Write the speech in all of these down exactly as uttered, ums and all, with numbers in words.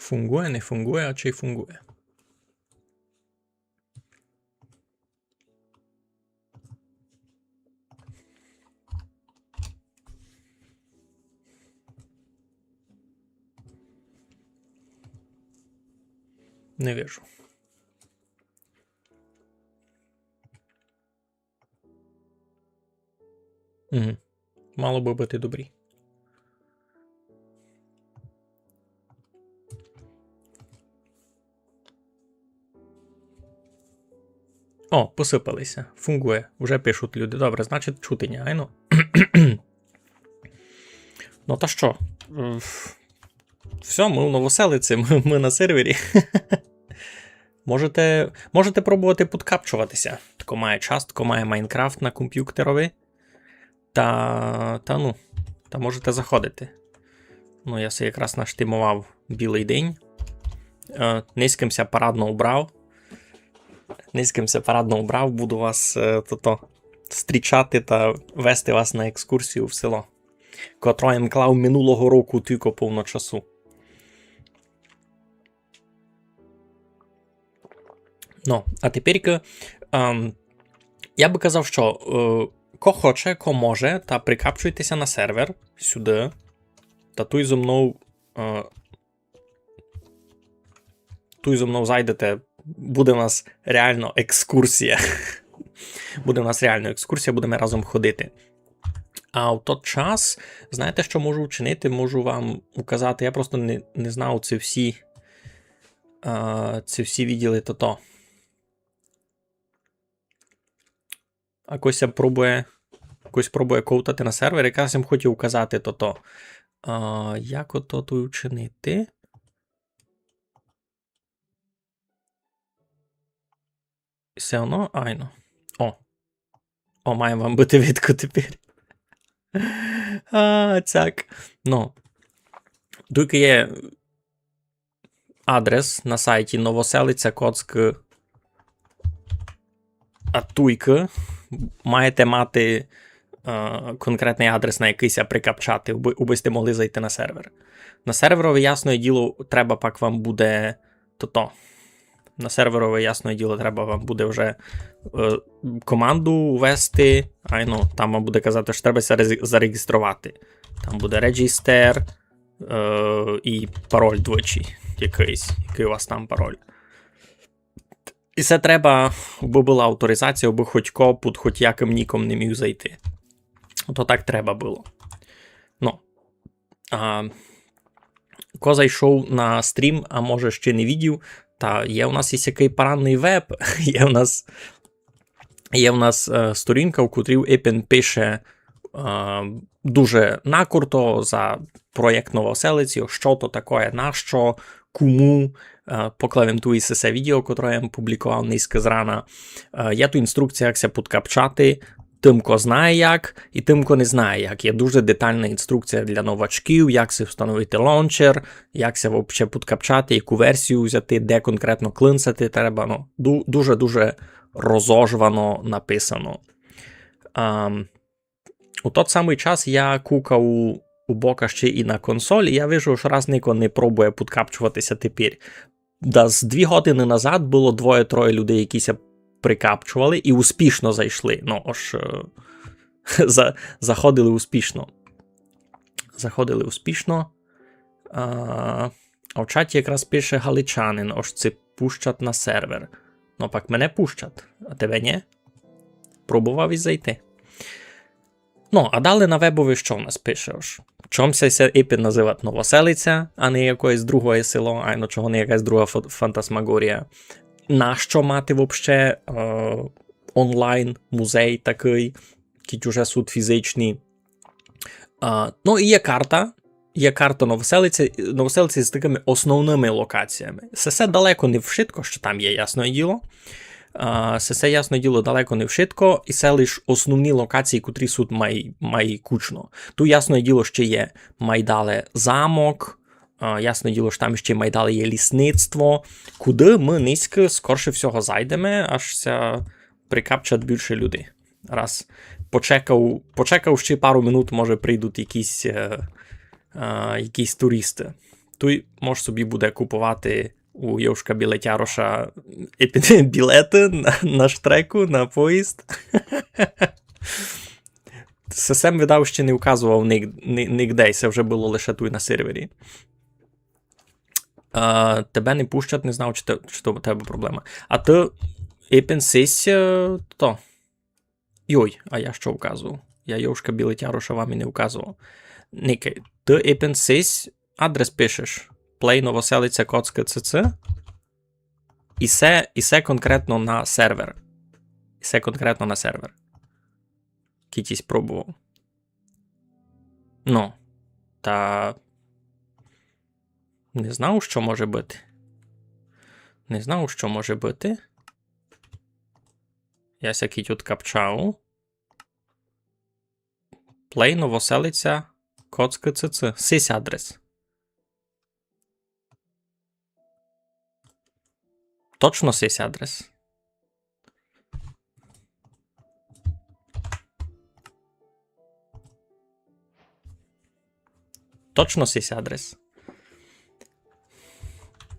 Фунґує, не фунґує, а чи фунґує? Не вижу. Угу. Мало бы быти добрі. О, посыпали ся. Фунґує. Уже пишуть люди. Добре, значить, чути ня, айно. Ну та што? Е, всьо, мы в Новоселиці, мы, мы на сервері. Можете, можете пробовати подкапчовати ся. Тко має час, тко має Майнкрафт на компютерови. Та, та ну, та можете заходити. Ну, я се якраз наштимовав білый день. Е, нынька м ся парадно убрав. Нынька м ся парадно убрав, буду вас, е, тото, стрічати та вести вас на екскурсію в село, котроє м клав минулого року тілько повно часу. Ну, а тепер, ем, я бы казав, што, е, ко хоче, ко може, та прикапчуйте ся на сервер сюды. Та туй зо мнов, е, туй зо мнов зайдете, буде в нас реално екскурсія. Буде в нас реално екскурсія, будеме разом ходити. А в тот час, знаєте, што можу вчинити? Можу вам указати. Я просто не, не знав, ци всі, е, ци всі виділи тото. А кось ся пробує, кось пробує ковтати на сервер, якраз им хотів указати тото. А, як ото туй вчинити? Всьо одно, айно. О. О, має вам быти видко тепер. А, цяк. Ну. Туйка є адрес на сайті Новоселиця Коцк. А туйка маєте мати, е, конкретный адрес, на якый ся прикапчати, убы, убы сьте могли зайти на сервер. На серверови, ясноє діло, треба пак вам буде тото. На серверови, ясноє діло, треба вам буде вже, е, команду ввести. Айно, там вам буде казати, што треба ся рез-, зареєстровати. Там буде register, е, і пароль двічі якыйсь, якый у вас там пароль. І се треба, убы была авторизація, убы хоть ко під хоть якым ніком не міг зайти. Ото так треба было. Ну. А, ко зайшов на стрім, а може ще не видів, та є у нас і сякый парадный веб, є у нас, є у нас, е, сторінка, у котрій Епін пише, е, дуже накурто за проєкт Новоселиці, што то такоє, нащо, кому. Е, поклав им туй сесе відео, котре я им публіковав нынька зрана. Е, є туй інструкція, як ся подкапчати, тым, ко знає як, і тым, ко не знає як. Є дуже детална інструкція для новачків, як си встановити лончер, як ся вообще подкапчати, яку версію взяти, де конкретно клинцати треба. Ну, ду-, дуже-дуже розожвано написано. Ам, у тот самый час я кукав у, у бока ще і на консоль, і я вижу, што раз нико не пробує подкапчовати ся тепер. Да, з дві годины назад было двоє-троє людей, які ся прикапчовали і успішно зайшли. Ну, ож, е, за-, заходили успішно. Заходили успішно. А, а в чаті якраз пише галичанин, ож ци пущать на сервер. Ну, пак мене пущать, а тебе нє? Пробовав і зайти. Ну, а далі на вебови што в нас пише? Ож, чом ся, ся Епін называть Новоселиця, а не якоєсь другоє село, айно чого не якась друга фа-, фантасмагорія? Нащо мати вообще, е, онлайн музей такый, кідь уже суть фізичні? А, ну, і є карта, є карта Новоселиці, Новоселиці з такыми основными локаціями. Се, се далеко не вшытко, што там є, ясноє діло. А, се, се, ясноє діло, далеко не вшытко, і се лиш основні локації, котрі суть май, май кучно. Туй, ясноє діло, ще є май дале замок, а, ясноє діло, што там ще май дале є лісництво, куды мы нынька, скорше всього, зайдеме, аж ся прикапчать більше людей. Раз почекав, почекав ще пару минут, може, прийдуть якісь, е, е, якісь туристы. Туй можеш собі буде купувати у Йовшка Білетяроша епі-, білеты на, на штреку, на поїзд. Се сем видав ще не указовав ник-, ни-, нигде, се вже было лише туй на сервері. А, тебе не пущать, не знав, чи те-, чи то у тебе проблема. А ты епен сись, е, то. Йой, а я што указовав? Я Йовшка Білетяроша вам і не указовав. Никай, ты епен сись адрес пишеш. Плей Новоселиця Коцка Ц Ц. І се, і се конкретно на сервер. І се конкретно на сервер. Кіть ись пробовав. Ну, та не знав, што може быти. Не знав, што може быти. Я ся кіть откапчав. Плей Новоселиця Коцка Ц Ц. Сись адрес. Точно сись адрес. Точно сись адрес.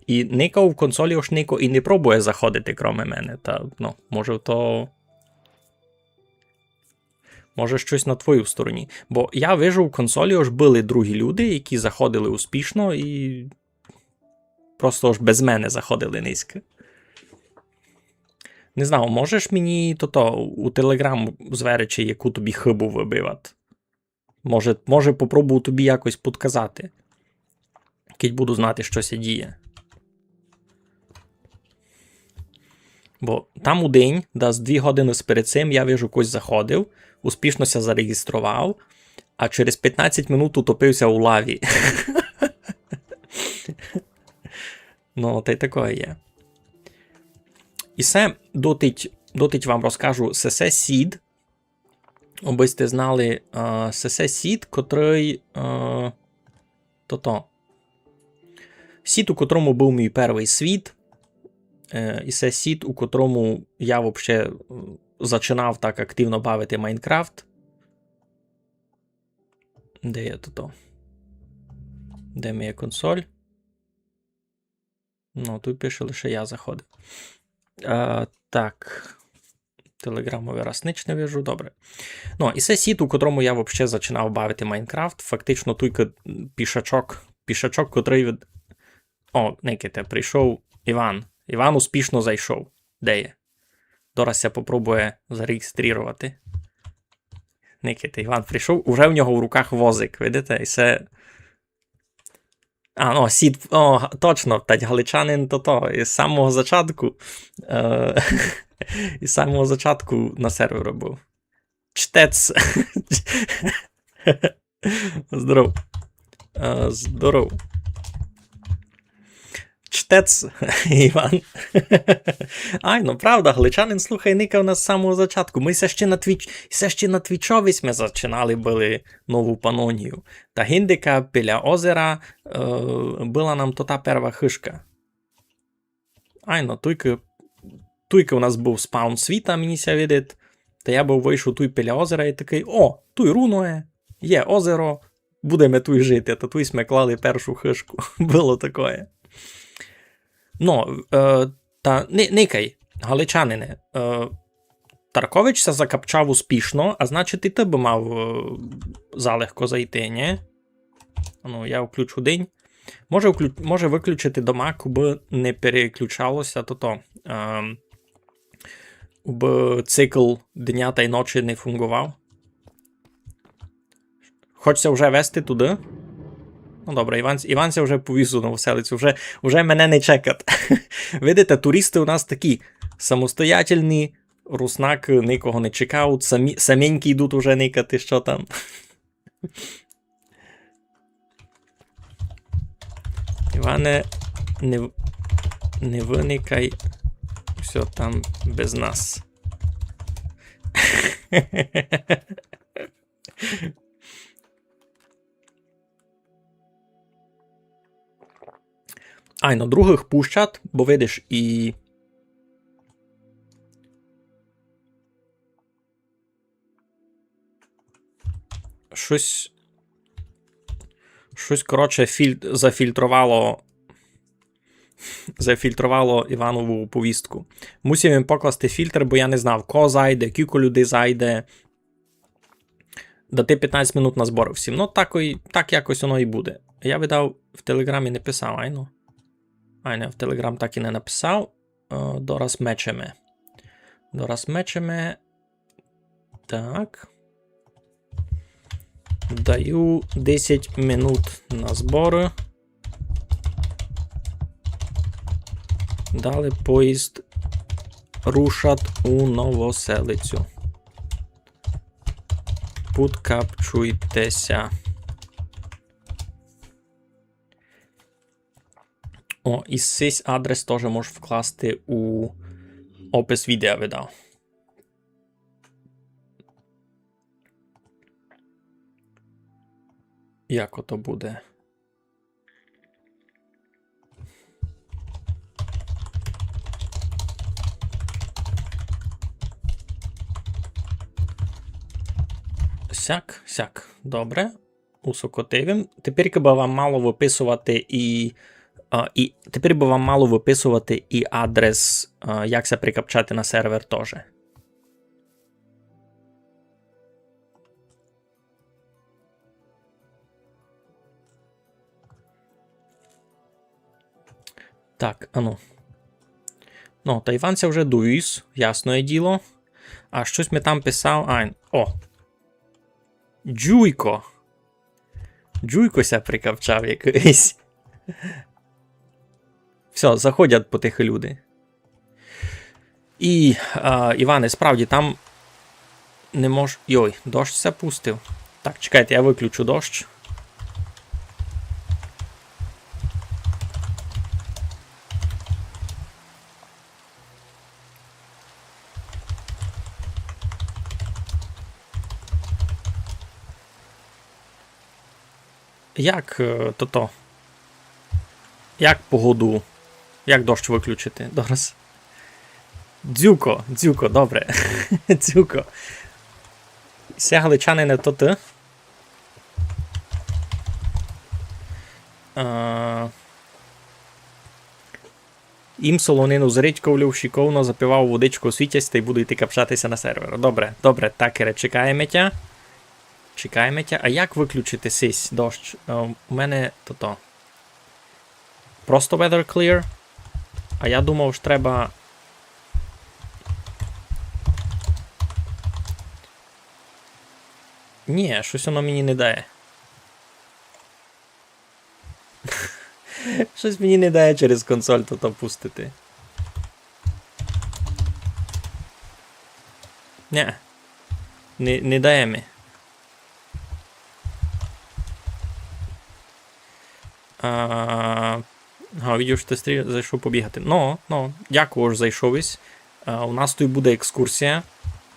І нико в консолі уж нико і не пробує заходити, кроме мене. Та, ну, може, то Може, штось на твоїй стороні. Бо я вижу в консолі, ож были другі люди, які заходили успішно і просто ож без мене заходили низько. Не знаю, можеш мені тото у Telegram зверечи, яку тобі хыбу выбивати? Може, може, попробую тобі якось подказати, кідь буду знати, што ся діє. Бо там у день, десь дві годины сперед сим, я вижу, когось заходив, успішно ся зареєстрував, а через пятнадцять минут утопив ся у лаві. Ну, та й такоє є. І се дотить, дотить вам розкажу, се, се сід, обы сьте знали, е, се, се сід, котрый, е, тото. Сід, у котрому быв мій первый світ, е, і се сід, у котрому я вообще, е, зачинав так активно бавити Майнкрафт. Де є тото? Де моя консоль? Ну, туй пише, лише я заходив. Е, так. Телеграмовый раз нич не вижу, добре. Ну, і се сід, у котрому я вообще зачинав бавити Майнкрафт. Фактично, туйка пішачок, пішачок, котрый від... О, никайте, прийшов Іван. Іван успішно зайшов. Де є? Дораз ся попробує зареєструвати. Никайте, Іван прийшов, уже в нього в руках возик, видите? І се А, ну, сід, о, га-, точно, тать галичанин то то, із самого зачатку, е, із самого зачатку на серверу быв. Чтець. Здоров. Е, здоров. Чтець, Іван. Ай, ну правда, галичанин, слухай, никав нас з самого зачатку. Мы се ще на Твіч-, се ще на Твічови сьме зачинали были нову панонію. Та гиндика біля озера, е, была нам то та перва хыжка. Айно, туйка, туйка у нас быв спаун світа, мені ся видить. Та я быв вышов туй біля озера і такый: «О, туй руно є, є озеро, будеме туй жити». Та туй сьме клали першу хыжку. Было такоє. Ну, е, та ни-, никай, галичанине, е, Таркович ся закапчав успішно, а значить, і ты бы мав, е, залегко зайти, нї? Ну, я включу день. Може, вклю-, може выключити домак, убы не переключало ся тото, ем, убы цикл дня тай ночі не фунґовав. Хоч ся вже вести туды? Ну, добре, Іван, Іван ся вже повіз у Новоселицю, вже, вже мене не чекать. Видите, туристы у нас такі самостоятельні, руснакы никого не чекають, самі, саменькі йдуть уже никати, што там. Іване, не в-, не выникай, всьо там без нас. Айно, другых пущать, бо видиш, і штось, Штось, коротше, фільт-, зафільтровало, зафільтровало Іванову повістку. Мусив им покласти фільтр, бо я не знав, ко зайде, кілько людей зайде. Дати пятнадцять минут на зборы всім. Ну, так, і, так якось воно і буде. Я видав в Телеграмі не писав, айно. Айно, в Телеграм так і не написав. Е, дораз мечеме. Дораз мечеме. Так. Даю десять минут на зборы. Далі поїзд рушат у Новоселицю. Подкапчуйте ся. О, і сись адрес тоже можеш вкласти у опис відео, видав. Як ото буде? Сяк, сяк. Добре. Усокотив им. Тепер бы вам мало выписовати і, а, і, тепер бы вам мало выписовати і адрес, а, як ся прикапчати на сервер тоже. Так, ану. Ну, та Іван ся вже довіз, ясноє діло. А штось ми там писав. А, о! Джуйко! Джуйко ся прикапчав якыйсь. Всьо, заходять потихы люди. І, а, Іване, справді там не мож-, йой, дощ ся пустив. Так, чекайте, я выключу дощ. Як, е, тото? Як погоду? Як дощ выключити? Дораз. Дзюко, дзюко, добре. Дзюко. Се, галичанине, то ты? А, їм солонину з редьков, льов шиковно, запивав водичку, світясь, та й буду йти капчати ся на сервер. Добре, добре, такере, чекаєме тя. Чекаєме тя. А як выключити сись дощ? Е, у мене тото. Просто weather clear. А я думав, што треба. Ні, штось воно мені не дає. Штось мені не дає через консоль тото пустити. Ні. Не, не дає ми. А, га, видів, што ты стрі-, зайшов побігати. Ну, ну, дякую, ож зайшов ись. А, у нас туй буде екскурсія.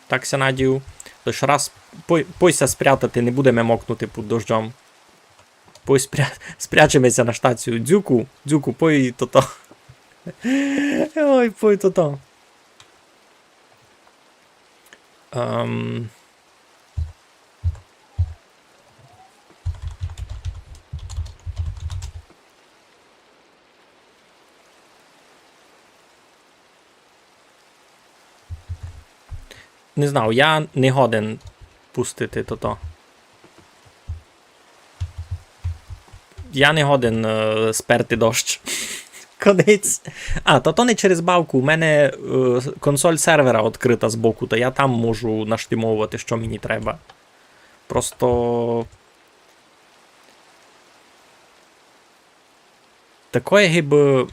Так ся надію. Лиш раз пой-, пой ся спрятати, не будеме мокнути під дождьом. Пой спря-, спрячеме ся на штацію. Дзюку, дзюку, пой тото. Ой, пой тото. Ем. Не знаю, я не годен пустити тото. Я не годен, е, сперти дощ. Конець. А, та то не через бавку. У мене, е, консоль сервера відкрита збоку, та я там можу наштимовувати, што мені треба. Просто такоє гибы,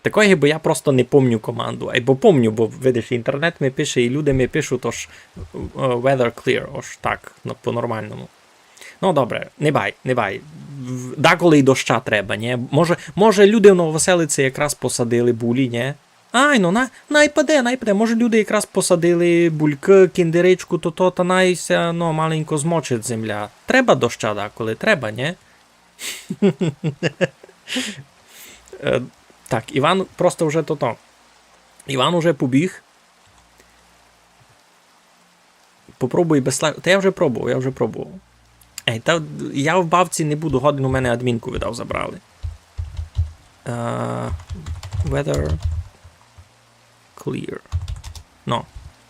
такоє гибы я просто не помню команду. Айбо помню, бо, видиш, інтернет ми пише, і люди ми пишуть, ож, е, weather clear, ож так, ну, по-нормалному. Ну, добре, не бай, не бай. В-, даколи й доща треба, нє? Може, може, люди в Новоселиці якраз посадили булі, нє? Ай, ну, на-, най паде, най паде. Може, люди якраз посадили булькы, кіндеричку, то, то, та най ся, ну, маленько змочить земля. Треба доща даколи, треба, нє? Е, так, Іван просто вже тото. Іван уже побіг. Попробуй без слайд. Та я вже пробував, я вже пробував. Ей, та я в бавці не буду годен, у мене адмінку, видав, забрали. Е, weather clear. No.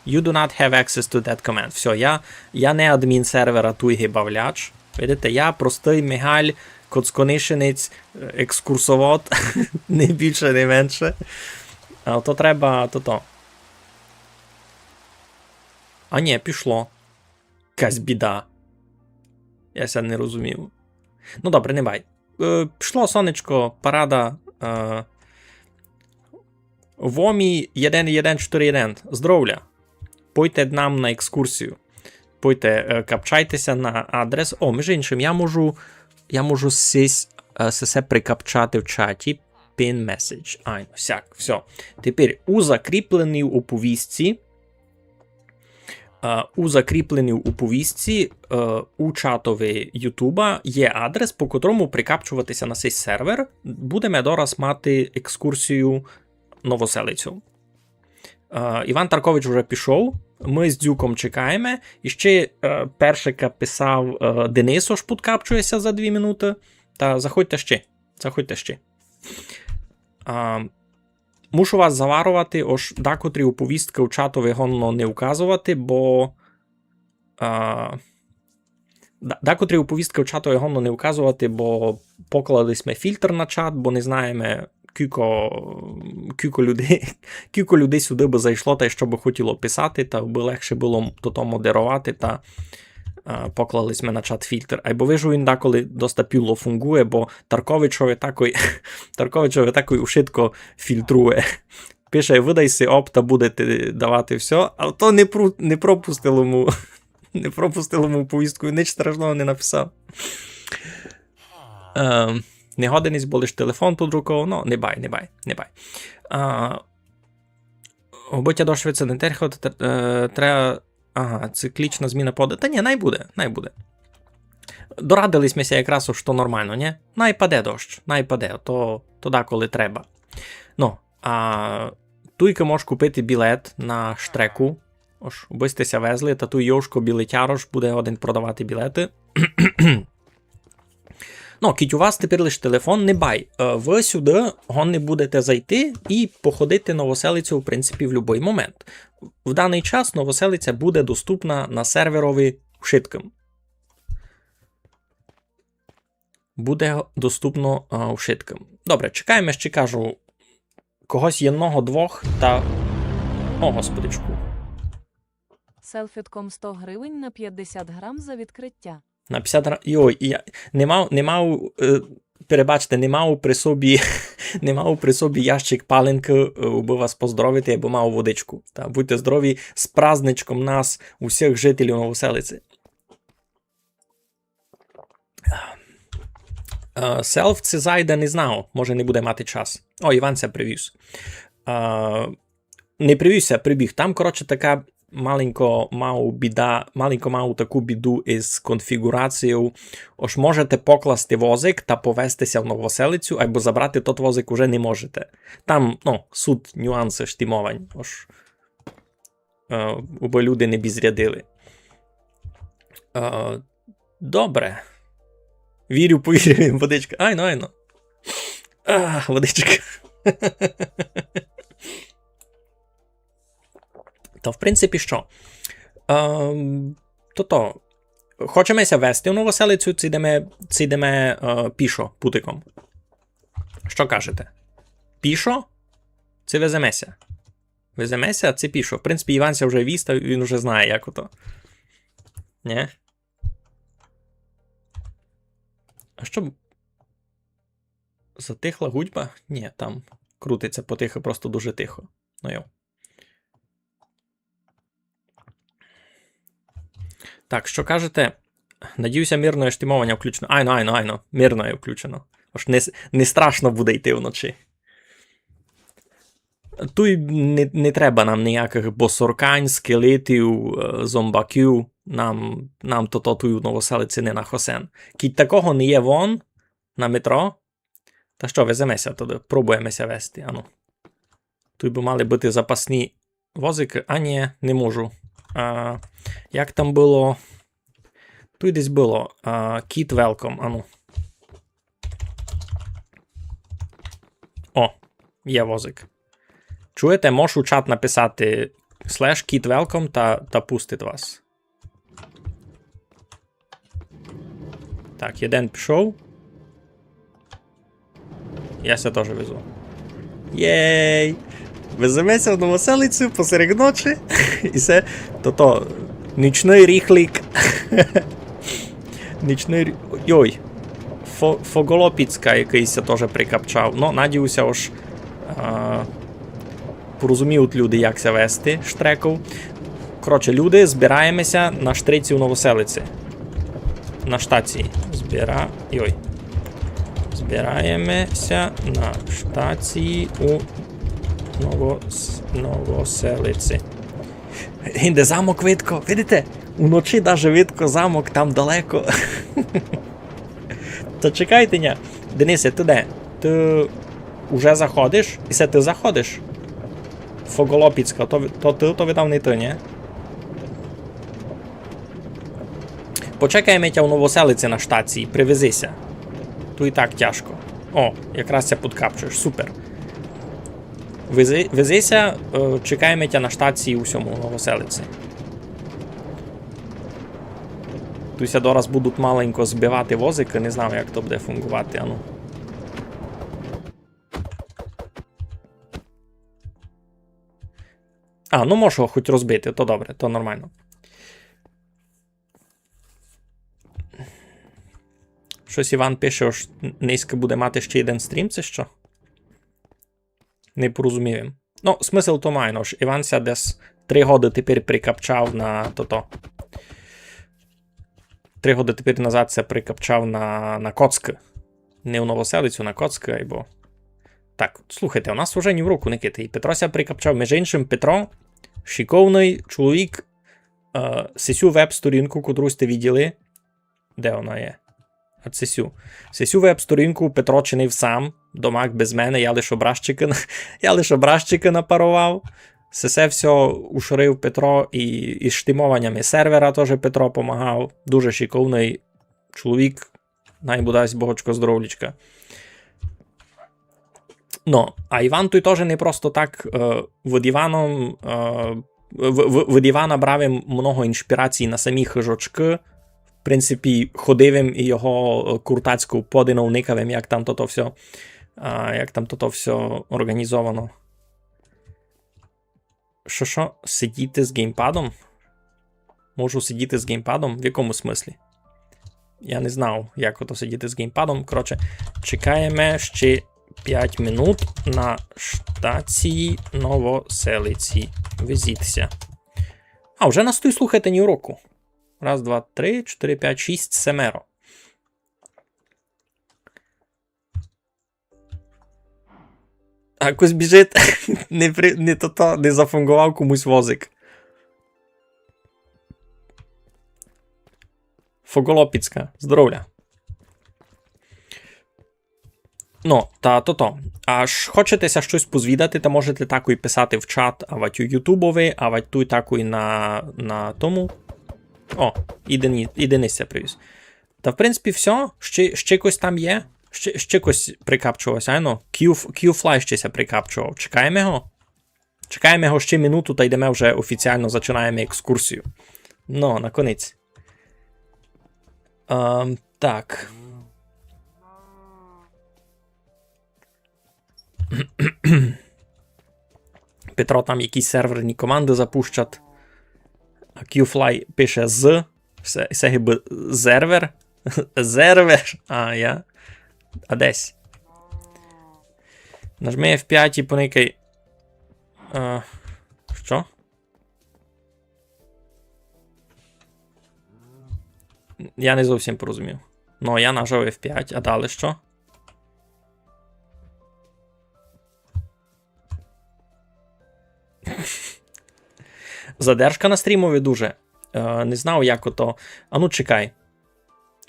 You do not have access to that command. Всьо, я, я не адмін сервера туйги бавляч. Видите, я простый Мигаль, коцконишинець, е, екскурсовод, не більше, не менше. А то треба, то то. А ні, пішло. Якась біда. Я ся не розумів. Ну добре, не бай. Е, пішло сонечко, парада. Е, Вомі один один чотири один. Здоровля. Пойте нам на екскурсію. Пойте, е, капчайте ся на адрес. О, між іншим, я можу, я можу сись, е, сесе прикапчати в чаті. Pin message. Айно, сяк, всьо. Тепер у закріпленій оповістці, е, у закріпленій оповістці, е, у чатови Ютуба є адрес, по котрому прикапчовати ся на сей сервер. Будеме дораз мати екскурсію Новоселицю. Е, Іван Таркович уже пішов, мы з Дзюком чекаєме. І ще, е, першика писав, е, Денис, ож подкапчує ся за дві минуты. Та заходьте ще, заходьте ще. А, мушу вас заваровати, ож дакотрі оповісткы у чатови годно не указовати, бо, а, да-, дакотрі оповісткы у чатови годно не указовати, бо поклали сьме фільтр на чат, бо не знаєме, кілько, кілько людей, кілько людей сюды бы зайшло, та й што бы хотіло писати, та бы легше было м-, то, то модеровати, та, а, поклали сьме на чат фільтр. Айбо вижу, він даколи доста піло фунґує, бо Тарковичови такой, Тарковичови такой ушытко фільтрує. Пише: «Выдай си опт, та буде ти давати всьо», а то не пру-, не пропустило му, не пропустило му повістку, ніч страшного не написав. Ем, не годен єсь, бо лиш телефон під руков, ну, не бай, не бай, не бай. А, обитя до Швеці не терхо, тр-, е, треба, ага, циклічна зміна погоды. Та ні, най буде, най буде. Дорадили сьме ся якраз, што нормално, ні? Най паде дощ, най паде, то, то даколи треба. Ну, а туйка можеш купити білет на штреку. Ож, убы сьте ся везли, та туй Йошко Білетярош буде годен продавати білеты. Ну, кідь у вас тепер лиш телефон, не бай. Е, вы сюды годні будете зайти і походити Новоселицю, в принципі, в любый момент. В даный час Новоселиця буде доступна на серверови вшыткым. Буде доступно, а, вшыткым. Добре, чекаєме, ще кажу, когось єдного-двох та, о, господичку. Селфітком сто гривень на пятдесят грам за відкриття. На пятдесят грам. Йой, я не мав, не мав, е, перебачте, не мав при собі, не мав при собі ящик паленкы, е, убы вас поздоровити, я бы мав водичку. Та будьте здорові, з праздничком нас, усіх жителів Новоселиці. Е, Селф ци зайде, не знав, може не буде мати час. О, Іван ся привіз. Е, не привіз ся, прибіг. Там, коротше, така маленько мав біда, маленько мав таку біду із конфіґурацією. Ож можете покласти возик та повезти ся в Новоселицю, айбо забрати тот возик уже не можете. Там, ну, суть нюансы штимовань. Ож, е, убы люди не бізрядили. Е, добре. Вірю, повірю, водичка. Айно, айно. А, водичка. Та, в принципі, што? Ем, то-то. Хочеме ся везти в Новоселицю, ци йдеме, ци йдеме, е, пішо, путиком. Што кажете? Пішо? Ци веземе ся? Веземе ся, ци пішо? В принципі, Іван ся вже віз, та він вже знає, як ото. Нє? А што? Затихла гудьба? Ні, там крутиться потихо, просто дуже тихо. Ну йо. Так, што кажете? Надію ся, мирноє штимованя включено. Айно, айно, айно. Мирноє включено. Ож не, с- не страшно буде йти вночі. Туй не, не треба нам ніякых босоркань, скелетів, е, зомбаків. Нам, нам то, то туй у Новоселиці не на хосен. Кідь такого не є вон на метро, та што, веземе ся туды, пробуєме ся везти, ану. Туй бы мали быти запасні возикы, а ні, не можу. А, як там было? Туй десь было. А, Kid Welcome, ану. О, є возик. Чуєте, можеш у чат написати slash Kid Welcome та, та пустить вас. Так, єден пішов. Я ся тоже везу. Єй! Веземе ся в Новоселицю посеред ночі. І се, то, то, нічный ріхлік. Нічный рі-, йой. Фо-, Фоголопіцька якыйсь ся тоже прикапчав. Но, надію ся, ож, а, порозуміють люди, як ся вести штреков. Коротше, люди, збираєме ся на штреці у Новоселиці. На штації. Збира-, йой. Збираєме ся на штації у Новос-, Новоселиці. Гинде замок видко, видите? Уночі даже видко замок там далеко. Та чекайте, ня. Денисе, ты де? Ты уже заходиш? І се ты заходиш? Фоголопіцька, то, то ты, то видав не ты, ні? Почекаєме тя у Новоселиці на штації, привези ся. Туй і так тяжко. О, якраз ся подкапчуєш, супер. Вези, вези ся, е, чекаєме тя на штації у сьому, у Новоселиці. Туй ся дораз будуть маленько збивати возикы, не знаю, як то буде фунґовати, ану. А, ну можу хоть розбити, то добре, то нормално. Штось Іван пише, ож нынька буде мати ще єден стрім, ци што? Не порозумів им. Ну, смысл то має, ож Іван ся десь три годы тепер прикапчав на тото. Три годы тепер назад ся прикапчав на, на Коцкы. Не у Новоселицю, на Коцкы, айбо. Так, слухайте, у нас уже нівроку, Никита, і Петро ся прикапчав. Межи иншым, Петро, шиковный чоловік, е, сесю веб-сторінку, котру сьте виділи, де она є? А сесю. Сесю веб-сторінку Петро чинив сам, домак без мене, я лиш образчикы на-, я лиш образчикы напаровав. Сесе всьо ушорив Петро і, і з штимованями сервера тоже Петро помагав. Дуже шиковный чоловік, най му дасть Богочко здоровлячка. Но, а Іван туй тоже не просто так, е, від Іваном, е, в-, в-, від Івана брав им много иншпірацій на самі хыжочкы. В принципі, ходив им і його, е, куртацьку подину никав им, як там тото всьо, а, як там тото всьо орґанізовано. Што, што? Сидіти з геймпадом? Можу сидіти з геймпадом? В якому смыслі? Я не знав, як ото сидіти з геймпадом. Коротше, чекаєме ще пять минут на штації Новоселиці. Везіть ся. А, вже нас туй слухати нівроку. Раз, два, три, чотири, пять, шість, семеро. А хтось біжить. Не при-, не тото, не зафунґовав комусь возик. Фоголопіцька, здоровля. Ну, та тото. Ож хочете ся штось позвідати, та можете так і писати в чат, авадь у Ютубови, авадь туй так і на, на тому. О, і Дени-, і Денис ся привіз. Та, в принципі, всьо. Ще, ще якось там є. Ще, ще якось прикапчувався, айно. Q-, Q-Fly ще ся прикапчував. Чекаєме го. Чекаєме го ще минуту та йдеме вже офіціално, зачинаєме екскурсію. Ну, наконець. Ем, так. Петро там якісь серверні команды запущать. А Q-Fly пише з. Се, се гибы зервер. Зервер. А, я. А десь. Нажми F пять і поникай. Е, што? Я не зовсім порозумів. Ну, я нажав F пять, а далі што? Задержка на стрімови дуже. Е, не знав, як ото. А ну, чекай.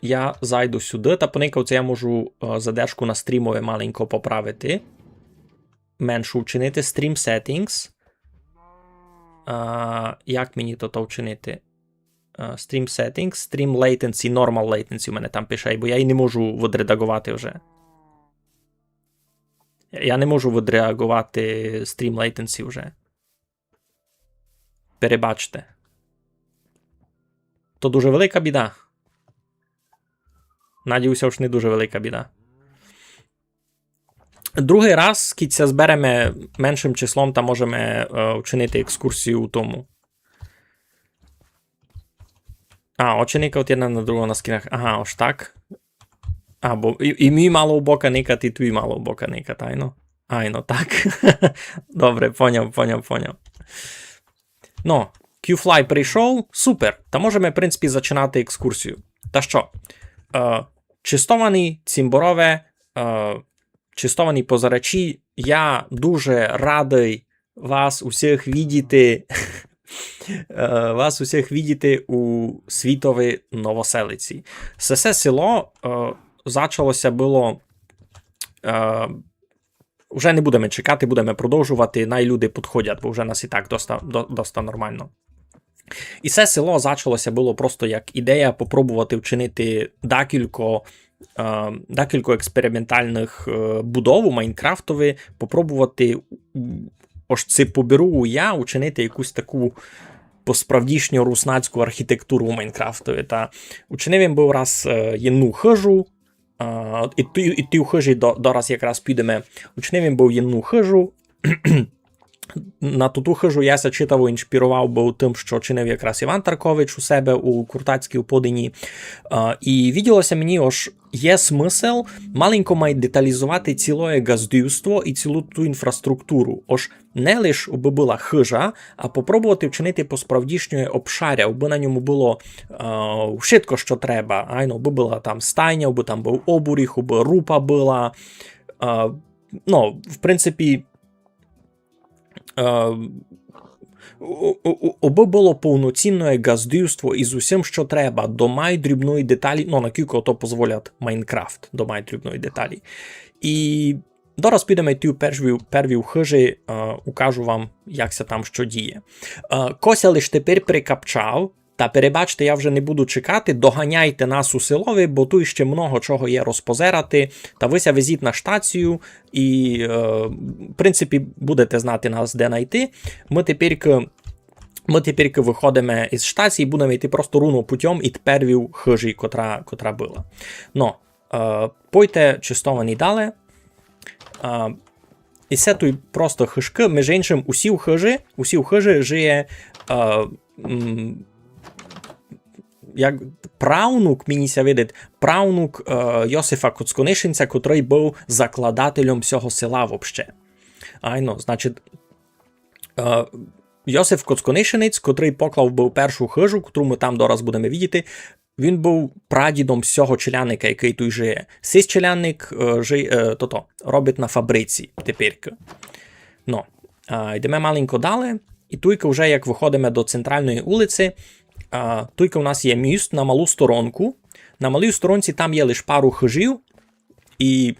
Я зайду сюды та поникав, ци я можу, е, задержку на стрімови маленько поправити. Меншу вчинити. Stream settings. А, як мені то, то вчинити? Е, stream settings, stream latency, normal latency у мене там пише, бо я її не можу відредаговати вже. Я не можу відредаговати stream latency вже. Перебачте. То дуже велика біда. Надію ся, ож не дуже велика біда. Другый раз, кідь ся збереме меншым числом, та можеме е, вчинити екскурзію у тому. А, очі никавуть єдна на другу на скрінах. Ага, ож так. А, бо і, і мій мало бока никать, і твій мало бока никать, айно. Айно, так. Добре, поняв, поняв, поняв. Но, Qfly прийшов, супер. Та можеме, в принципі, зачинати екскурзію. Та што? Е, честовані цімборове, е, честовані позирачі, я дуже радый вас усіх видіти, е, вас усіх видіти у Світовій Новоселиці. Се, се село е, зачало ся было, е, вже не будеме чекати, будеме продовжовати, най люди підходять, бо вже нас і так доста, до, доста нормално. І се село зачало ся было просто як ідея попробовати вчинити декілько, е, декілько експериментальных е, будов у Майнкрафтови, попробовати, м, ож ци поберу я, учинити якусь таку посправдішню руснацьку архітектуру у Майнкрафтови. Та учинив им быв раз е, єдну хыжу, е, і, ті- і ті в хыжі до, дораз якраз підеме. Учинив им быв єдну хыжу, на ту, ту хыжу я ся читаво іншпіровав быв тым, што чинив якраз Іван Таркович у себе у Куртацькій Уподині. А, і виділо ся мені, ож є смысл маленько май деталізовати цілоє ґаздівство і цілу ту інфраструктуру. Ож не лиш убы была хыжа, а попробовати вчинити посправдішньоє обшаря, убы на ньому было а, вшытко, што треба. Айно, убы была там стайня, убы там быв обуріг, убы рупа была. А, ну, в принципі, е, у- у- у- убы было повноцінне ґаздівство із усім, што треба, до май дрібної деталі, ну, накілько то позволять Майнкрафт, до май дрібної деталі. І дораз підеме йти у первій, первій хыжі, е, укажу вам, як ся там што діє. Е, ко ся лиш тепер прикапчав, та перебачте, я вже не буду чекати, доганяйте нас у селови, бо ту іще много чого є розпозерати, та вы ся везіть на штацію, і, е, в принципі, будете знати нас, де найти. Мы тепер, мы тепер выходиме із штації, будеме йти просто рівно путьом ід первій хыжі, котра, котра была. Но, е, пойте честовані дале. Е, і се туй просто хыжкы. Між іншым, усі в хыжі, усі в хыжі жиє, е, м, як правнук, мені ся видить, правнук е, Йосифа Коцконишинця, котрый быв закладательом сього села вообще. Айно, значить, е, Йосиф Коцконишинець, котрый поклав быв першу хыжу, котру мы там дораз будеме видіти, він быв прадідом сього челядника, якый туй жиє. Сись челядник е, жи, е, тото, робить на фабриці теперь. Но, а, йдеме маленько дале, і туйка вже як выходиме до центральної улиці, а, туйка у нас є міст на малу сторонку. На малій сторонці там є лиш пару хыжів, і,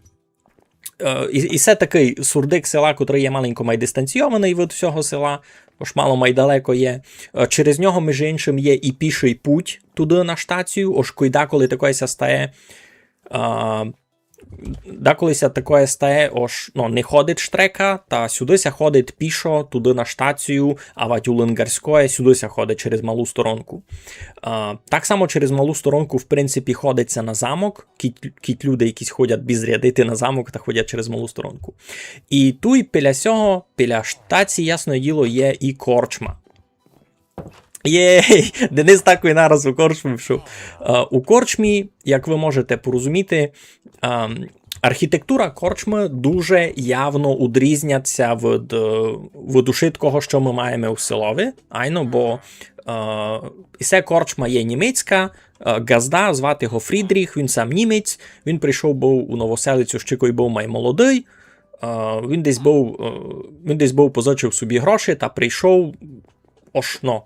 е, і, і се такый сурдик села, котрый є маленько май дистанційованый від всього села, ож мало май далеко є. Е, через нього, між іншым, є і пішый путь туды на штацію, ож кой деколи такоє ся стає. А, деколи ся такоє стає, ож, ну, не ходить штрека, та сюды ся ходить пішо, туды на штацію, авадь у Лингарськоє, сюды ся ходить через малу сторонку. А, так само через малу сторонку, в принципі, ходить ся на замок, кідь, кідь люди якісь ходять бізрядити на замок, та ходять через малу сторонку. І туй біля сього, біля штації, ясне діло, є і корчма. Єй, Денис такой нараз у корчму пішов. Е, у корчмі, як вы можете порозуміти, ем, архітектура корчмы дуже явно удрізнять ся від, е, від ушыткого, што мы маєме у селови. Айно, бо, е, і се корчма є німецька, е, ґазда, звати го Фрідріх, він сам німець, він прийшов быв у Новоселицю, ще кой быв май молодый. Е, він десь быв, е, він десь быв позичив собі гроші та прийшов, ож, ну,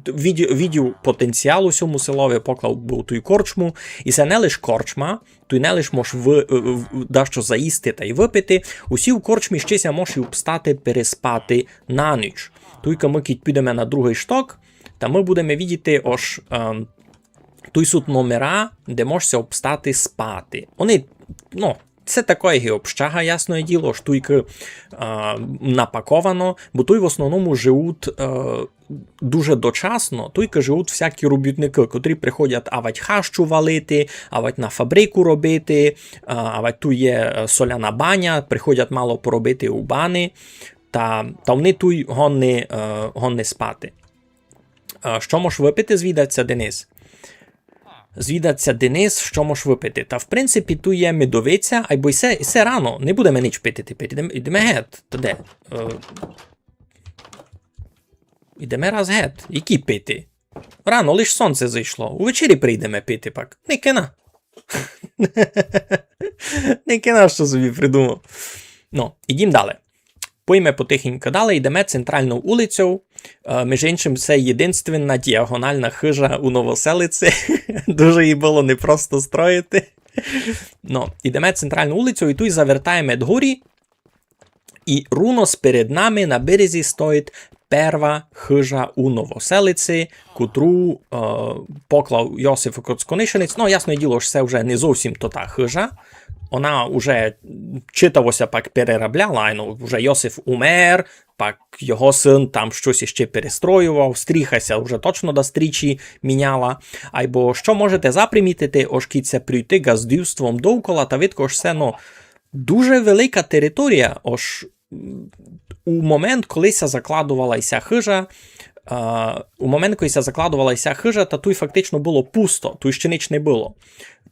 видів, видів потенціал у сьому селови, поклав быв туй корчму. І се не лиш корчма, туй не лиш мож вы, е, в-, дашто заїсти тай выпити, усі в корчмі ще ся мож і обстати, переспати на ніч. Туйка мы кідь підеме на другый шток, та мы будеме видіти, ож, е, туй суть номера, де мож ся обстати спати. Они, ну, се такоє ги общага, ясноє діло, ож туйкы, е, напаковано, бо туй в основному живуть, е, дуже дочасно, туйкы живуть всякі робітникы, котрі приходять авать хащу валити, авать на фабрику робити, е, авать туй є, е, соляна баня, приходять мало поробити у бани, та, та они туй годні, е, годні спати. Е, што мож выпити, звідать ся Денис? Звідать ся Денис, што мож выпити. Та, в принципі, туй є медовиця, айбо й се, й се рано, не будеме нич пити тепер, йдеме, йдеме гет. Та де? Е, йдеме раз гет. Які пити? Рано, лиш сонце зайшло. Увечері прийдеме пити пак. Не кина. Не кина, што собі придумав. Ну, ідім далі. Пойме потихеньку далі, йдеме центральною улицею. Е, межи иншым, се єдинственна діагонална хыжа у Новоселици. Дуже її было непросто строїти. Ну, йдеме центральною улицею, і туй завертаєме дгорі. І руно сперед нами на березі стоїть перва хыжа у Новоселици, котру, е, поклав Йосиф Коцконишинець. Ну, ясноє діло, што се вже не зовсім то та хыжа. Она уже, читаво ся, пак переробляла, айно, вже Йосиф умер, пак його сын там штось іщи перестроював, стріха ся вже точно дасть тричі міняла. Айбо што можете запримітити, ож кідь ся пройти ґаздівством довкола, та видко, ож се, ну, дуже велика територія, ож, м, у момент, коли ся закладовала ся хыжа, е, у момент, коли ся закладовала ся хыжа, та туй фактично было пусто, туй іщи нич не было.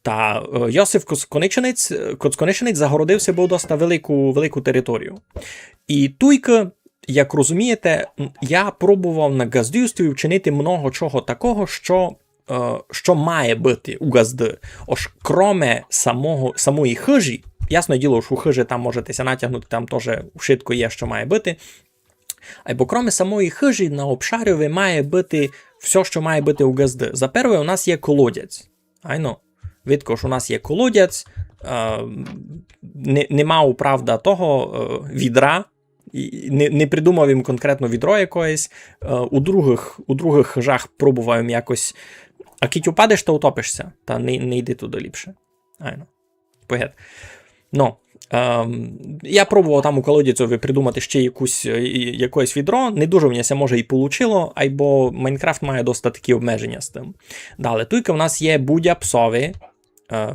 Та, е, Йосиф Коцконишинець, Коцконишинець загородив ся быв доста велику, велику територію. І туйкы, як розумієте, м, я пробовав на ґаздівстві вчинити много чого такого, што е, што має быти у ґазды. Ож кроме самого, самої хыжі, ясноє діло, што у хыжі там можете ся натягнути, там тоже вшытко є, што має быти. Айбо кроме самої хыжі на обшарьови має быти всьо, што має быти у ґазды. За перве, у нас є колодязь. Айно, видко, ож у нас є колодязь, е, не, не мав, правда, того, е, відра, і не, не придумав им конкретно відро якоєсь. Е, у другых, у другых хыжах пробовав им якось. А кідь упадеш, та утопиш ся. Та не, не йди туды ліпше. Айно. Погет. Ну, ем, я пробовав там у колодязьови придумати іщи якусь, е, якоєсь відро. Не дуже в мене ся, може, і получило, айбо Майнкрафт має доста такі обмеженя з тым. Далі, туйка в нас є будя псови. Е,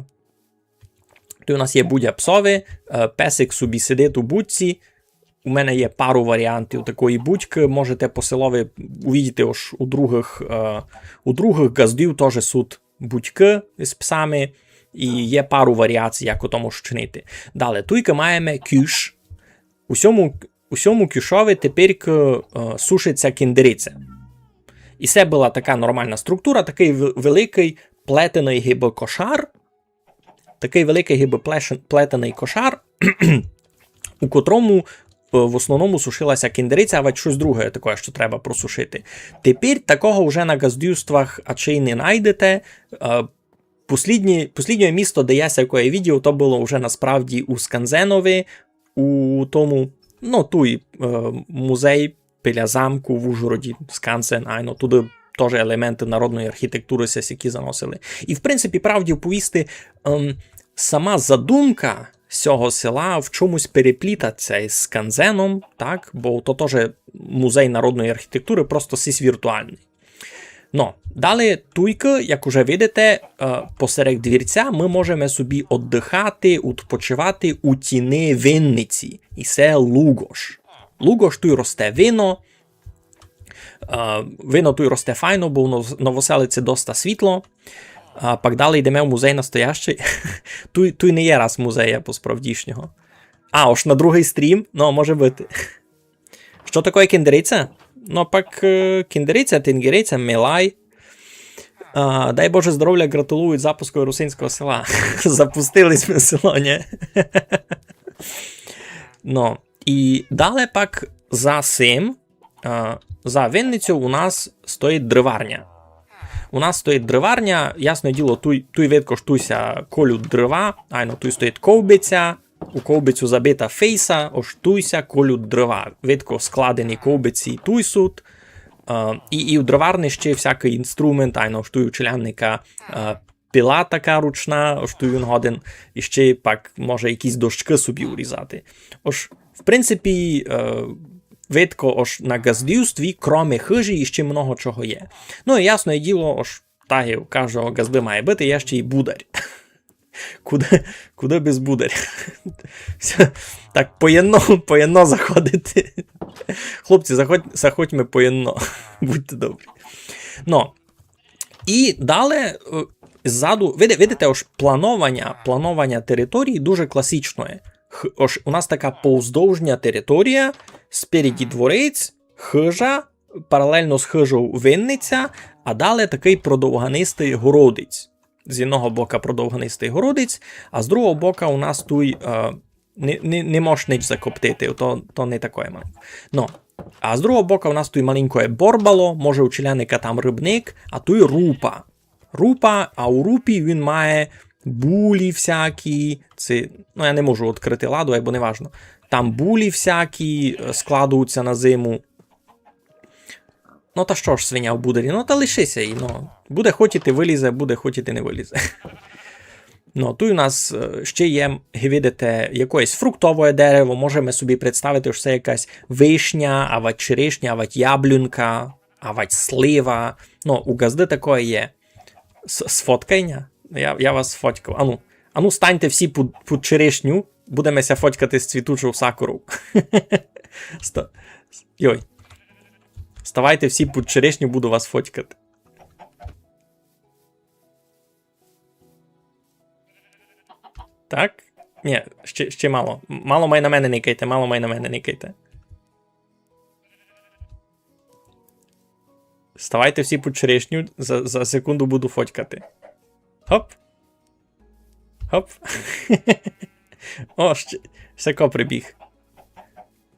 Туй у нас є будя псови, е, песик собі сидить у будці. У мене є пару варіантів такої будькы. Можете по селови увидіти, ож у другых, е, у другых ґаздів тоже суть будькы з псами. І є пару варіацій, як у тому чинити. Далі, туйка маєме кюш. У сьому, у сьому кюшови тепер, е, сушить ся кендериця. І се была така нормална структура, такый в-, великый плетеный гибы кошар, такый великый гибы плешен-, плетеный кошар, у котрому, е, в основному сушила ся кендериця, авать штось друге такоє, што треба просушити. Тепер такого вже на ґаздівствах ачей не найдете. Е, посліднє, посліднє місто, де я сякоє видів, то было вже насправді у Сканзенови, у тому, ну, туй, е, музей біля замку в Ужгороді, Скансен, айно, туды тоже елементы народної архітектуры ся сякі заносили. І, в принципі, правді повісти, ем, сама задумка сього села в чомусь переплітать ся із Сканзеном, так? Бо то тоже музей народної архітектуры, просто сись віртуалный. Но, далі туйкы, як уже видите, е, посеред двірця мы можеме собі оддыхати, удпочивати у тіни винниці. І се луґош. Луґош, туй росте вино. Е, вино туй росте файно, бо в Нов-, Новоселиці доста світло. А пак далі йдеме в музей настоящый. Туй, туй не є раз музея по-справдішнього. А, ож на другый стрім? Ну, може быти. Што такоє кендериця? Ну, пак, е, кендериця, тенгериця, милай. А, дай Боже здоровля, ґратулую запускови русинського села. Запустили сьме село, нє? Ну, і дале пак за сим, а, за винницю у нас стоїть дрыварня. У нас стоїть дрыварня, ясне діло, туй, туй видко, ож туй ся колють дрыва, айно, туй стоїть ковбиця, у ковбицю забита фейса, ож туй ся колють дрыва. Видко, складені ковбиці туй суть. Е, і, і в дроварни ще всякый інструмент, айно, ож туй у челядника, е, пила така ручна, ож туй він годен, і ще пак може якісь дощкы собі урізати. Ож, в принципі, е, видко, ож на ґаздівстві, кроме хыжі, іще много чого є. Ну, і ясне діло, ож так, як у каждого ґазды має быти, є ще й бударь. Куды, куды без бударя? Всьо, так, поєдно, поєдно заходити. Хлопці, заходь, заходьме поєдно. Будьте добрі. Но, і дале, е, ззаду, види-, видите, ож планованя, планованя території дуже класичноє. Х-, ож у нас така повздовжня територія, спереді дворець, хыжа, паралельно з хыжов винниця, а дале такый продовганистый городець. З одного бока продовганистый городець, а з другого бока у нас туй, е, не, не, не мож нич закоптити, то, то не такоє маленько. Но, а з другого бока у нас туй маленькоє борбало, може у челядника там рыбник, а туй рупа. Рупа, а у рупі він має булі всякі, це, ну, я не можу відкрити ладу, бо не важно. Там булі всякі, е, складуються на зиму. Ну та што ж, свиня в бударі, ну та лиши ся її, ну. Буде хотіти, вылізе, буде хотіти, не вылізе. Ну, туй у нас, е, ще є, ги видите, якоєсь фруктовоє дерево, можеме собі представити, што се якась вишня, авадь черешня, авадь яблунка, авадь слива. Ну, у ґазды такоє є. С-, сфоткай ня? Я, я вас сфотькав. Ану, ану станьте всі пуд, пуд черешню, будеме ся фотькати з цвітучов сакуров. Ста-, йой. Ставайте всі пуд черешню, буду вас фотькати. Так? Ні, ще, ще мало. Мало май на мене никайте, мало май на мене никайте. Ставайте всі пуд черешню, за, за секунду буду фотькати. Хоп. Хоп. О, ще, сяко прибіг.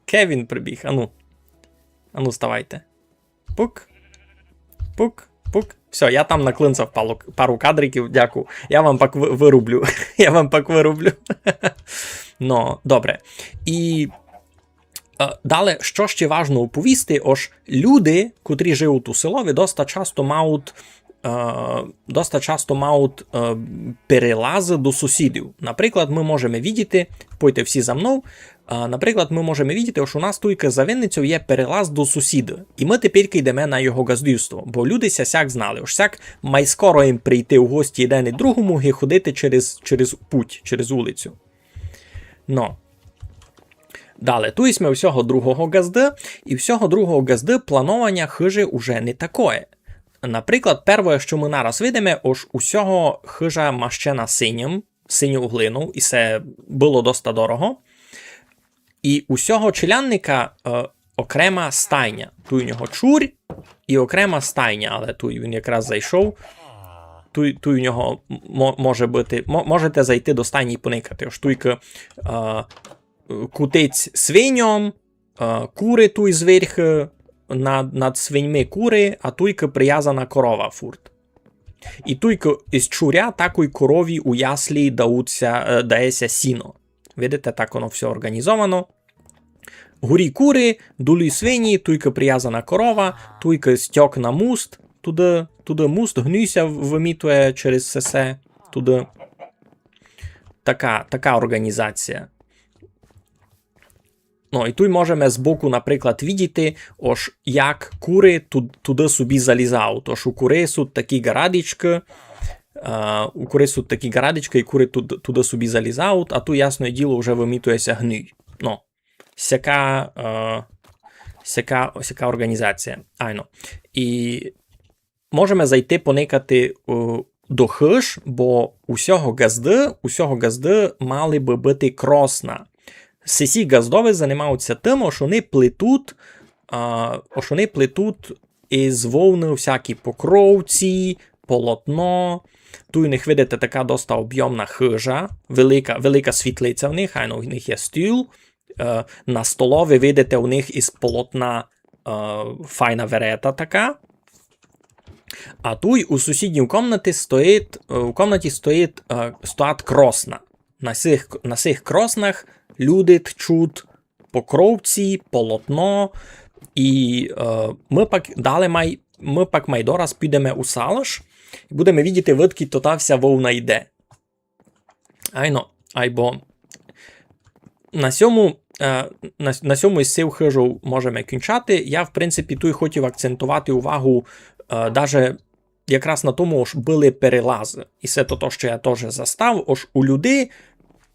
Кевін прибіг, ану. Ану, ставайте. Пук. Пук, пук. Всьо, я там наклинцав пару, пару кадриків, дякую. Я вам пак вы-, вырублю. Я вам пак вырублю. Но, добре. І, е, дале, што ще важно оповісти, ож люди, котрі живуть у селови, доста часто мають, е, доста часто мають, е, перелазы до сусідів. Наприклад, мы можеме видіти, пойте всі за мнов, а, наприклад, мы можеме видіти, ож у нас туйка за винницьов є перелаз до сусіда. І мы тепер йдеме на його ґаздівство, бо люди ся сяк знали, ож сяк май скоро їм прийти у гості єден і другому, ги ходити через, через путь, через улицю. Но. Дале, туй сьме у сього другого ґазды, і у сього другого ґазды планованя хыжі уже не такоє. Наприклад, первоє, што мы нараз видиме, ож у сього хыжа мащена синьом, синьов глинов, і се было доста дорого. І у сього челядника, е, окрема стайня. Туй у нього чурь і окрема стайня, але туй він якраз зайшов. Туй, туй у нього мо-, може быти, мо-, можете зайти до стайні і поникати. Ож туйка, е, кутиць свиньом, е, куры туй зверьхы, над, над свиньми куры, а туйка привязана корова фурт. І туйка із чуря такой корові у яслі дауться, е, дає ся сіно. Видите, так воно всьо орґанізовано. Горі куры, долі свині, туйка привязана корова, туйка стьок на муст, туды, туды муст, гнуй ся в-, вымітує через сесе, туды. Така, така орґанізація. Ну, і туй можеме збоку, наприклад, видіти, ож як куры ту-, туды собі залізають. Ож у куры суть такі ґарадичкы, е, у куры суть такі ґарадичкы, і куры туд-, туды собі залізають, а туй, ясне діло, вже вымітує ся гнуй. Ну, сяка, е, сяка, сяка орґанізація. Айно. І можеме зайти поникати, е, до хыж, бо у сього ґазды, у сього ґазды мали бы быти кросна. Сесі ґаздовы занимають ся тым, ож они плетуть, а, ож они плетуть із вовны всякі покровці, полотно. Туй у них, видите, така доста обйомна хыжа, велика, велика світлиця в них, айно, в них є стіл, е, на столови, видите, у них із полотна, е, файна верета така. А туй у сусідній комнаті стоїть, е, у комнаті стоїть, е, стоять кросна. На сих, на сих кроснах люди тчуть покровці, полотно, И, е, мы пак дале май, мы пак май дораз підеме у Салаш, и будеме видїти, выдкы то та вся вовна йде. Айно, айбо на сьому, е, на, на сьому из сив хыжов можеме кінчати. Я, в принципі, туй хотїв акцентовати увагу, е, даже якраз на тому, ож были перелазы. И се то, то, што я тоже застав, ож у людей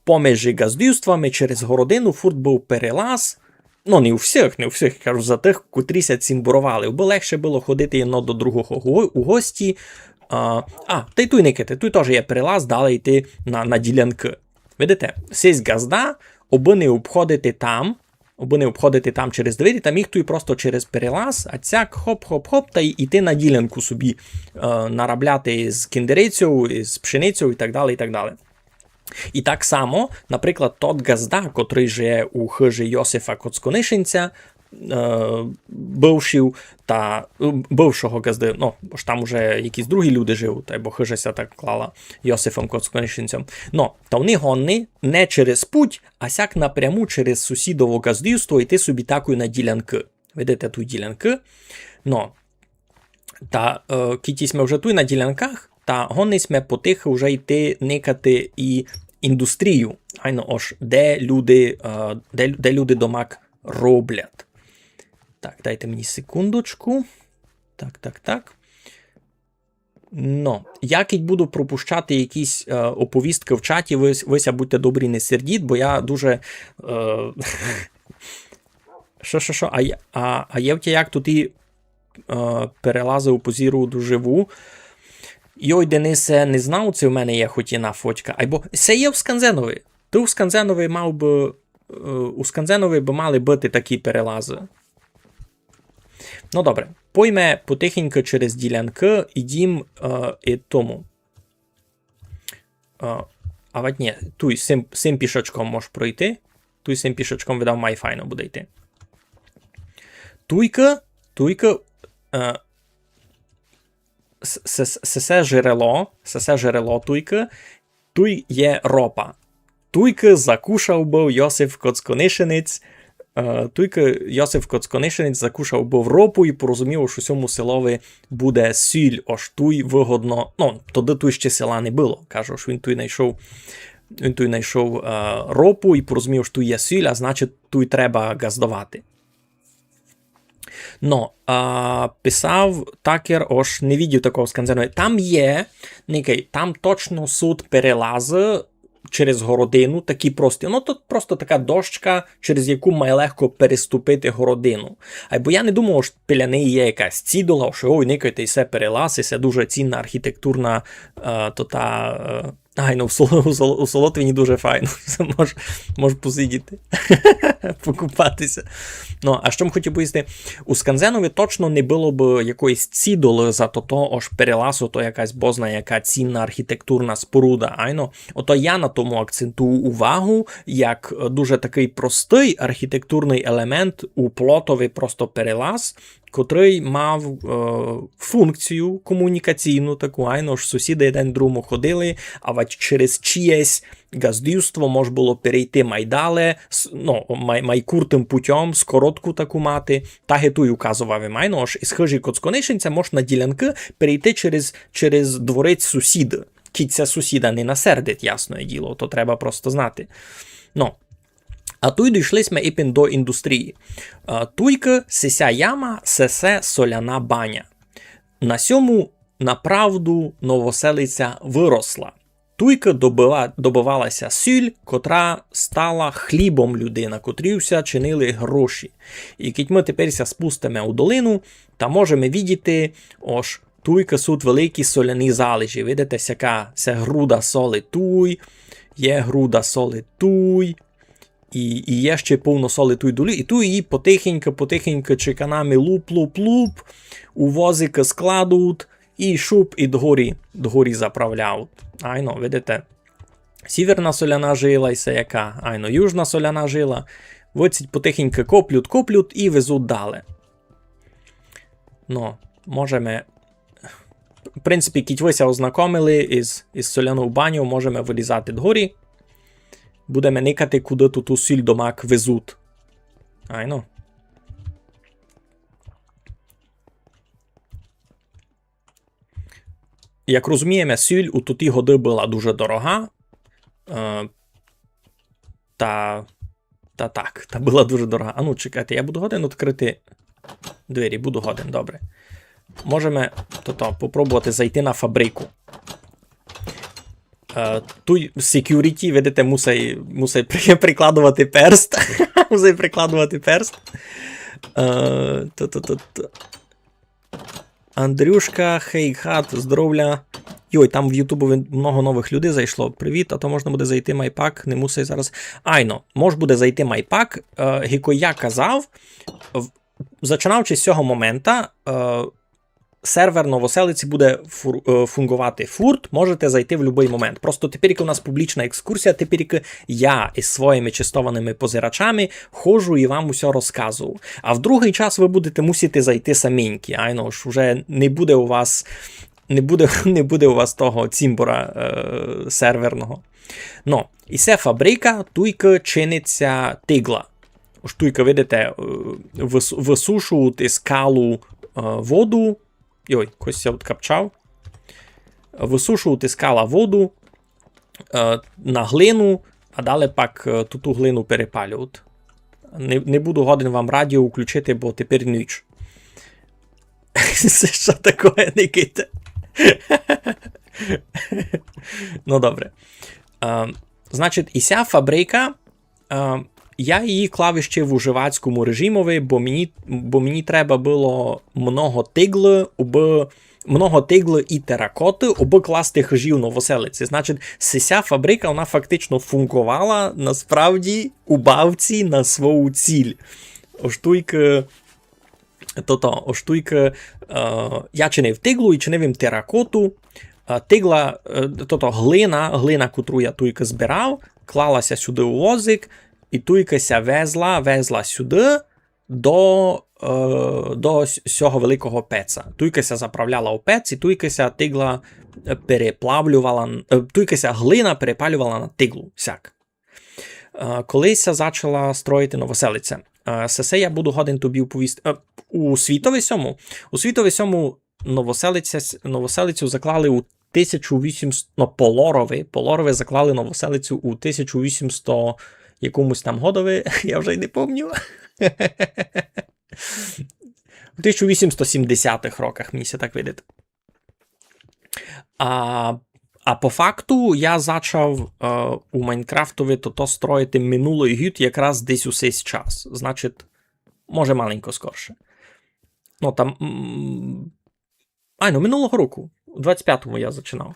помежи ґаздівствами через городину фурт быв перелаз. Ну, не у всіх, не у всіх, кажу за тых, котрі ся цімборовали. Бо легше было ходити єдно до другого го-, у гості. А, а, тай туй никайте, туй тоже є перелаз, дале йти на, на ділянкы. Видите, сись ґазда, обы не обходити там, обы не обходити там через двері, та міг туй просто через перелаз, а сяк хоп-хоп-хоп, тай йти на ділянку собі, е, наробляти з кіндерицьов, з пшеницьов и так дале, и так дале. И так само, наприклад, тот ґазда, котрый жиє у хыжи Йосифа Коцконишинця, е, бывшів та, е, бывшого ґазды, ну, бо ж там уже якісь другі люди живуть, айбо хыжа ся так клала Йосифом Коцконишинцьом. Но, та они годні не через путь, а сяк напряму через сусідово ґаздівство йти собі такой на ділянкы. Видите, туй ділянкы. Но, та, е, кідь сьме вже туй на ділянках, та годні сьме потихы вже йти никати и індустрію. Айно, ож де люди, е, де, де люди домак роблять. Так, дайте мені секундочку. Так, так, так. Но, я кідь буду пропущати якісь, е, оповісткы в чаті, вы, вы ся будьте добрі, не сердіть, бо я дуже, е, што, што, што? А є, а, а є в тя як туй, е, перелазы у позіру доживу? Йой, Денисе, не знав, ци в мене є хоть єдна фотка. Айбо се є в Сканзенови. Ты в Сканзенови мав бы, е, у Сканзенови бы мали быти такі перелазы. Но добре, пойме потихеньку через ділянкы, ідім, е, и тому. Е, а вать нї, туй сим, сим пішачком мож пройти. Туй сим пішачком, видав, май файно буде йти. Туйка, туйка, е, с-, с-, с-, сесе жерело, сесе жерело туйка, туй є ропа. Туйка закушав быв Йосиф Коцконишинець, е, туйка Йосиф Коцконишинець закушав быв ропу и порозумів, што сьому селови буде сіль, ож туй выгодно, ну, тогды туй ще села не было, каже, што він туй найшов, він туй найшов, е, ропу и порозумів, што туй є сіль, а значить, туй треба ґаздовати. Но, а, писав Такер, ож не видїв такого в Сканзенови. Там є, никай, там точно суть перелазы через городину, такі прості. Ну, то просто така дощка, через яку май легко переступити городину. Айбо я не думав, ож біля неї є якась цідола, ож, ой, никайте, и се перелаз, и се дуже цінна архітектурна, е, то та, е, Ай, ну, у Сол-, у Сол-, у Солотвині дуже файно. Мож, мож посидіти. Покупати ся. Ну, а што м хотїв повісти? У Сканзенови точно не было бы якоїсь цідолы за то, то, ож перелаз, то якась бозна яка цінна архітектурна споруда. Айно, ото я на тому акцентую увагу, як, е, дуже такый простый архітектурный елемент у плотови просто перелаз, котрый мав, е, функцію комунікаційну таку, айно, ож сусіды єден другому ходили, а вать через чиєсь ґаздівство мож было перейти май дале, с-, ну, май, май куртым путьом, скоротку таку мати, та ги туй указовав им, айно, ож из хыжі Коцконишинця мож на ділянкы перейти через, через дворець сусіда. Кідь ся сусіда не насердить, ясне діло, то треба просто знати. Ну, а туй дійшли сьме ипен до індустрії. А, туйка сися яма, сесе соляна баня. На сьому направду Новоселиця выросла. Туйка добыва-, добывала ся сіль, котра стала хлібом людей, на котрій ся чинили гроші. И кідь мы тепер ся спустиме у долину, та можеме видїти, ож туйка суть великі соляні залежі. Видите, сяка, ся груда соли туй, є груда соли туй, и, и є ще повно соли туй долі, и туй її потихеньку, потихеньку чеканами луп-луп-луп, у возикы складуть, и шуп, и догорі, догорі заправляють. Айно, видите, сіверна соляна жила, и се яка, айно, южна соляна жила. Выдцїть потихеньку коплють, коплють и везуть дале. Ну, можеме, в принципі, кідь вы ся ознакомили из, из солянов баньов, можеме вылїзати догорі. Будеме никати, куды ту, ту сіль домак везуть. Айно. Як розумієме, сіль у тоті годы была дуже дорога. Е, та, та так, та была дуже дорога. А ну, чекайте, я буду годен відкрыти двері, буду годен, добре. Можеме тото, попробовати зайти на фабрику. Е, туй security, видите, мусай, мусай при-, прикладовати перст. Мусай прикладовати перст. Е, то, то, то, то. Андрюшка, хей, гад, здоровля. Йой, там в Ютубу много новых людей зайшло. Привіт, а то можна буде зайти майпак, не мусай зараз. Айно, мож буде зайти майпак. Е, гіко я казав, в-, зачинаючи з сього момента, е, сервер Новоселиці буде фур-, е, фунґовати фурт, можете зайти в любый момент. Просто тепер, як у нас публічна екскурсія, тепер, як я із своїми честоваными позирачами ходжу і вам усьо розказую. А в другый час вы будете мусити зайти саменькі, айно ж, уже не буде у вас, не буде, не буде у вас того цімбора, е, серверного. Но, і се фабрика, туйка чинить ся тигла. Ож туйка, видите, е, вис-, высушують із калу, е, воду. Йой, когось я откапчав. Высушують із кала воду, е, на глину, а далі пак, е, ту, ту глину перепалюють. Не, не буду годен вам радіо включити, бо тепер ніч. Се што такоє, Никита? Ну, добре. Е, значить, і ся фабрика, е, я її клав іщи в уживацькому режимови, бо мені, бо мені треба было много тиглы, убы, много тиглы і теракоты, убы класти хыжі в Новоселиці. Значить, сися фабрика, вона фактично фунґовала насправді у бавці на свою ціль. Ож туйка, тото, ож туйка, е, я чинив тиглу і чинив їм теракоту. Е, тигла, е, тото глина, глина, котру я туйка збирав, клала ся сюды у возик, і туйка ся везла, везла сюды до, е, до с-, сього великого пеца. Туйка ся заправляла у пец, і туйка ся тигла, е, переплавлювала, е, туйка ся глина перепалювала на тиглу, сяк. Е, коли ся зачала строїти Новоселиця? Е, сесе я буду годен тобі уповісти. Е, у світови сьому, у світови сьому Новоселиця с-, Новоселицю заклали у тисячу вісімсто, ну, полорови, полорови заклали Новоселицю у тисячу вісімсто якомусь там годови, я вже й не помню. У тисячу вісімсто сімдесятых роках, мені ся так видить. А, а по факту я зачав, е, у Майнкрафтови тото строїти минулый гід якраз десь у сей час. Значить, може, маленько скорше. Ну, там, м, ай, ну, минулого року, у двадцять пятому я зачинав.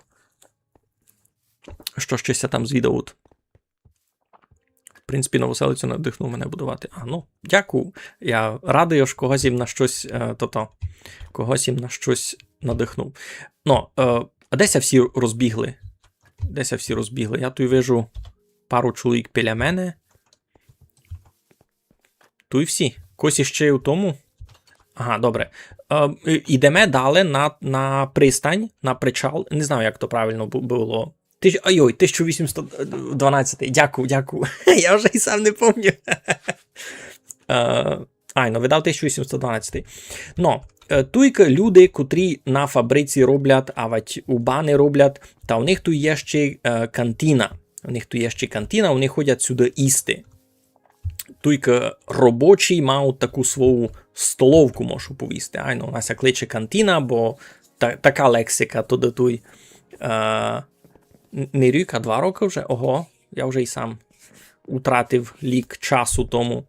Што ще ся там звідавуть? В принципі, Новоселицю надихнув мене будувати. А, ну, дякую. Я радий, ож когось їм на штось, е, тото, когось їм на штось надихнув. Ну, е, а де ся всі розбігли? Де ся всі розбігли? Я туй вижу пару чоловік біля мене. Туй всі. Когось іщи є у тому? Ага, добре. Е, е, ідеме далі на, на пристань, на причал. Не знаю, як то правильно бу-, было. Тиш-, ай-йой, тисяча вісімсот дванадцятый. Дякую, дякую. Я вже й сам не помню. Е, ай, ну, видав, тисяча вісімсот дванадцятый. Но, е, туйка люди, котрі на фабриці роблять, авать у бани роблять, та у них туй є ще, е, кантина. У них туй є ще кантина, вони ходять сюды їсти. Туйка робочі мають таку свою столовку, можу повісти. Айно, у нас ся кличе кантина, бо та-, така лексика туды туй. Е, н-, не рік, а два рокы вже. Ого, я вже й сам утратив лік часу тому.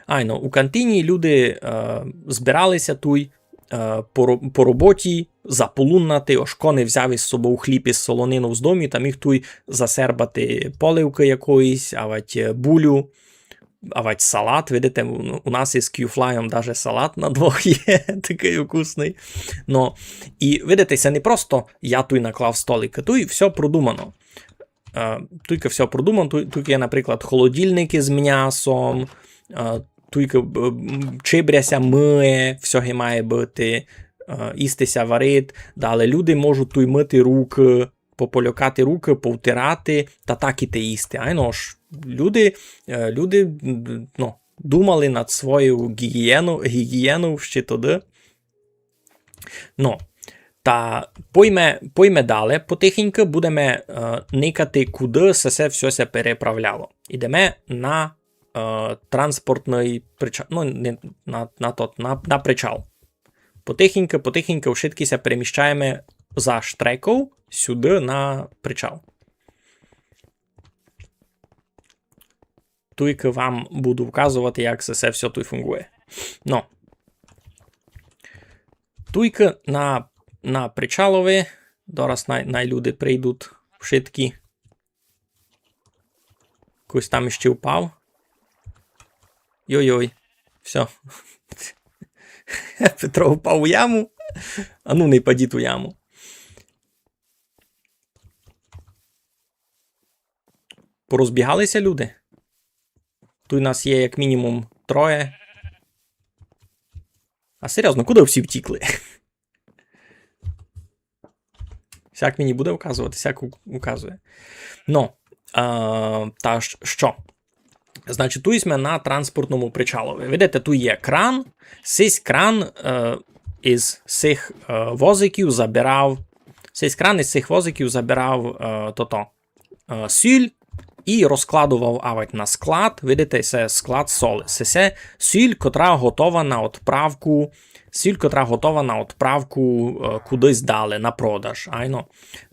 Айно, у кантині люди, е, збирали ся туй, е, по ро-, по роботі, заполунати, ож ко не взяв із собов хліб із солонинов з дому, та міг туй засербати поливкы якоїсь, авать, е, булю, авать салат. Видите, у, у нас із Кюфлайом даже салат на двох є, такый вкусный. Но, і видите, се не просто я туй наклав столик, туй всьо продумано. Е, туйка всьо продумано, туй, туйка є, наприклад, холодильникы з мнясом, е, туйка, е, м, чибря ся мыє, всьо ги має быти, е, їсти ся варить. Далі люди можуть туй мыти рукы, пополюкати рукы, повтирати, та так іти їсти. Айно ж, люди, е, люди, м, ну, думали над свою гігієну, гігієну ще тогды. Но, Та пойме, пойме дале, потихеньку будеме, е, никати, куды се, се всьо ся переправляло. Идеме на, е, транспортный причал, ну, не на, на тот, на, на причал. Потихеньку, потихеньку вшыткы ся переміщаєме за штреков сюды на причал. Туйкы вам буду вказовати, як се, се всьо туй фунґує. Но. Туйкы на, на причалови. Дораз най, най люди прийдуть вшыткі. Хтось там іщи впав. Йой-йой. Всьо. Петро впав у яму. А ну, не падіть у яму. Порозбігали ся люди. Туй нас є як мінімум троє. А серйозно, куды всі втікли? Сяк мені буде указовати, сяк у-, указує. Но, а, та ш-, што? Значить, туй сьме на транспортному причалови. Видите, туй є кран. Сись кран, е, із сих, е, возиків забирав, сись кран із сих возиків забирав, е, тото, е, сіль і розкладовав авать на склад. Видите, се склад соли. Се, се сіль, котра готова на отправку, сіль, котра готова на отправку, е, кудись дале, на продаж. Айно.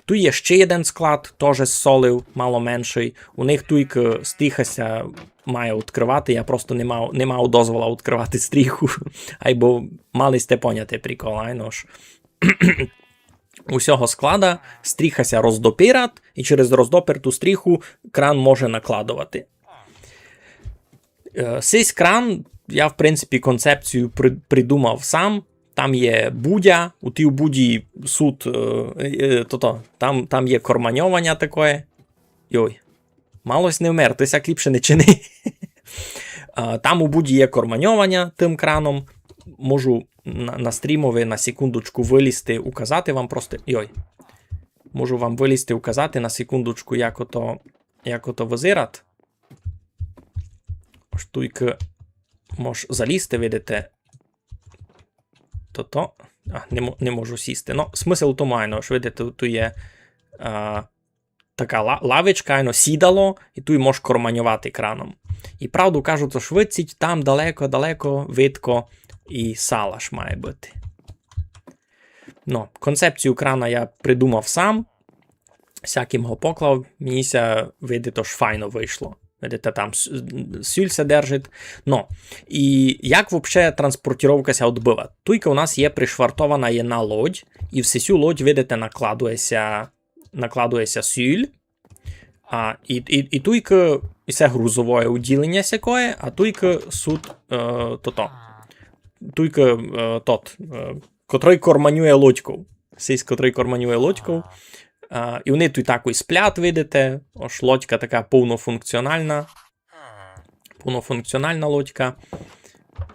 Туй є ще єден склад, тоже з соли, мало меншый. У них туйкы стріха ся має открывати, я просто не мав, не мав дозвола открывати стріху. Айбо мали сьте поняти прикол, айно ж. У сього склада стріха ся роздопират, і через роздоперту стріху кран може накладовати. Е, сись кран, я, в принципі, концепцію при-, придумав сам. Там є будя, у тій буді суть, е, е, тото, там, там є корманьованя такоє. Йой, мало сь не вмер, ты сяк ліпше не чини. А, там у буді є корманьованя тым краном. Можу на, на стрімови на секундочку вылізти, указати вам просто. Йой. Можу вам вылізти, указати на секундочку, як ото, як ото вызират. Ож туйкы мож залізти, видите. Тото. А, не мо-, не можу сісти. Но, смысл у тому, айно, ож видите, туй є, а, така ла-, лавичка, айно, сідало, і туй мож корманьовати краном. І правду кажу, то швидціть там далеко-далеко видко і салаш має быти. Но, концепцію крана я придумав сам. Сяк им го поклав, мені ся видить, ож файно вышло. Видите, там с-, сіль ся держить. Но, і як вообще транспортировка ся одбыва? Туйка у нас є пришвартована єдна лодь, і в сесю лодь, видите, накладує ся, накладує ся сіль. А, і, і, і туйка, і се грузовоє уділеня сякоє, а туйка суть, е, тото. Туйка, е, тот, е, котрый корманює лодьков. Сись, котрый корманює лодьков. А, і они туй так і сплят, видите. Ож лодька така повнофункціональна. Повнофункціональна лодька.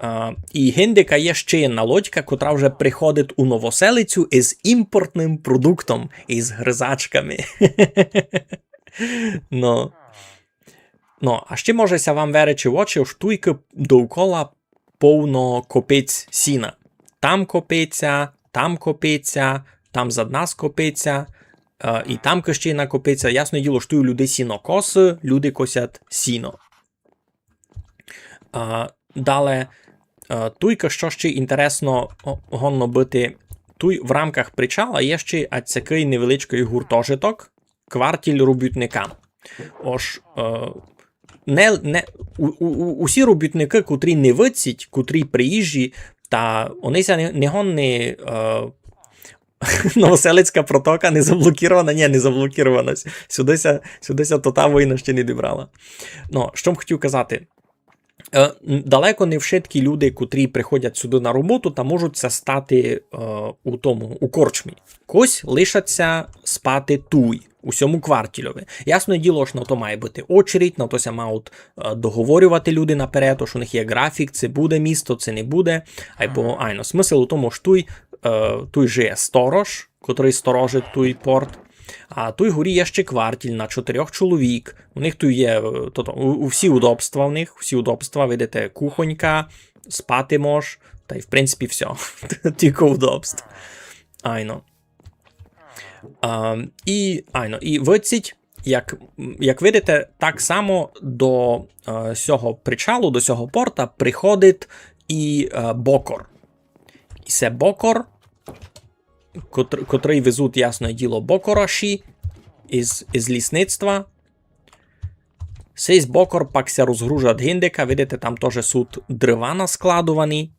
А, і гиндика є ще єдна лодька, котра вже приходить у Новоселицю із імпортним продуктом, із гризачками. Но. Но, а ще може ся вам веречи в очі, ож туйкы довкола повно копиць сіна. Там копиця, там копиця, там зад нас копиця, е, і там ще єдна копиця. Ясне діло, ож туй у людей сінокосы, люди косять сіно. А, дале, е, туйка, што ще інтересно, о, годно быти, туй в рамках причала є ще ацякый невеличкый гуртожиток, квартіль робітникам. Ож, е, не, не, у, у, у, усі робітникы, котрі не выдціть, котрі приїжджі, та они ся не, не годні, е, Новоселицька протока не заблокірована? Ні, не заблокірована. Сюды ся, сюды ся то та война ще не дібрала. Но, што м хотів казати? Е, н-, далеко не вшыткі люди, котрі приходять сюды на роботу, та можуть ся стати, е, у тому, у корчмі. Кось лишать ся спати туй, у сьому квартільови. Ясне діло, ож на то має быти очередь, на то ся мають, е, договорювати люди наперед, ож у них є графік, ци буде місто, ци не буде. Айбо, айно, смысл у тому, ож туй, е, туй жиє сторож, котрый сторожить туй порт. А туй горі є ще квартіль на чотирьох чоловік. У них туй є, е, тото, у, у всі удобства в них, всі удобства, видите, кухонька, спати мож, та й, в принципі, всьо. Тілько удобств. Айно. А, і, айно, і выдцїть, як, як видите, так само до е, сього причалу, до сього порта приходить і е, бокор. І се бокор, котр, котрый везуть, ясне діло, бокороші із, із лісництва. Сись бокор пак ся розгружать гиндика, видите, там тоже суть дрова наскладовані.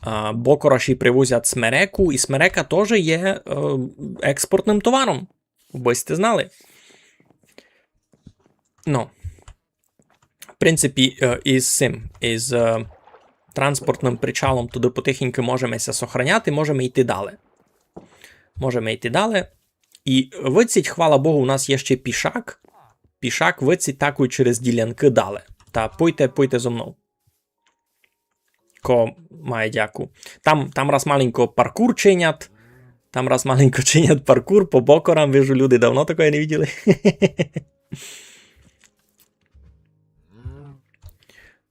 А, бокороші привозять смереку, і смерека тоже є е, експортным товаром. Вы сьте знали. Ну, в принципі, е, із сим, із е, транспортным причалом туды потихеньку можеме ся сохраняти, можеме йти далі. Можеме йти далі. І выдцїть, хвала Богу, у нас є ще пішак. Пішак выдцїть такой через ділянкы далі. Та пойте, пойте зо мнов. Ко має дяку. Там, там раз маленько паркур чинять. Там раз маленько чинять паркур по бокорам. Вижу, люди давно такоє не виділи.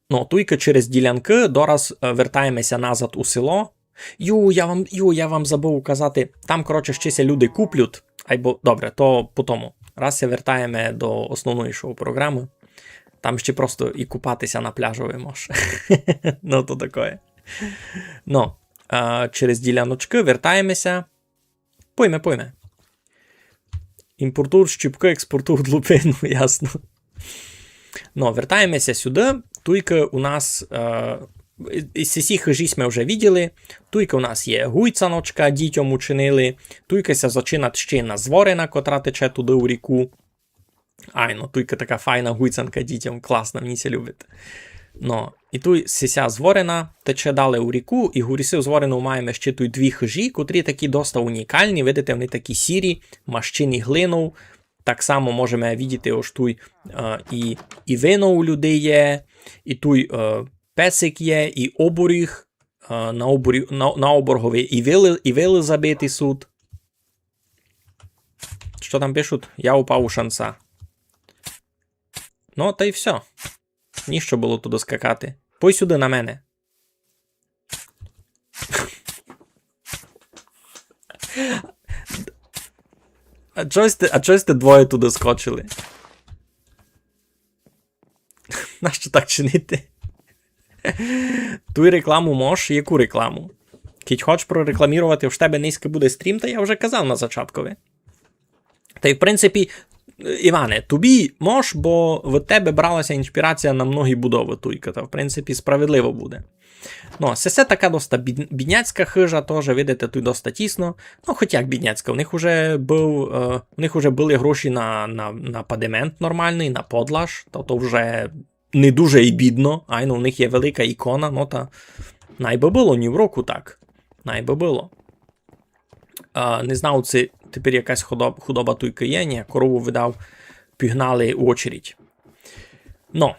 Ну, туйка через ділянкы, дораз е, вертаєме ся назад у село. Ю, я вам, ю, я вам забыв указати. Там, коротше, ще ся люди куплють. Айбо, добре, то по тому. Раз ся вертаєме до основної шоу програмы. Там ще просто і купати ся на пляжови мож. Ну, то такоє. Ну, е, через діляночкы вертаєме ся. Пойме, пойме. Імпортур щіпкы, експортур лупину, ясно. Ну, вертаєме ся сюды. Туйка у нас, е, і, і сі хыжі сьме вже виділи. Туйка у нас є гуйцаночка, дітьом учинили. Туйка ся зачинать ще на зворина, котра тече туды у ріку. Айно, туйка така файна гуйцанка дітям, класна, мені ся любить. Ну, і туй сися зворина тече далі у ріку, і горі сив зворину маєме ще туй дві хыжі, котрі такі доста унікалні, видите, вони такі сірі, мащені глинов. Так само можеме видіти, ож туй е, і, і вино у людей є, і туй е, песик є, і оборіг, е, на, оборі, на, на оборгови і вилы, і вилы забиті суть. Што там пишуть? Я упав у шанса. Ну, та й всьо. Ніщо было туды скакати. Пой сюды на мене. А чого сьте, а чого сьте двоє туды скочили? Нащо так чинити? Туй рекламу мож, яку рекламу? Кідь хоч прорекламірувати, ож в тебе нынька буде стрім, та я вже казав на зачаткови. Та й, в принципі, Іване, тобі мож, бо від тебе брала ся іншпірація на многі будовы туйка, та, в принципі, справедливо буде. Ну, се, се така доста бід-, бідняцька хыжа, тоже, видите, туй доста тісно. Ну, хоч як бідняцька, у них уже быв, е, у них уже были гроші на, на, на падемент нормалный, на подлаж, тобто вже не дуже і бідно, айно, у них є велика ікона, ну та най бы было, ні в року так. Най бы было. А, не знав, ци тепер якась худоб-, худоба туйка є, ні, корову видав, пігнали у очередь. Ну,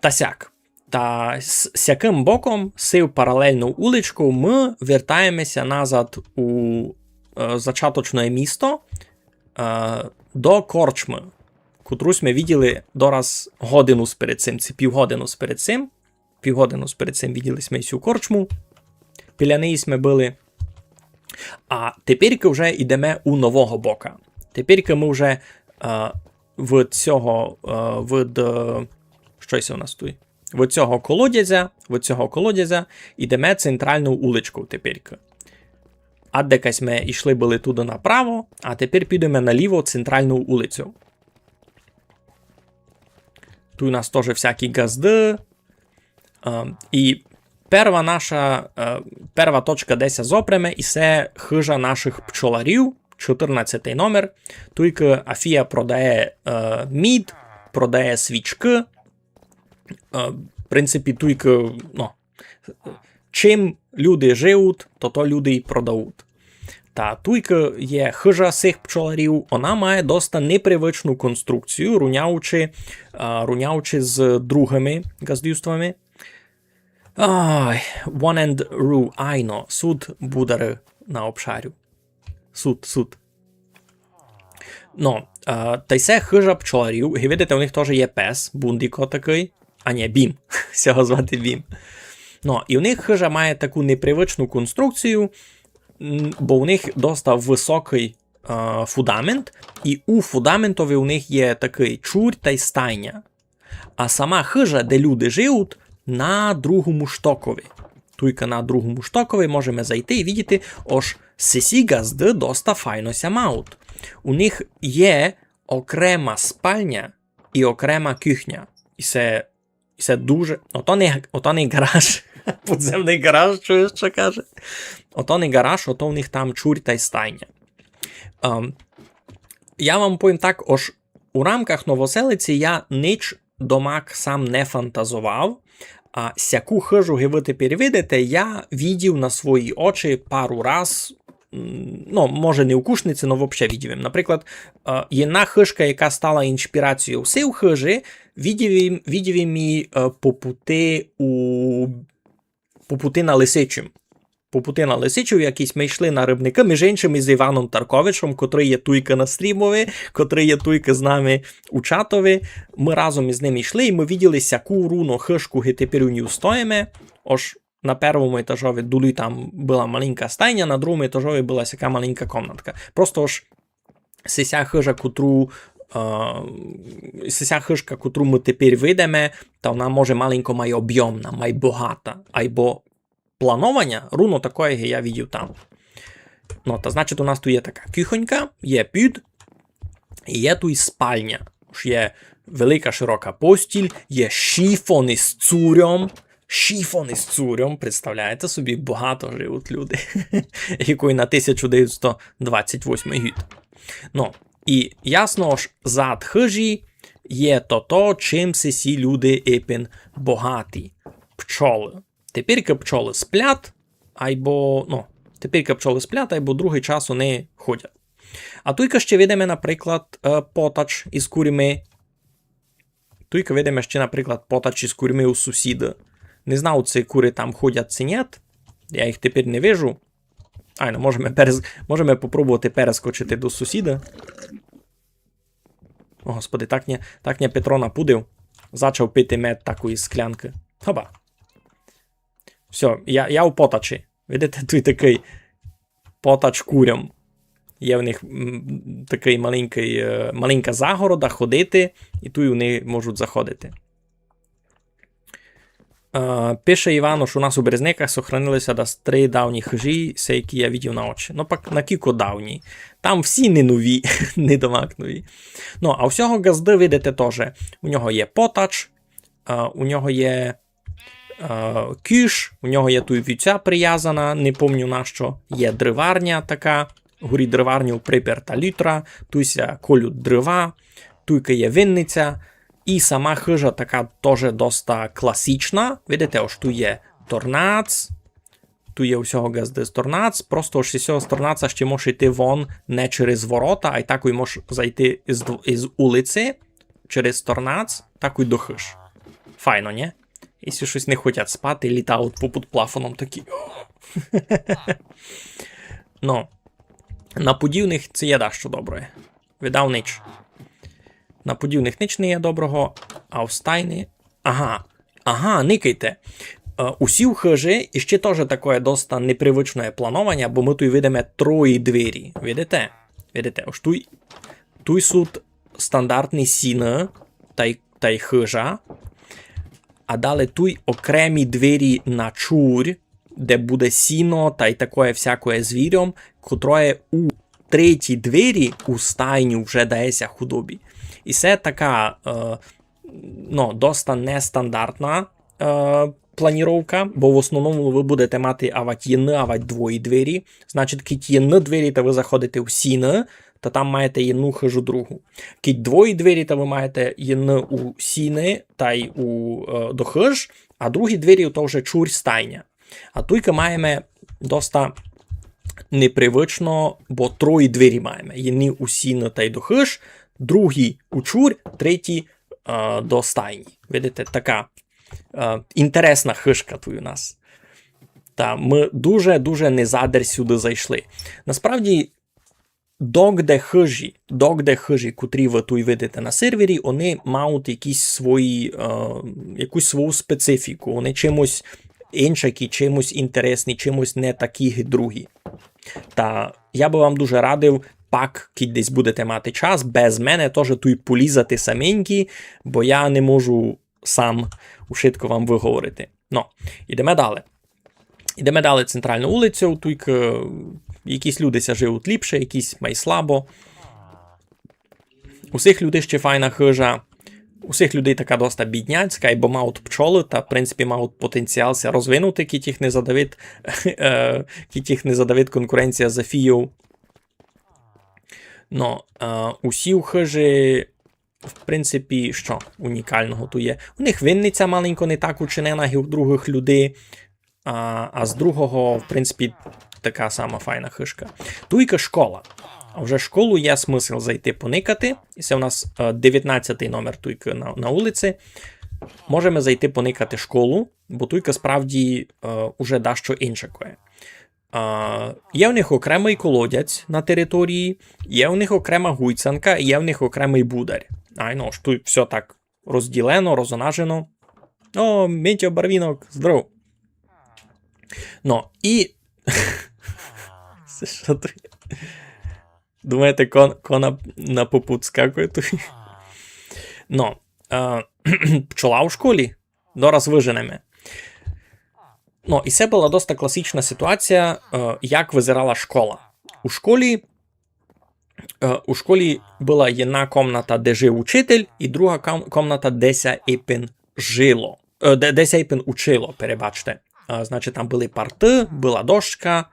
та сяк. Та с-, сякым боком, сив паралельну уличку, мы вертаєме ся назад у е, зачаточне місто, е, до корчмы, котру сьме виділи дораз годину сперед сим, ци півгодину сперед сим. Півгодину сперед сим виділи сьме сю корчму. Біля неї сьме были. А теперька вже йдеме у нового бока. Теперька мы вже е, від сього, е, від, е, што се у нас туй? Від сього колодязя, від сього колодязя йдеме центральну уличку теперька. А декась сьме йшли были туды направо, а тепер підеме наліво центральну улицю. Туй у нас тоже всякі ґазды. Е, і перва наша, е, перва точка, де ся зопреме, і се хыжа нашых пчоларів, чотырнадцятый номер. Туйка Афія продає е, мід, продає свічкы. Е, в принципі, туйка, ну, чим люди живуть, то то люди й продають. Та туйка є хыжа сих пчоларів, она має доста непривычну конструкцію, рунявучи, е, рунявучи з другыми ґаздівствами. Ай, One and Rue, айно, суть будары на обшарю. Суть, суть. Ну, е, та й се хыжа пчоларів. Ги видите, у них тоже є пес, Бундіко такый. А ні, Бім. Сього звати Бім. Ну, і у них хыжа має таку непривычну конструкцію, м, бо у них доста высокый, е, фундамент, і у фундаментови у них є такый чурь тай стайня. А сама хыжа, де люди живуть, на другому штокови. Туйка на другому штокови можеме зайти і видіти, ож сесі ґазды доста файно ся мають. У них є окрема спальня і окрема кухня. І се, і се дуже... Ото не, ото не ґараж, подземный ґараж, што іщи каже. Ото не ґараж, ото у них там чурь тай стайня. Ем, я вам повім так, ож у рамках Новоселиці я нич домак сам не фантазовав, а сяку хыжу, ги вы тепер видите, я видів на свої очі пару раз, м, ну, може, не у Кушниці, но вообще видів им. Наприклад, е, єдна хыжка, яка стала іншпіраційов сей хыжі, видів им, видів им її, е, по пути у, по пути на Лисичим. По пути на Лисичів, як сьме йшли на Рыбникы, між іншым із Іваном Тарковичом, котрый є туйка на стрімови, котрый є туйка з нами у чатови. Мы разом із ним йшли, і мы виділи сяку руно хыжку, ги тепер у ній стоїме. Ож на первому етажови долі там была маленька стайня, на другому етажови была сяка маленька комнатка. Просто ож сися хыжа, котру, е, сися хыжка, котру мы тепер видиме, та вона може маленько май обйомна, май богата, айбо планованя руно такоє, ги я видів там. Ну, та значить, у нас туй є така кухонька, є під, і є туй спальня. Ож є велика широка постіль, є шифон із цурьом. Шифон із цурьом, представляєте собі, богато живуть люди. Якої на тисяча девятсот двадцять восьмый гід. Ну, і ясно, ож зад хыжі є тото, чим сесі люди ипен богаті. Пчолы. Теперька пчолы сплят, айбо, ну, теперька пчолы сплят, айбо другый час они ходять. А туйка ще видиме, наприклад, е, потач із курьми. Туйка видиме ще, наприклад, потач із курьми у сусіда. Не знав, ци куры там ходять, ци нєт. Я їх тепер не вижу. Айно, можеме перес-, можеме попробовати перескочити до сусіда. О, Господи, так ня, так ня Петро напудив. Зачав пити мед такої склянкы. Хоба. Всьо, я, я у потачі. Видите, туй такый потач курям. Є в них, м, такый маленькый, е, маленька загорода, ходити, і туй вони можуть заходити. Е, пише Іван, ож у нас у Березниках сохранили ся дас три давні хыжі, се, які я видів на очі. Ну, пак на кіко давні. Там всі не нові, не домак нові. Ну, а у сього ґазды, видите, тоже. У нього є потач, е, у нього є, е, куш, у нього є туй вівця привязана, не помню на што. Є дроварня така, горі дроварню приперта лютра, туй ся колють дрова, туйка є винниця, і сама хыжа така тоже доста класична. Видите, ож туй є торнац, туй є у сього ґазды торнац, просто ож із сього торнаца ще можеш йти вон не через ворота, ай такой можеш зайти із дв-, із улиці, через торнац, такой до хыж. Файно, нє? Якщо штось не хотять спати, літають попуд плафоном такі. Ну, на подівных це є дашто добре. Видав нич. На подівных нич не є доброго, а в стайни... Ага, ага, никайте. Е, усі в хыжі, і ще тоже такоє доста непривычноє планованя, бо мы туй видиме трої двері. Видите? Видите, ож туй, туй суть стандартні сіны, тай, тай хыжа. А далі туй окремі двері на чурь, де буде сіно тай такоє всякоє звірьом, котроє у третій двері у стайню вже дає ся худобі. І се така, е, ну, доста нестандартна, е, планіровка, бо в основному вы будете мати авать єдны, авать двої двері. Значить, кідь єдны двері, та вы заходите у сіны, та там маєте єдну хыжу, другу. Кідь двої двері, та вы маєте єдны у сіны тай у, е, до хыж, а другі двері то вже чурь, стайня. А туйка маєме доста непривычно, бо трої двері маєме. Єдні у сіны тай до хыж, другі у чурь, треті, е, до стайні. Видите, така, е, інтересна хыжка туй у нас. Та мы дуже-дуже не задарь сюды зайшли. Насправді, догде хыжі, догде хыжі, котрі вы туй видите на сервері, они мають якісь свої, е, якусь свою специфіку, они чимось іншакі, чимось інтересні, чимось не такі, ги другі. Та я бы вам дуже радив пак, кідь десь будете мати час, без мене тоже туй полізати саменькі, бо я не можу сам ушытко вам выговорити. Но, ідеме дале. Ідеме дале централну улицю, туйкы якісь люди ся живуть ліпше, якісь май слабо. У сих людей ще файна хыжа. У сих людей така доста бідняцька, айбо мають пчолы, та, в принципі, мають потенціал ся розвинути, кідь їх не задавить, е, кідь їх не задавить конкуренція за фійов. Но, е, усі у хыжі, в принципі, што унікалного туй є? У них винниця маленько не так учинена, як у другых людей. А, а з другого, в принципі, така сама файна хыжка. Туйка школа. А вже школу є смысл зайти поникати. І се у нас, е, девятнадцятый номер туйка на, на улиці. Можеме зайти поникати школу, бо туйка справді, е, уже дашто иншакоє. А, є в них окремый колодязь на території, є в них окрема гуйцанка, є в них окремый бударь. Айно, ож туй всьо так розділено, розонажено. О, Митя Барвінок, здоров. Но, і... Се што туй? Думаєте, кон-, кона на попут скакує туй? Но, е, пчола у школі? Дораз выженеме. Но, і се была доста класична ситуація, е, як визирала школа. У школі Е, у школі была єдна комната, де жив учитель, і друга ком-, комната, де ся ипен жило. Е, де, де ся ипен учило, перебачте. Е, значить, там были парты, была дошка,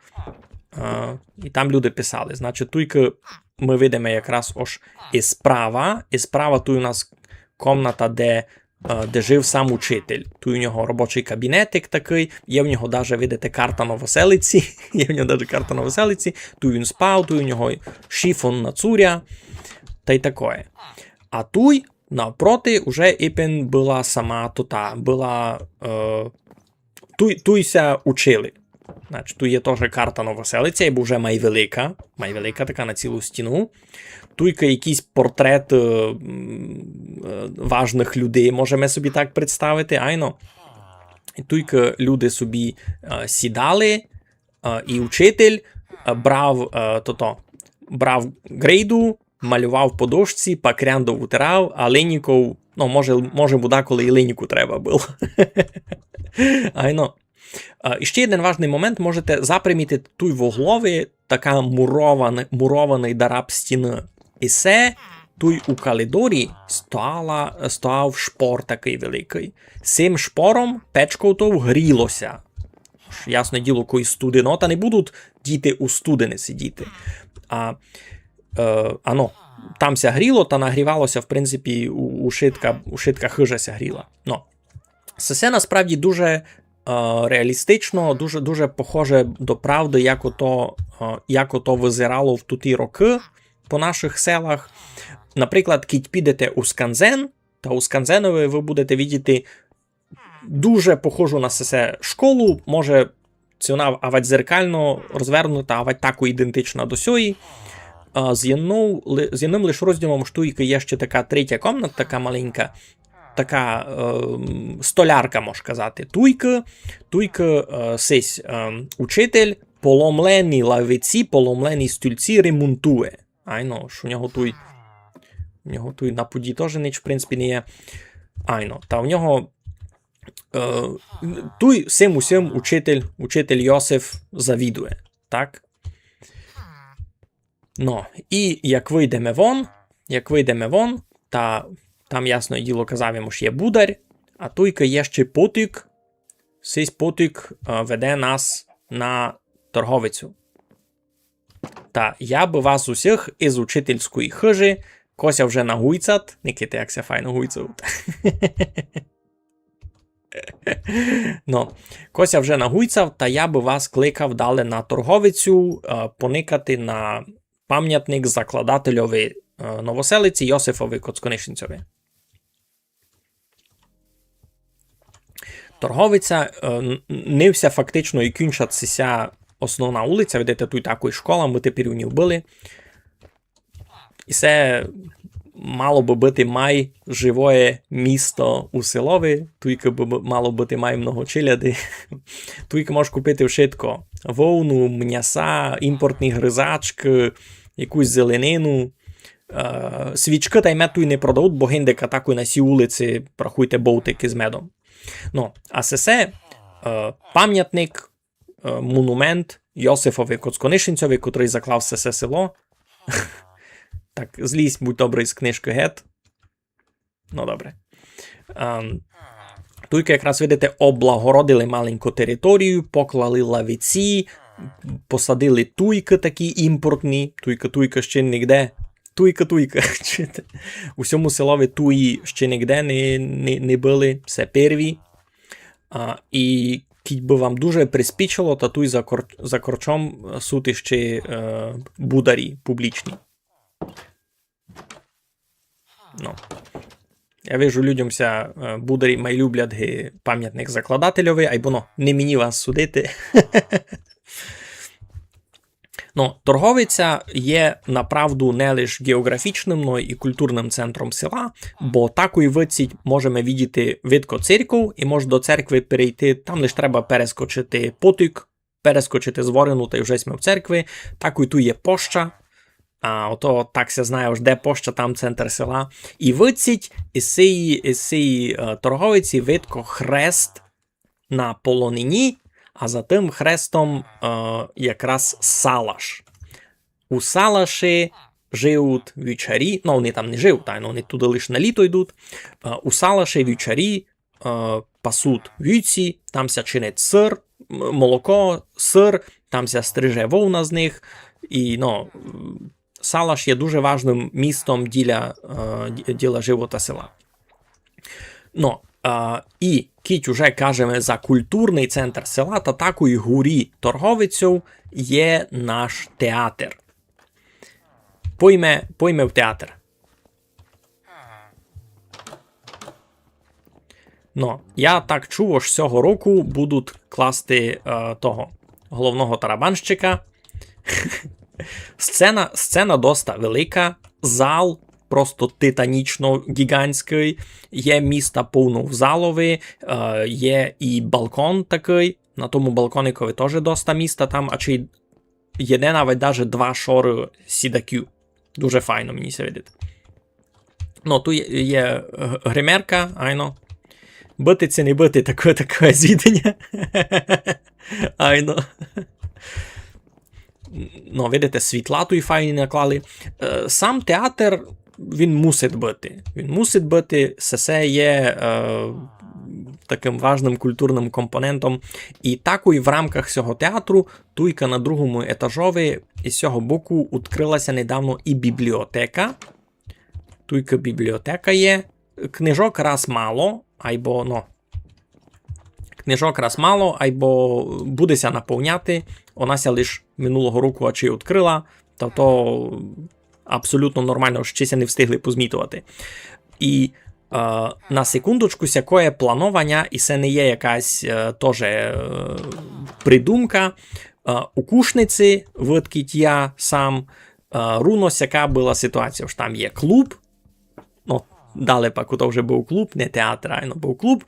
е, і там люди писали. Значить, туйкы мы видиме якраз ож і справа. І справа туй у нас комната, де е, де жив сам учитель. Туй у нього робочый кабінетик такый, є в нього даже, видите, карта Новоселиці, є в нього даже карта Новоселиці, туй він спав, туй у нього шифон на цуря, тай такоє. А туй, навпроти, уже ипен была сама тота, была, е, туй, туй ся учили. Значить, туй є тоже карта Новоселиці, айбо вже май велика, май велика така на цілу стіну. Туйка якісь портреты, м, е, важных людей, можеме собі так представити, айно. І туйка люди собі, е, сідали, е, і учитель, е, брав, е, тото, брав грейду, малював по дошці, пак ряндо утирав, а линійков, ну, може, може, му даколи і линійку треба было. Айно. А, і ще єден важный момент, можете запримітити туй в углови така мурована-, мурованый дараб стіны. І се туй у калідорі стояла, стояв шпор такый великый. Сим шпором печков тов гріло ся. Ож, ясне діло, кой студено, та не будуть діти у студени сидіти. А, е, ано, там ся гріло, та нагрівало ся, в принципі, у, ушытка, ушытка хыжа ся гріла. Но. Се, се насправді дуже, е, реалістично, дуже, дуже похоже до правды, як ото, е, як ото визирало в туті рокы по нашых селах. Наприклад, кідь підете у Сканзен, та у Сканзенови вы будете видіти дуже похожу на сесе школу, може, ци она авадь зеркално розвернута, авадь тако ідентична до сьої. А з єднов ли-, з єдным лиш розділом, ож туйка є ще така третя комната, така маленька, така, ем, столярка, мож казати. Туйка, туйка, е, сись, ем, учитель поломлені лавиці, поломлені стульці ремонтує. Айно, ож у нього туй, у нього туй на пуді тоже нич, в принципі, не є. Айно, та у нього, е, туй сим усім учитель, учитель Йосиф завідує, так? Но, і як выйдеме вон, як выйдеме вон, та там, ясне діло, казав им, ож є бударь, а туйка є ще потік, сись потік, е, веде нас на торговицю. Та я бы вас усіх из учительської хыжі, ко ся вже нагуйцат, никайте, як ся файно гуйцав. Но, ко ся вже нагуйцав, та я бы вас кликав дале на торговицю, е, поникати на памятник закладательови, е, Новоселиці Йосифови Коцконишинцьови. Торговиця, е, н-, нив ся фактично і кінчат сися основна улиця, видите, туй такой школа, мы тепер у ній были. І се мало бы быти май живоє місто у селови, туйка бы б-, мало быти май много челяди. Туйка можеш купити вшытко. Вовну, мняса, імпортні гризачкы, якусь зеленину. Е, свічкы тай мед туй не продавуть, бо гинде ка такой на сій улици, рахуйте, бовтик из медом. Ну, а сесе, е, памятник, е, монумент Йосифови Коцконишинцьови, котрый заклав сесе село. Так, злізь, будь добрый, з книжкы гет. Ну, добре. Ем, туйка якраз, видите, облагородили маленьку територію, поклали лавиці, посадили туйкы такі імпортні, туйка, туйка ще нигде. Туйка, туйка. Чуєте? У сьому селови туї ще нигде не, не, не были, се перві. А, і кідь бы вам дуже приспічило, та туй за кор-, за корчом суть іщи, е, бударі публічні. Ну. Я вижу, людям ся, е, бударі май люблять ги памятник закладательови, айбо, ну, не мені вас судити. Ну, Торговиця є направду не лиш ґеоґрафічным, но і културным центром села, бо такой выдцїть можеме видіти видко церьков і мож до церькви перейти, там лиш треба перескочити потік, перескочити зворину, тай вже сьме в церькви. Такой туй є поща. А ото так ся знає, ож де поща, там центр села. І выдцїть із сеї, із сеї, е, Торговиці видко хрест на полонині, а за тым хрестом, е, якраз Салаш. У Салаші живуть вівчарі, ну, они там не живуть, айно, они туды лиш на літо йдуть. Е, у Салаші вівчарі, е, пасуть вівці, там ся чинить сыр, м-, молоко, сыр, там ся стриже вовна з них, і, ну, Салаш є дуже важным містом діля, е, ді-, діля живота села. Ну, е, і кідь уже кажеме за културный центр села, та такой горі Торговицьов є наш театр. Пойме, пойме в театр. Ну, я так чув, ож сього року будуть класти, е, того головного тарабанщика. Сцена, сцена доста велика, зал просто титанічно ґіґантськый, є міста повно в залови, е, є і балкон такый, на тому балконикови тоже доста міста, там ачей єден, авадь даже два шоры сідаків. Дуже файно мені ся видить. Ну, туй є, є г-, гримерка, айно. Быти ци не быти таке, таке звідання. Айно. Ну, видите, світла туй файні наклали. Е, сам театр, він мусить быти. Він мусить быти, се, се є, е, такым важным културным компонентом. І такой в рамках сього театру туйка на другому етажови із сього боку відкрыла ся недавно і бібліотека. Туйка бібліотека є. Книжок раз мало, айбо, ну, книжок раз мало, айбо буде ся наповняти. Она ся лиш минулого року ачей відкрыла, та то абсолютно нормално, ще ся не встигли позмітовати. І, е, на секундочку, сякоє планованя, і се не є якась, е, тоже, е, придумка. Е, у Кушниці, выдкіть я сам, е, руно сяка была ситуація, ож там є клуб, ну, дале пак то вже быв клуб, не театр, айно быв клуб,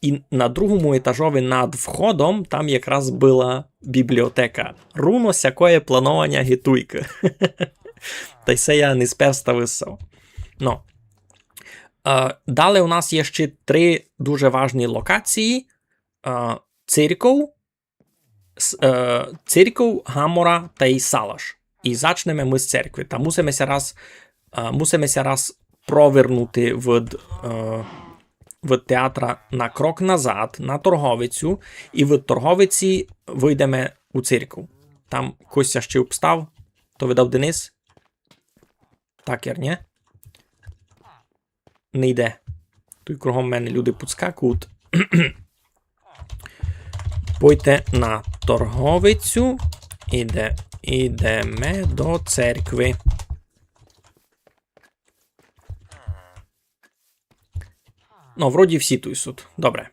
і на другому етажови над входом там якраз была бібліотека. Руно сякоє планованя ги туйка. Тай се я не сперста высав. Ну. Е, дале у нас є ще три дуже важні локації. Е, церков, с-, е, церков, гамора тай Салаш. І зачнеме мы з церкви. Та мусиме ся раз, е, мусиме ся раз провернути від, е, від театра на крок назад, на Торговицю, і від Торговиці выйдеме у церков. Там кось ся ще обстав, то видав Денис. Так, єр, нє? Не йде. Туй кругом мене люди підскакують. Пойте на Торговицю. Іде, ідеме до церкви. Ну, вроді всі туй суть. Добре.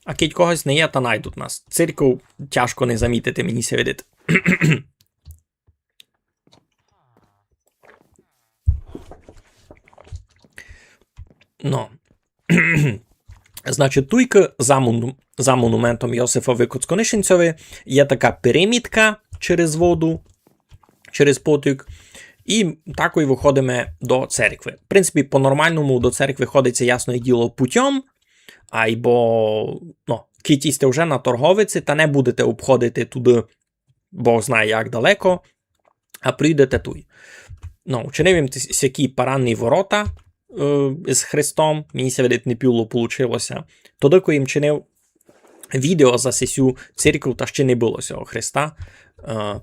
А кідь когось не є, та найдуть нас. Церков тяжко не замітити, мені ся видить. Ну. Значить, туйка за мону-, за монументом Йосифови Коцконишинцьови є така перемітка через воду. через потік. І такой выходиме до церкви. В принципі, по-нормалному до церкви ходить ся, ясне діло, путьом, айбо, ну, кідь сьте вже на Торговиці, та не будете обходити туды, Бог знає як далеко, а прийдете туй. Ну, учинив им ті сякі парадні ворота, е, з хрестом, мені ся видить, не піло получило ся. Тогды, коли им чинив відео за сесю церкву, та ще не было сього хреста. Е,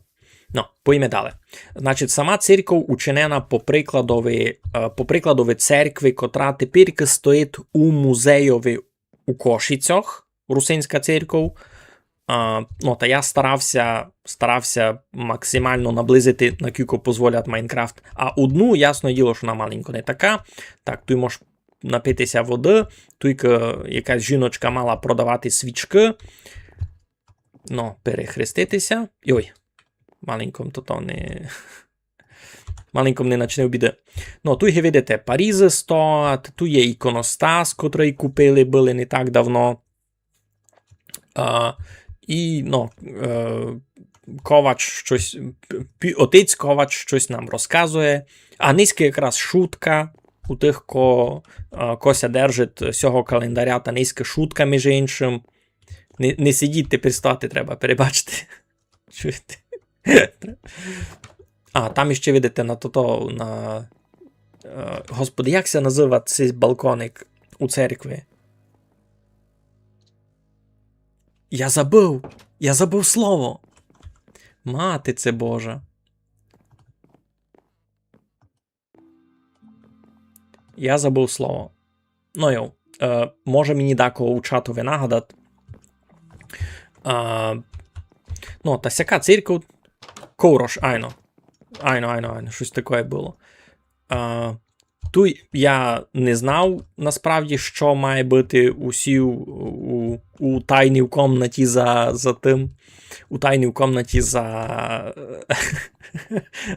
ну, пойме далі. Значить, сама церква учинена по прикладови, е, по прикладови церкви, котра тепер стоїть у музейови у Кошицях, русинська церква. А, ну, та я старався, старався максимално наблизити, накілько позволять Майнкрафт. А одну, ясне діло, што вона маленько не така. Так, туй можеш напити ся воды, туйка якась жіночка мала продавати свічкы. Ну, перехрестити ся. Йой, маленько м то, то не... Маленько м не начинив біды. Ну, туй, ги видите, парізы стоять, туй є іконостас, котрый купили были не так давно. А, і, ну, е, Ковач штось, пі-, отець Ковач штось нам розказує. А нынька якраз шутка у тых, ко, е, ко ся держить сього календаря, та нынька шутка, між іншым. Не, не сидіть, тепер стати треба, перебачте. Чуєте? А, там іще видите на тото, на, е, Господи, як ся называть сей балконик у церкви? Я забыв! Я забыв слово! Матице Божа! Я забыв слово. Ну, йо, е, може мені дакого у чатови нагадать. А, ну, та сяка церква, Коврош, айно. Айно, айно, айно, штось таке было. А, туй я не знав, насправді, што має быти у сій, у, у тайній комнаті за, за тым, у тайній комнаті за,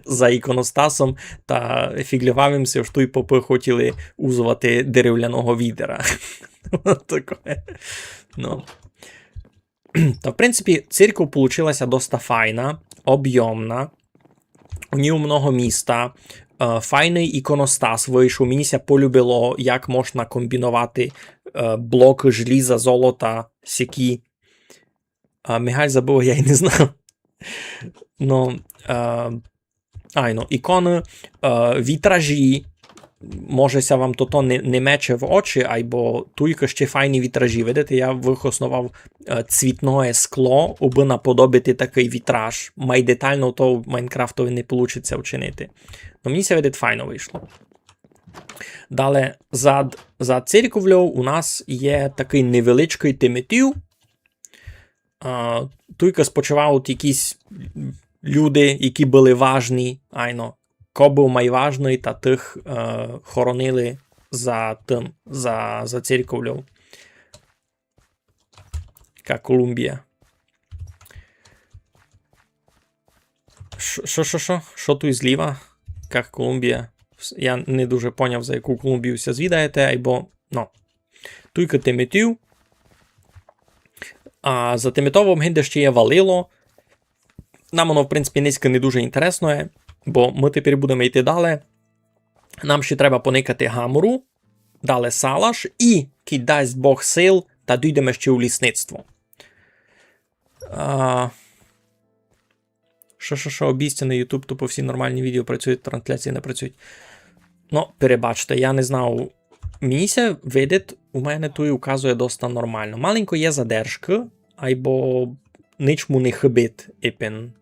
за іконостасом, та фіґльовав им ся, што туй попы хотіли узовати деревляного відера. Таке. Ну. Та, в принципі, церква получила ся доста файна, обйомна. У ній много міста. Е, файный іконостас вышов. Мені ся полюбило, як можна комбіновати, е, блокы желіза, золота, сякі. А, Михаль забыв, я й не знав. Ну, е, айно, іконы, е, вітражі. Може ся вам тото не, не мече в очі, айбо туйка ще файні вітражі. Видите, я выхосновав, е, цвітноє скло, убы наподобити такый вітраж. Май детално то в Майнкрафтови не получить ся учинити. Но мені ся видить, файно вышло. Дале, зад, за церковлёв у нас є такый невеличкый теметів. А, туйка спочивають якісь люди, які были важні, айно, ко быв май важный, та тых, е, хоронили за тым, за, за церковлёв. Яка Колумбія. Шо, шо, шо, шо? Шо туй зліва? Як Колумбія? Я не дуже поняв, за яку Колумбію ся звідаєте, айбо, ну, туйка теметів. А за теметовом гинде ще є валило. Нам воно, в принципі, нынька не дуже інтересноє, бо мы тепер будеме йти дале. Нам ще треба поникати гамору, дале салаш і, кідь дасть Бог сил, та дойдеме ще у лісництво. А, Шо, шо, шо, обістя на YouTube, тупо всі нормальні відео працюють, трансляції не працюють. Ну, перебачте, я не знав. Мені ся видить, у мене туй указує доста нормално. Маленько є задержка, айбо нич му не хибить ипен.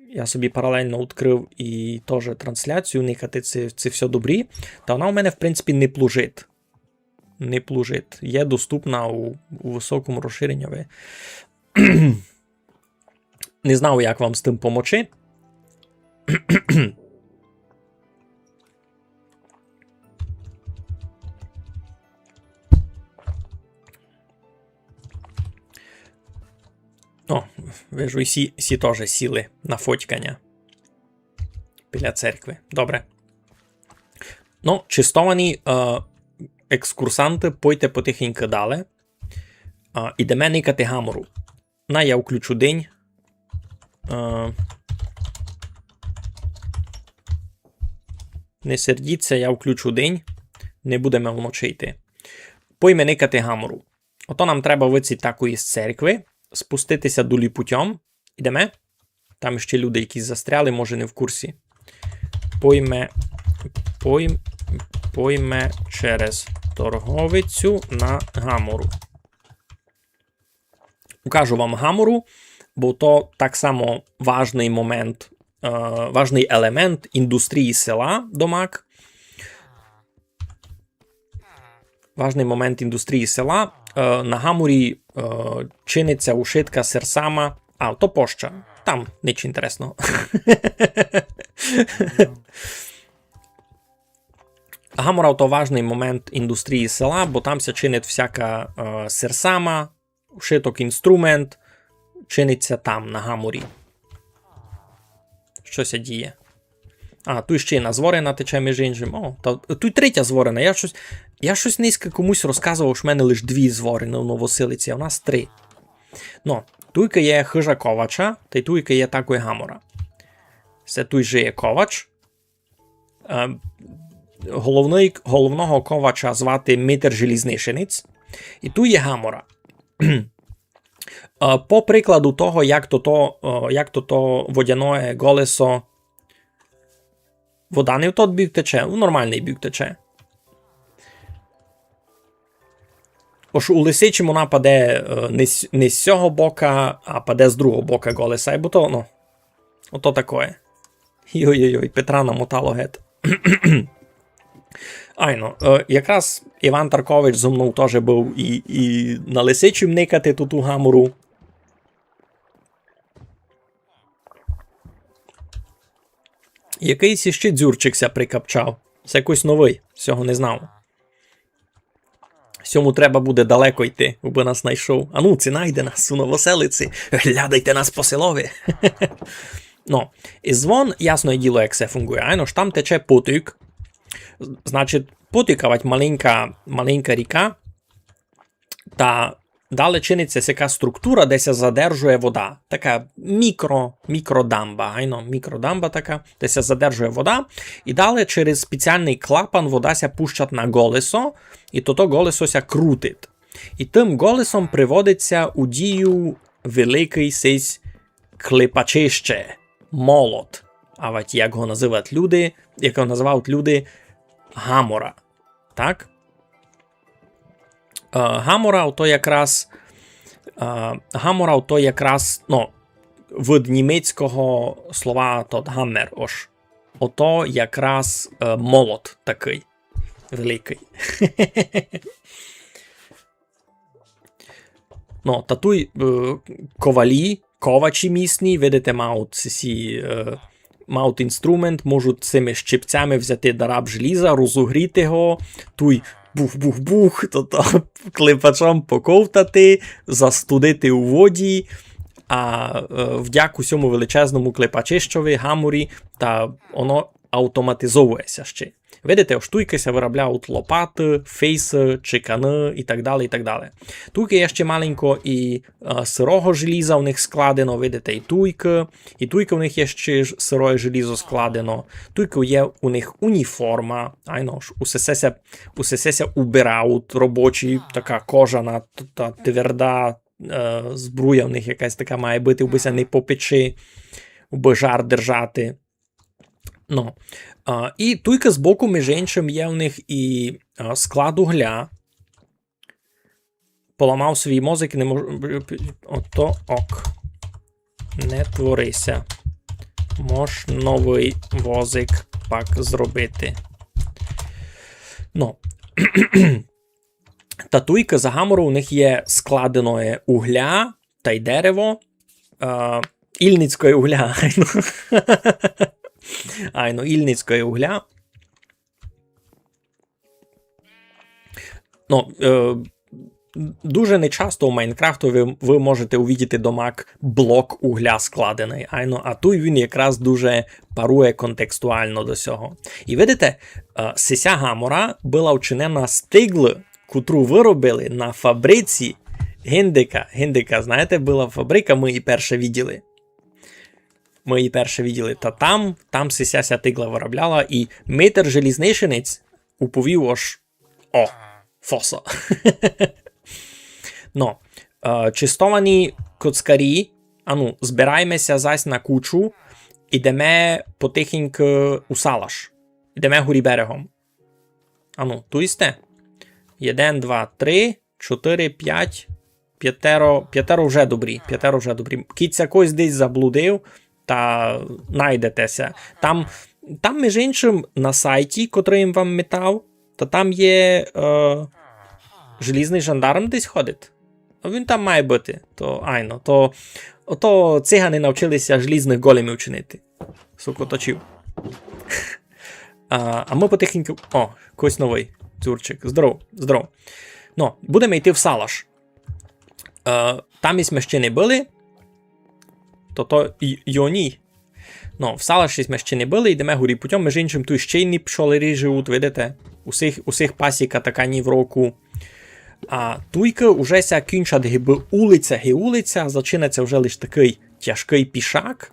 Я собі паралельно відкрыв і тоже трансляцію, никати, ци, ци всьо добрі. Та вона у мене, в принципі, не плужить. Не плужить. Є доступна у, у высокому розширенню. Не знав, як вам з тым помочи. О, вижу, і сі, сі тоже сіли на фотьканя біля церкви. Добре. Ну, честовані, е, екскурсанты, пойте потихеньку дале. Е, ідеме никати гамору. На, я включу день. Е, Не сердіть ся, я включу день. Не будеме вночи йти. Пойме никати гамору. Ото нам треба выдци такой из церкви, спустити ся долі путьом. Ідеме. Там ще люди якісь застряли, може, не в курсі. Пойме, пойм-, пойме через торговицю на гамору. Укажу вам гамору, бо то так само важный момент, е, важный елемент індустрії села домак. Важный момент індустрії села. Е, на гаморі, е, чинить ся ушытка серсама. А, то поща. Там нич інтересного. Гамора то важный момент індустрії села, бо там ся чинить всяка, е, серсама, ушыток, інструмент, чинить ся там, на гаморі. Што ся діє? А, туй ще й на зворина тече, між іншым. О, та, туй третя зворина. Я штось, я штось нынька комусь розказовав, што в мене лиш дві зворины у Новоселици, а в нас три. Но, туйка є хыжа ковача, тай туйка є такой гамора. Се туй жиє ковач. Е, головный, головного ковача звати Митер Желізнишинець. І туй є гамора. Е, по прикладу того, як то, то, е, як то, то водяноє голесо. Вода не в тот бік тече, у нормалный бік тече. Ож у Лисичім она паде, е, не з, не з сього бока, а паде з другого бока голеса, бо то, ну, ото такоє. Йой-йой-йой, Петра намотало гет. Айно, е, якраз Іван Таркович зо мнов тоже быв і, і на Лисичім никати ту, ту гамору. Якыйсь іщи дзюрчик ся прикапчав. Се якыйсь новый, сього не знав. Сьому треба буде далеко йти, убы нас найшов. А ну, ци найде нас у Новоселици, глядайте нас по селови. Ну, і звон, ясне діло, як се фунґує. Айно ж, там тече потік. Значить, потік, авать маленька, маленька ріка. Та дале чинить ся сяка структура, де ся задержує вода. Така мікро, мікродамба, айно, мікродамба така, де ся задержує вода. І дале через спеціалный клапан вода ся пущать на голесо, і тото голесо ся крутить. І тым голесом приводить ся у дію великый сись клепачище, молот. Авать, як го называють люди, як го называють люди, гамора. Так? Е, гамора, ото якраз, е, гамора, ото якраз, ну, від німецького слова тот гаммер, ож. Ото якраз, е, молот такый великый. Ну, та туй, е, ковалі, ковачі місні, видите, мають сі, е, мають інструмент, можуть сими щипцями взяти дараб желіза, розогріти го, туй бух-бух-бух, то, то клепачом поковтати, застудити у воді, а, е, вдяку сьому величезному клепачищови, гаморі, та воно автоматизовує ся ще. Видите, ож туйкы ся вырабляють лопаты, фейсы, чеканы і так дале, і так дале. Туйкы є ще маленько і, е, сырого желіза у них складено, видите, і туйкы, і туйкы у них є ще ж сыроє желізо складено. Туйкы є у них уніформа, айно ж, усе се ся, усе се ся убирають робочі, така кожана, т-, та тверда, е, збруя у них якась така має быти, убы ся не попечи, убы жар держати. Ну, а, і туйка збоку, між іншым, є в них і, а, склад угля. Поламав свій мозок, не можу. Ото ок. Не творися. Мож новый возик пак зробити. Ну. Та туйка за гамору у них є складеноє угля, тай дерево. Е, ільницькоє угля, айно. Айно, ільницькоє угля. Ну, е, дуже нечасто у Майнкрафту вы, вы можете увидіти домак блок угля складеный, айно, а туй він якраз дуже парує контекстуално до сього. І видите, е, сися гамора была вчинена з тиглы, котру выробили на фабриці Гиндика. Гиндика, знаєте, была фабрика, мы її перше виділи. мы її перше виділи, та там, там сися ся тигла вырабляла, і митер желізничинець уповів, ож: «О, фоса». Но, е, честовані коцкарі, ану, збирайме ся зась на кучу, ідеме потихеньку у салаш. Ідеме горі берегом. Ану, туй сьте. Єден, два, три, чотыри, пять, пятеро, пятеро вже добрі, пятеро вже добрі. Кідь ся когось десь заблудив, та найдете ся. Там, там, межи иншым, на сайті, котрый им вам метав, та там є, е, желізный жандарм десь ходить. А він там має быти. То айно, то, ото цигани навчили ся желізных големів чинити. Сокотачів. А, а мы потихеньку... О, когось новый. Цурчик. Здоров, здоров. Но, будеме йти в салаш. Е, там сьме ще не были. То то й-, йоні. Но, в салаші сьме ще не были, йдеме горі путьом. Межи иншым, туй ще й пчолярі живуть, видите? У сих, у сих пасіка така ні в року. А туйка уже ся кінчать гибы улиця, ги улиця, зачинать ся вже лиш такый тяжкый пішак.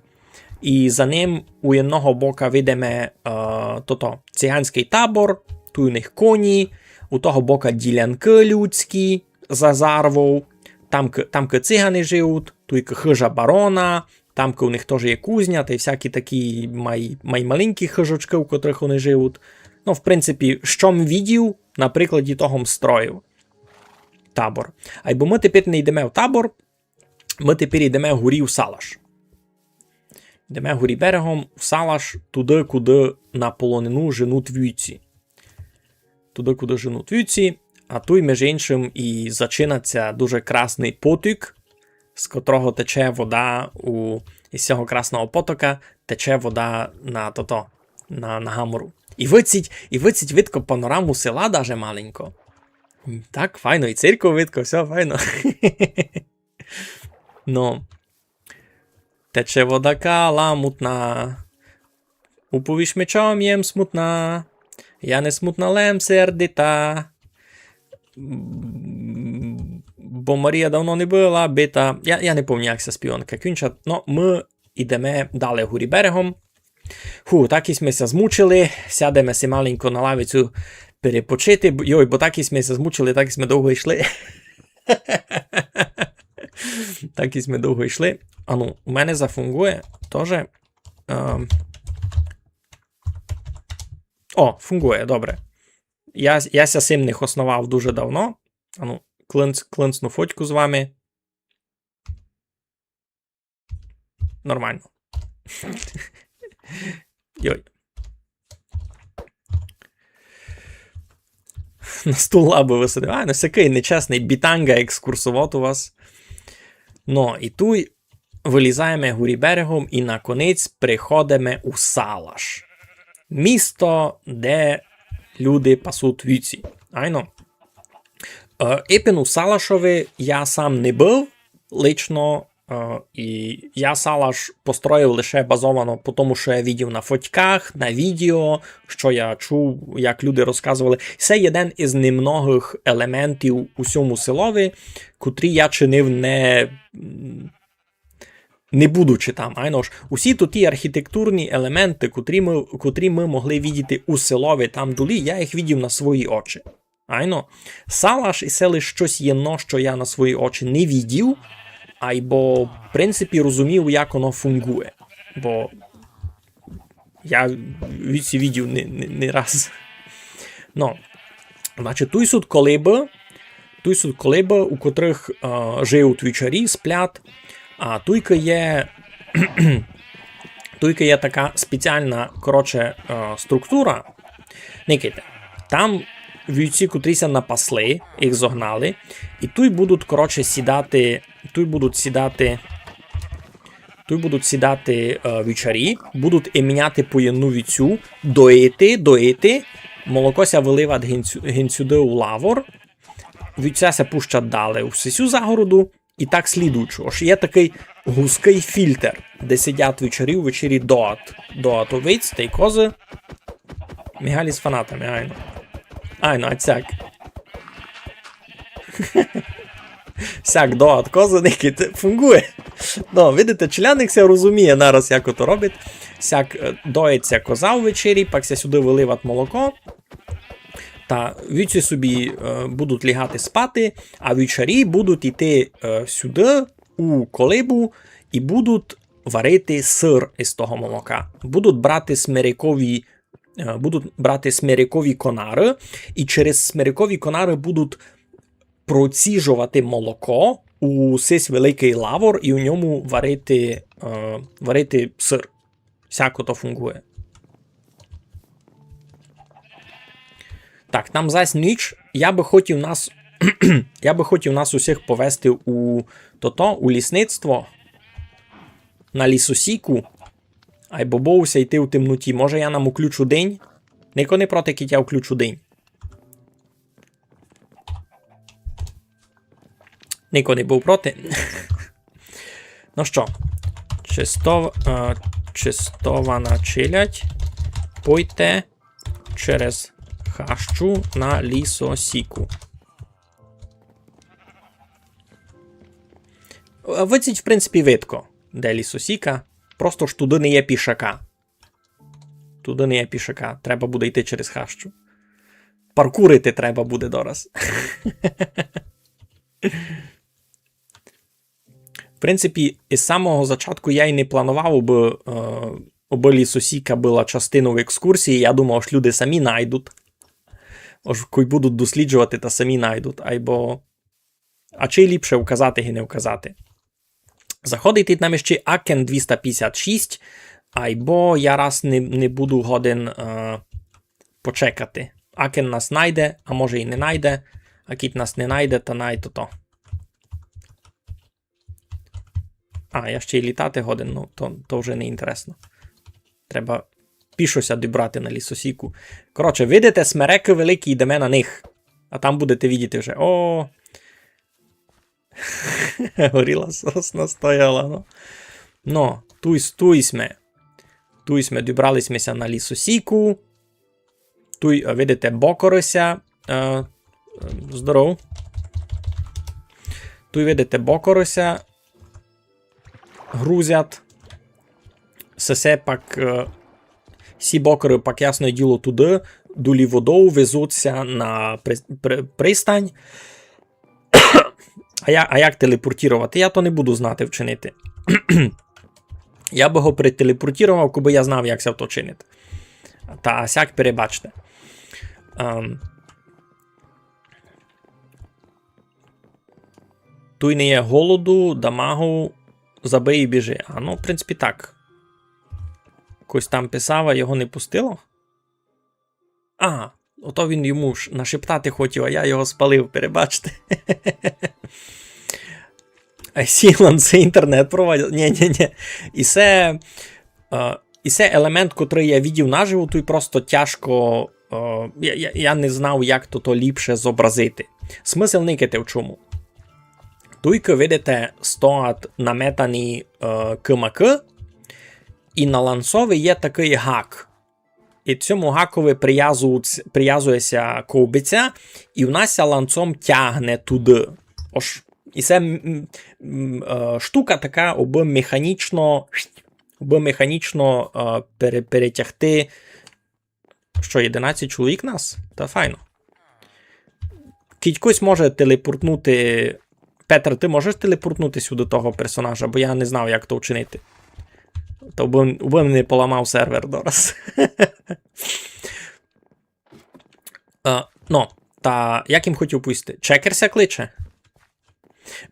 І за ним у єдного бока видиме, е, тото, циганськый табор, туй у них коні, у того бока ділянкы людські за зарвов, тамкы, тамкы цигани живуть, туйка хыжа барона, тамкы у них тоже є кузня, тай всякі такі май, май маленькі хыжочкы, у котрых они живуть. Но, в принципі, што м видів, на прикладі того м строїв табор. Айбо мы тепер не йдеме в табор, мы тепер йдеме горі в салаш. Йдеме горі берегом в салаш, туды, куды на полонину женуть вівці. Туды, куды женуть вівці, а туй, межи иншым, і зачинать ся дуже красный потік, з котрого тече вода у, із сього красного потока тече вода на тото, на, на гамору. І видить, і видить видко панораму села даже маленько. Так, файно, і церкву видко, всьо файно. Но. Тече вода каламутна. Уповіш ми, чом єм смутна. Я не смутна, лем сердита. Бо Марія давно не была бита. Я, я не помню, як ся співанка кінчать, но мы йдеме далі горі берегом. Ху, так і сьме ся змучили, сядеме си маленько на лавицю перепочити. Б-, йой, бо так і сьме ся змучили, так і сьме довго йшли. Так і сьме довго йшли. Ану, у мене зафунґує тоже. Ем. О, фунґує, добре. Я, я ся сим не хосновав дуже давно. Ану, клинц-, клинцну фотку з вами. Нормално. Йой. На стул лабы высадив. А, ну, сякый нечесный бітанґа екскурсовод у вас. Но, і туй вылізаєме горі берегом і наконець приходиме у салаш. Місто, де люди пасуть вівці. Айно. Е, ипен у салашови я сам не быв, лично, е, і я салаш построїв лише базовано по тому, што я видів на фотьках, на відео, што я чув, як люди розказовали. Се єден із немногых елементів у сьому селови, котрі я чинив не, м, не будучи там. Айно ж, усі туті архітектурні елементы, котрі мы, котрі мы могли видіти у селови там долі, я їх видів на свої очі. Айно. Салаш і се лиш штось єдно, што я на свої очі не видів, айбо, в принципі, розумів, як оно фунґує. Бо я вівці видів не, не, не раз. Но, значить, туй суть колыбы, туй суть колыбы, у котрых, е, жиють вівчарі, сплять, а туйка є, туйка є така спеціална, коротше, е, структура. Никайте, там вівці, котрі ся напасли, їх зогнали, і туй будуть, коротше, сідати, туй будуть сідати, туй будуть сідати, е, вівчарі, будуть еміняти по єдну вівцю, доїти, доїти, молоко ся выливать гинцю-, гинцюды у лавор, вівця ся пущать далі у сесю загороду, і так слідуючи. Ож є такый гузкый фільтр, де сидять вівчарі, ввечері доят. Доят овець тай козы. Мігаль із фанатами, айно. Айно, а сяк. Сяк доят козы, никайте, фунґує. Ну, видите, челядник ся розуміє нараз, як ото робить. Сяк, е, доїть ся коза увечері, пак ся сюды выливать молоко. Та вівці собі, е, будуть лягати спати, а вівчарі будуть іти, е, сюды, у колибу, і будуть варити сыр із того молока. Будуть брати смерекові, е, будуть брати смерекові конары, і через смерекові конары будуть проціжовати молоко у сись великый лавор і у ньому варити, е, варити сыр. Сяко то фунґує. Так, там зась ніч. Я бы хотів нас, я бы хотів нас усіх повести у тото, у лісництво, на лісосіку, айбо боюся йти у темноті. Може, я нам уключу день? Нико не проти, кідь я уключу день. Нико не быв проти. Ну што, честов-, е, честована челядь, пойте через хащу на лісосіку. Е, видить, в принципі, видко, де лісосіка. Просто ж туды не є пішака. Туды не є пішака. Треба буде йти через хащу. Паркурити треба буде дораз. В принципі, із самого зачатку я й не планував, абы, е, абы лісосіка была частинов екскурсії. Я думав, ож люди самі найдуть. Ож кой будуть досліджовати, та самі найдуть. Айбо, а чи ліпше вказати, ги не вказати. Заходить нам іщи Акен двіста пятдесят шість, айбо я раз не, не буду годен, е, почекати. Акен нас найде, а може і не найде. А кідь нас не найде, та най то то. А, я ще й літати годен, ну, то, то вже не інтересно. Треба пішо ся добрати на лісосіку. Коротше, видите, смерекы великі, йдеме на них. А там будете видіти вже. О! Горіла сосна стояла, ну. Ну, туй, туй сьме. Туй сьме, добрали сьме ся на лісосіку. Туй, е, видите, бокоры ся, е, здоров. Туй видите, бокоры ся грузять. Сесе пак, е, сі бокоры пак, ясне діло, туды, долі водов, везуть ся на при-, при-, пристань. А я, а як телепортувати? Я то не буду знати вчинити. Я бы го прителепортовав, кобы я знав, як ся то чинить. Та сяк перебачте. Ем. Туй не є голоду, дамагу, забий і біжи. А, ну, в принципі, так. Хтось там писав, а його не пустило? А, ото він йому ж нашептати хотів, а я його спалив, перебачте. I see, це інтернет проводять. Ні, ні, ні. І се, е, і се елемент, котрый я видів наживо, туй просто тяжко, е, я, я, я не знав, як то, то ліпше зобразити. Смысл никайте в чому. Туйкы, видите, стоять наметані, е, кымакы, і на ланцови є такый гак. І цьому гакови привязують-, привязує ся ковбиця, і в нас ся ланцом тягне туды. Ож, і се, м, м, е, штука така, абы механічно, абы механічно, е, пере-, перетягти. Што, єдинадцять чоловік нас? Та файно. Кідь хтось може телепортнути. Петр, ты можеш телепортнути сюды того персонажа, бо я не знав, як то вчинити. Та убы, убы не поламав сервер дораз. Е, ну, та як їм хотів повісти? Чекер ся кличе.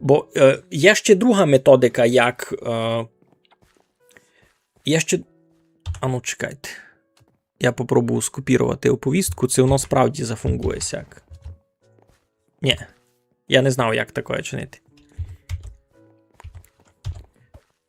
Бо, е, є ще друга методика, як, е, є ще, ану, чекайте. Я попробую скопірувати оповістку, ци воно справді зафунґує сяк. Ні. Я не знав, як такоє чинити.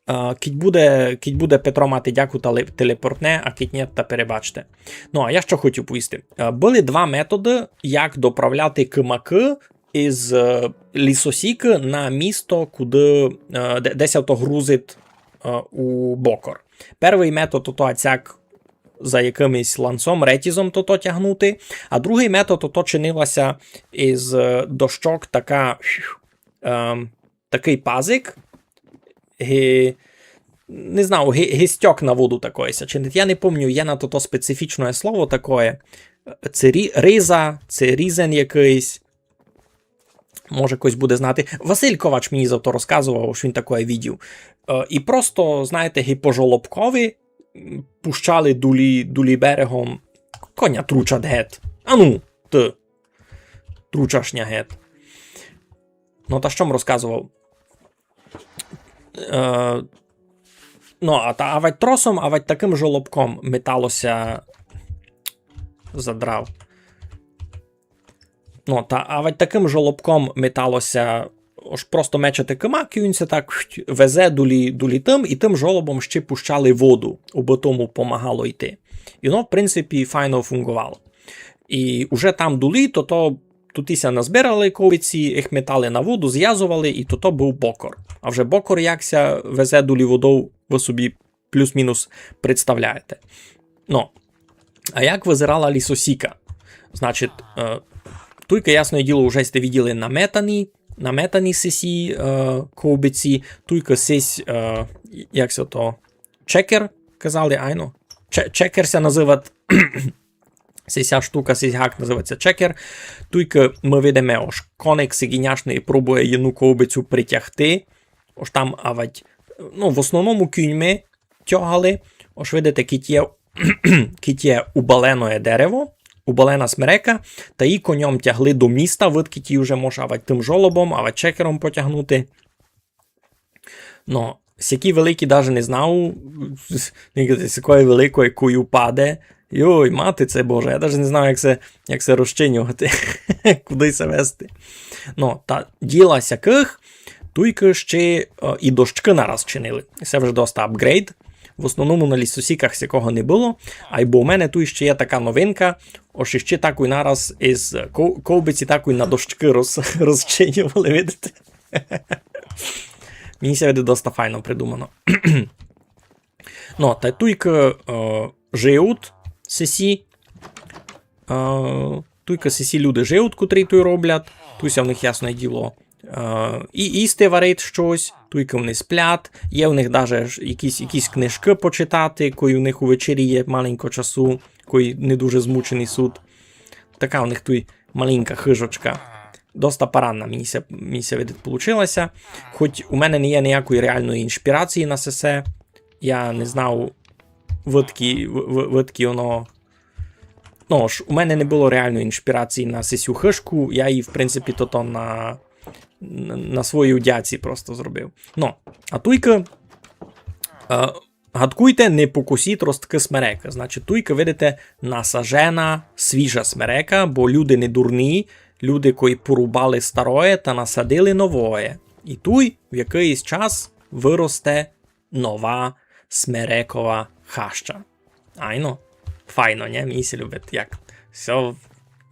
Е, кідь буде, кідь буде Петро мати дяку, та ле-, телепортне, а кідь ні, та перебачте. Ну, а я што хотів повісти? Е, были два методы, як доправляти кымакы із, е, лісосікы на місто, куды, е, де, де ся то грузить, е, у бокор. Первый метод, то ацяк за якымось ланцом, ретізом то, то тягнути, а другый метод, то, то чинила ся із, е, дощок така, ем, такый пазик, ги, не знаю, ги, ги стьок на воду такоє ся чинить. Я не помню, є на то, то специфічне слово такоє. Ци рі-, риза, ци різен якыйсь. Може, хтось буде знати. Василь Ковач мені за то розказовав, што він такоє видів. Е, і просто, знаєте, ги по жолобкови, м, пущали дулі, дулі берегом. Коня тручат гет. Ану, ты. Тручаш ня гет. Ну, та што м розказовав? Е, ну, а та авадь тросом, авадь такым жолобком метало ся, задрав. Ну, та авадь такым жолобком метало ся, ож просто мечете кымак, і він ся так везе дулі, дулі тым, і тым жолобом ще пущали воду, убы тому помагало йти. І воно, в принципі, файно фунґовало. І уже там дулі, то, то туй ся назбирали ковбиці, їх метали на воду, звязовали, і то, то быв бокор. А вже бокор як ся везе дулі водов, вы собі плюс-мінус представляєте. Ну, а як визирала лісосіка? Значить, е, туйка, ясне діло, уже сьте виділи наметані, наметані сесі, е, ковбиці, туйка сесь, е, як ся то, чекер, казали, айно? Че-, чекер ся называт, сеся штука, сесь гак называт ся чекер. Туйка мы видиме, ож коник сиґіняшный пробує єдну ковбицю притягти. Ож там авадь, ну, в основному кіньми тягали. Ож видите, кідь є, кідь є убаленоє дерево, убалена смерека, та її коньом тягли до міста, видкідь її вже мож авадь тым жолобом, авадь чекером потягнути. Но, сякі великі даже не знав, сякої великої, кой упаде. Йой, мати це Боже, я даже не знав, як се, як се розчинювати, куды се вести. Но, та діла сякых, туйкы ще, е, і дощкы нараз чинили. Се вже доста апґрейд. В основному на лісосіках сякого не было. Айбо у мене туй ще є така новинка, ож іще такой нараз из ков-, ковбиці такой на дощкы роз-, розчинювали, видите? Мені ся видить доста файно придумано. Но, та туйкы, е, жиють сесі, е, туйкы сесі люди жиють, котрі туй роблять, туй ся в них, ясне діло, е, і їсти варить штось, туйкы вони сплять, є в них даже ж якісь, якісь книжкы почитати, кой у них увечері є маленько часу, кой не дуже змучені суть. Така в них туй маленька хыжочка. Доста парадна, мені ся, мені ся видить, получила ся. Хоть у мене не є ніякої реальної іншпірації на сесе. Я не знав, видкы, в-, в-, видкы воно. Ну ж, у мене не было реальної іншпірації на сесю хыжку, я її, в принципі, то, то на, на, на своїй удяці просто зробив. Ну, а туйкы, е, гадкуйте, не покосіть росткы смерекы. Значить, туйкы, видите, насажена свіжа смерека, бо люди не дурні, люди, кой порубали староє та насадили новоє. І туй в якыйсь час выросте нова смерекова хаща. Айно, файно, нє? Мені ся любить, як всьо,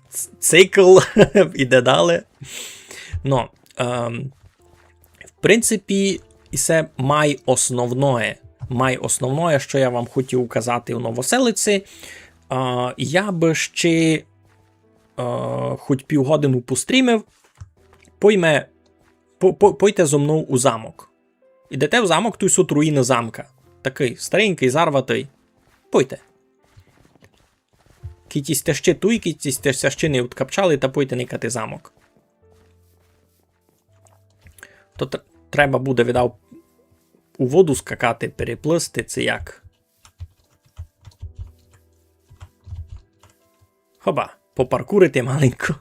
ц-, цикл іде далі. Но, ем, в принципі, і се май основноє. Май основноє, што я вам хотів указати у Новоселиці. А, я бы ще, е, хоть півгодину пострімив. Пойме, по-, по-, пойте зо мнов у замок. Ідете в замок, туй суть руїны замка. Такый старенькый, зарватый. Пойте. Кідь сьте ще туй, кідь сьте ся ще не откапчали, та пойте никати замок. То тр-, треба буде, видав, у воду скакати, переплысти, ци як. Хоба, попаркурити маленько.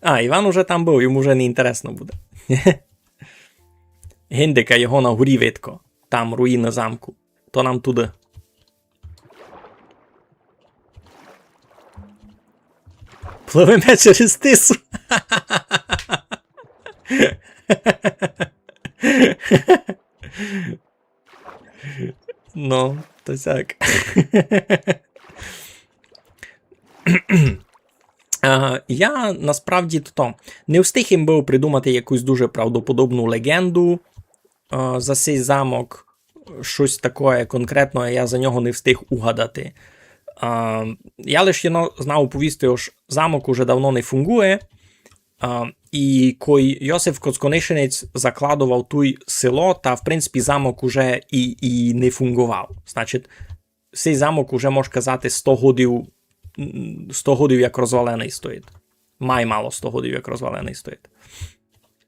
А, Іван уже там быв, йому вже не інтересно буде. Гиндика його на горі видко. Там руїны замку. То нам туды. Пливеме через тису. Ну, то сяк. А, я насправді то не встиг їм быв придумати якусь дуже правдоподобну леґенду, а, за сей замок. Штось такоє конкретноє я за нього не встиг угадати. А, я лиш єдно знав оповісти, ож замок уже давно не фунґує, А, і кой Йосиф Коцконишинець закладовав туй село, та, в принципі, замок уже і, і не фунґовав. Значить, сей замок уже, мож казати, сто годів, м, сто годів як розваленый стоїть. Май мало сто годів як розваленый стоїть.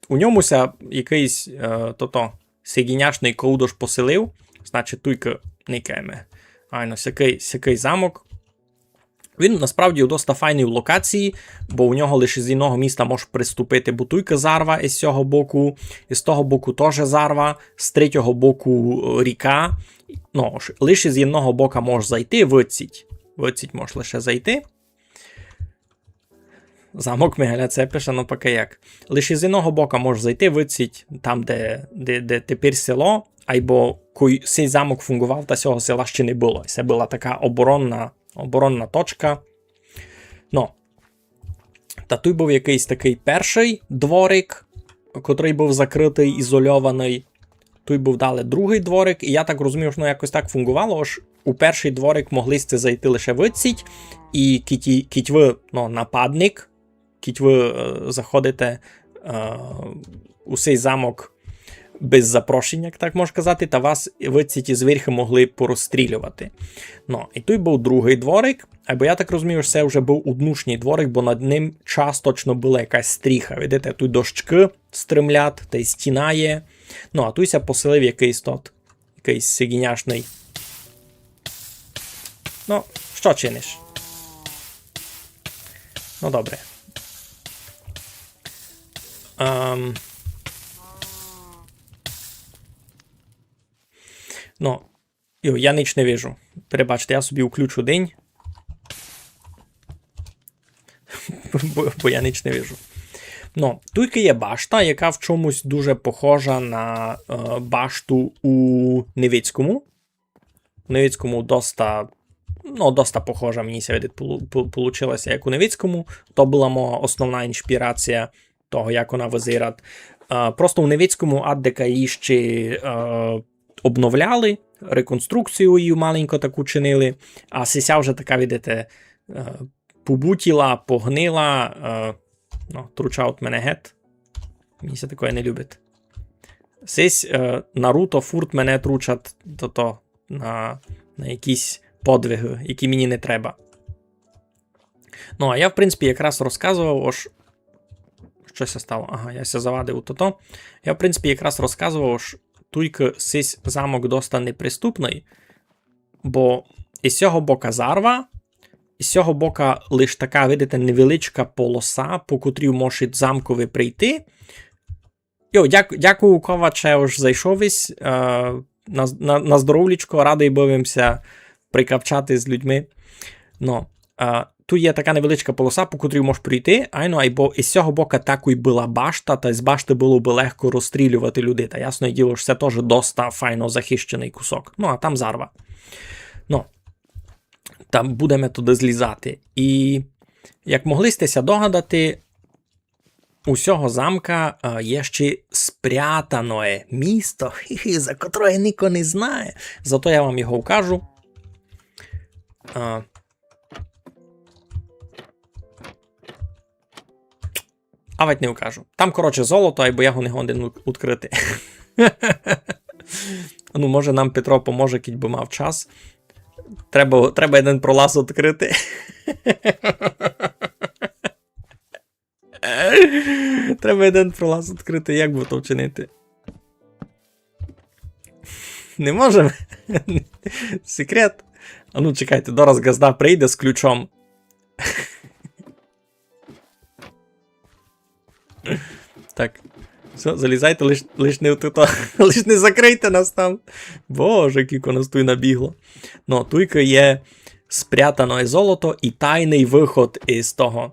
У ньому ся якыйсь, е, тото, сегіняшный ковдош поселив, значить, туйка никаєме. Айно, сякый, сякый замок. Він насправді у доста файній локації, бо у нього лише з єдного міста мож приступити бутуйка зарва із сього боку, і з того боку тоже зарва, з третього боку, е, ріка. Ну, ож, лише з єдного бока мож зайти, выціть. Выціть мож лише зайти. Замок Мигаля Цепиша, ну, поки як. Лише з єдного бока мож зайти, выціть там, де, де, де тепер село, айбо кой сей замок фунґовав, та сього села ще не было. Се была така оборонна, оборонна точка. Ну, та туй быв якыйсь такый першый дворик, котрый быв закрытый, ізольованый. Туй быв далі другый дворик, і я так розумію, што, ну, якось так фунґовало, ож у першый дворик могли сьте зайти лише выціть, і кідь, кідь вы, ну, нападник, кідь вы, е, заходите, е, у сей замок без запрошення, як так мож казати, та вас выціть ізверьху могли порозстрілювати. Ну, і туй быв другый дворик, айбо я так розумію, што се вже быв уднушній дворик, бо над ним часточно была якась стріха. Видите, туй дощкы стримлять, тай стіна є. Ну, а туй ся поселив якыйсь тот, якыйсь сегіняшный. Ну, што чиниш? Ну, добре. Ем. Ну, йо, я нич не вижу. Перебачте, я собі включу день. Бо, бо я нич не вижу. Ну, туйка є башта, яка в чомусь дуже похожа на, е, башту у Невицькому. У Невицькому доста, ну, доста похожа, мені ся видить, полу-, пол-, получила ся, як у Невицькому. То была моя основна іншпірація того, як она визирать. Е, просто у Невицькому аддека її ще, е, обновляли, реконструкцію її маленько таку чинили, а сися вже така, видите, е, побутіла, погнила, е, ну, труча од мене гет. Мені ся такоє не любить. Сись, е, Наруто фурт мене тручать тото на, на якісь подвиги, які мені не треба. Ну, а я, в принципі, якраз розказовав, ож... Што ся стало? Ага, я ся завадив у тото. Я, в принципі, якраз розказовав, ож туйка сись замок доста неприступный, бо із сього бока зарва, із сього бока лиш така, видите, невеличка полоса, по котрій може замкови прийти. Йо, дяк-, дякую, Коваче, ож зайшов ись, е, на, на, на здоровлічко, радый быв им ся прикапчати з людьми. Но, е, туй є така невеличка полоса, по котрій мож пройти, айно, айбо із сього бока такой была башта, та з башты было бы легко розстрілювати людей. Та ясне діло, што се тоже доста файно захищеный кусок. Ну, а там зарва. Ну, та будеме туды злізати. І, як могли сьте ся догадати, у сього замка, е, є ще спрятаноє місто, за котроє нико не знає. Зато я вам його вкажу. Е, авать не вкажу. Там, коротше, золото, айбо я го не годен уд-, удкрыти. Ну, може, нам Петро поможе, кідь бы мав час. Треба, треба єден пролаз удкрыти. Треба єден пролаз удкрыти, як бы то вчинити? Не можеме. Секрет. А ну, чекайте, дораз ґазда прийде з ключом. Так. Всьо, залізайте, лиш, лиш не туй, лиш не закрийте нас там. Боже, кілько нас туй набігло. Ну, туйка є спрятаноє золото і тайный выход із того.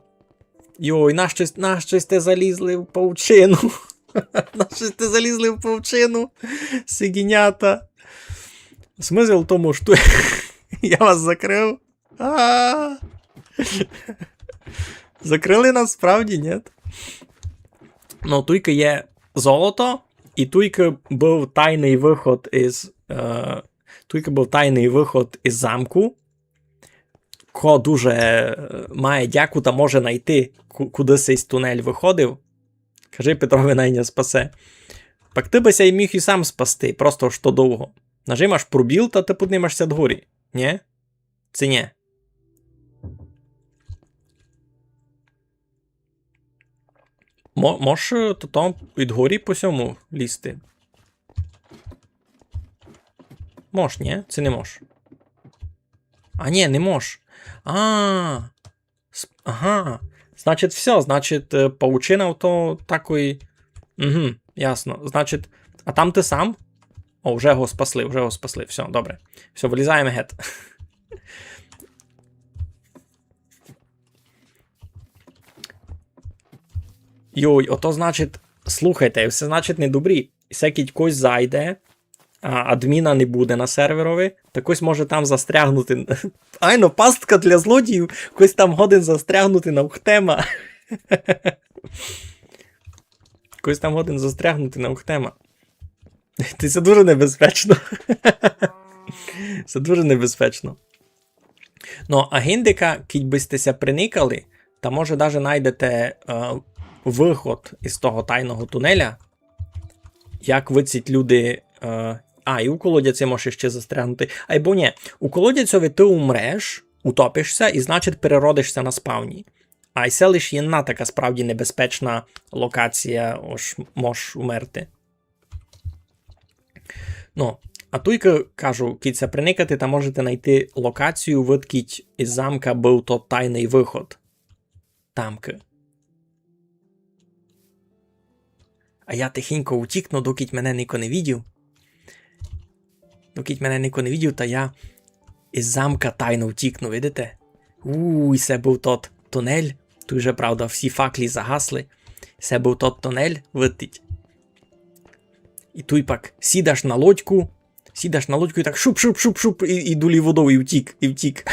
Йой, нащо, нащо сьте залізли в павучину? Нащо сьте залізли в павучину? Сигінята. Смысл в тому, што я вас закрыв. А. Закрыли нас справді, нєт? Ну, туйка є золото, і туйка быв тайный выход із, е, туйка быв тайный выход із замку. ко дуже е, має дяку та може найти, ку- куды сись тунель выходив, кажи Петрови, най ня спасе. Пак ты бы ся й міг і сам спасти, просто што довго. Нажимаш пробіл, та ты поднимашся дгорі. Нє? Ци нє? Мо- мож е, то там ид горі по сьому лізти? Мож, нє? Ци не мож? А нє, не мож. А, с- ага. Значить, всьо, значить, е, паучина то такой. Угу, ясно. Значить, а там ты сам? О, вже го спасли, вже го спасли. Всьо, добре. Всьо, вылізаєме гет. Йой, ото значить, слухайте, всьо значить недобрі. Се кідь кось зайде, а адміна не буде на серверови, та кось може там застрягнути. Айно, пастка для злодіїв, кось там годен застрягнути навхтема. Кось там годен застрягнути навхтема. Ти, се дуже небезпечно. Се дуже небезпечно. Ну, а гиндика, кідь бы сьте ся приникали, та може даже найдете е, выход из того тайного тунеля, як выціть люди. Е, а, і у колодязі можеш ще застрягнути. Айбо нє, у колодязьови ты умреш, утопишся і, значить, переродишся на спавні. А й се лиш єдна така справді небезпечна локація, ож можеш умерти. Ну, а туйка, кажу, кідь ся приникати, та можете найти локацію, выдкіть из замка быв тот тайный выход. Тамкы. А я тихенько утікну, докіть мене нико не видів. Докіть мене нико не видів, та я из замка тайно втікну, видите? Уй, се быв тот тунель. Туй же, правда, всі факлі загасли. Се быв тот тунель, видить. І туй пак сідаш на лодьку, сідаш на лодьку і так шуп-шуп-шуп-шуп, і, і долі водов, і втік, і втік.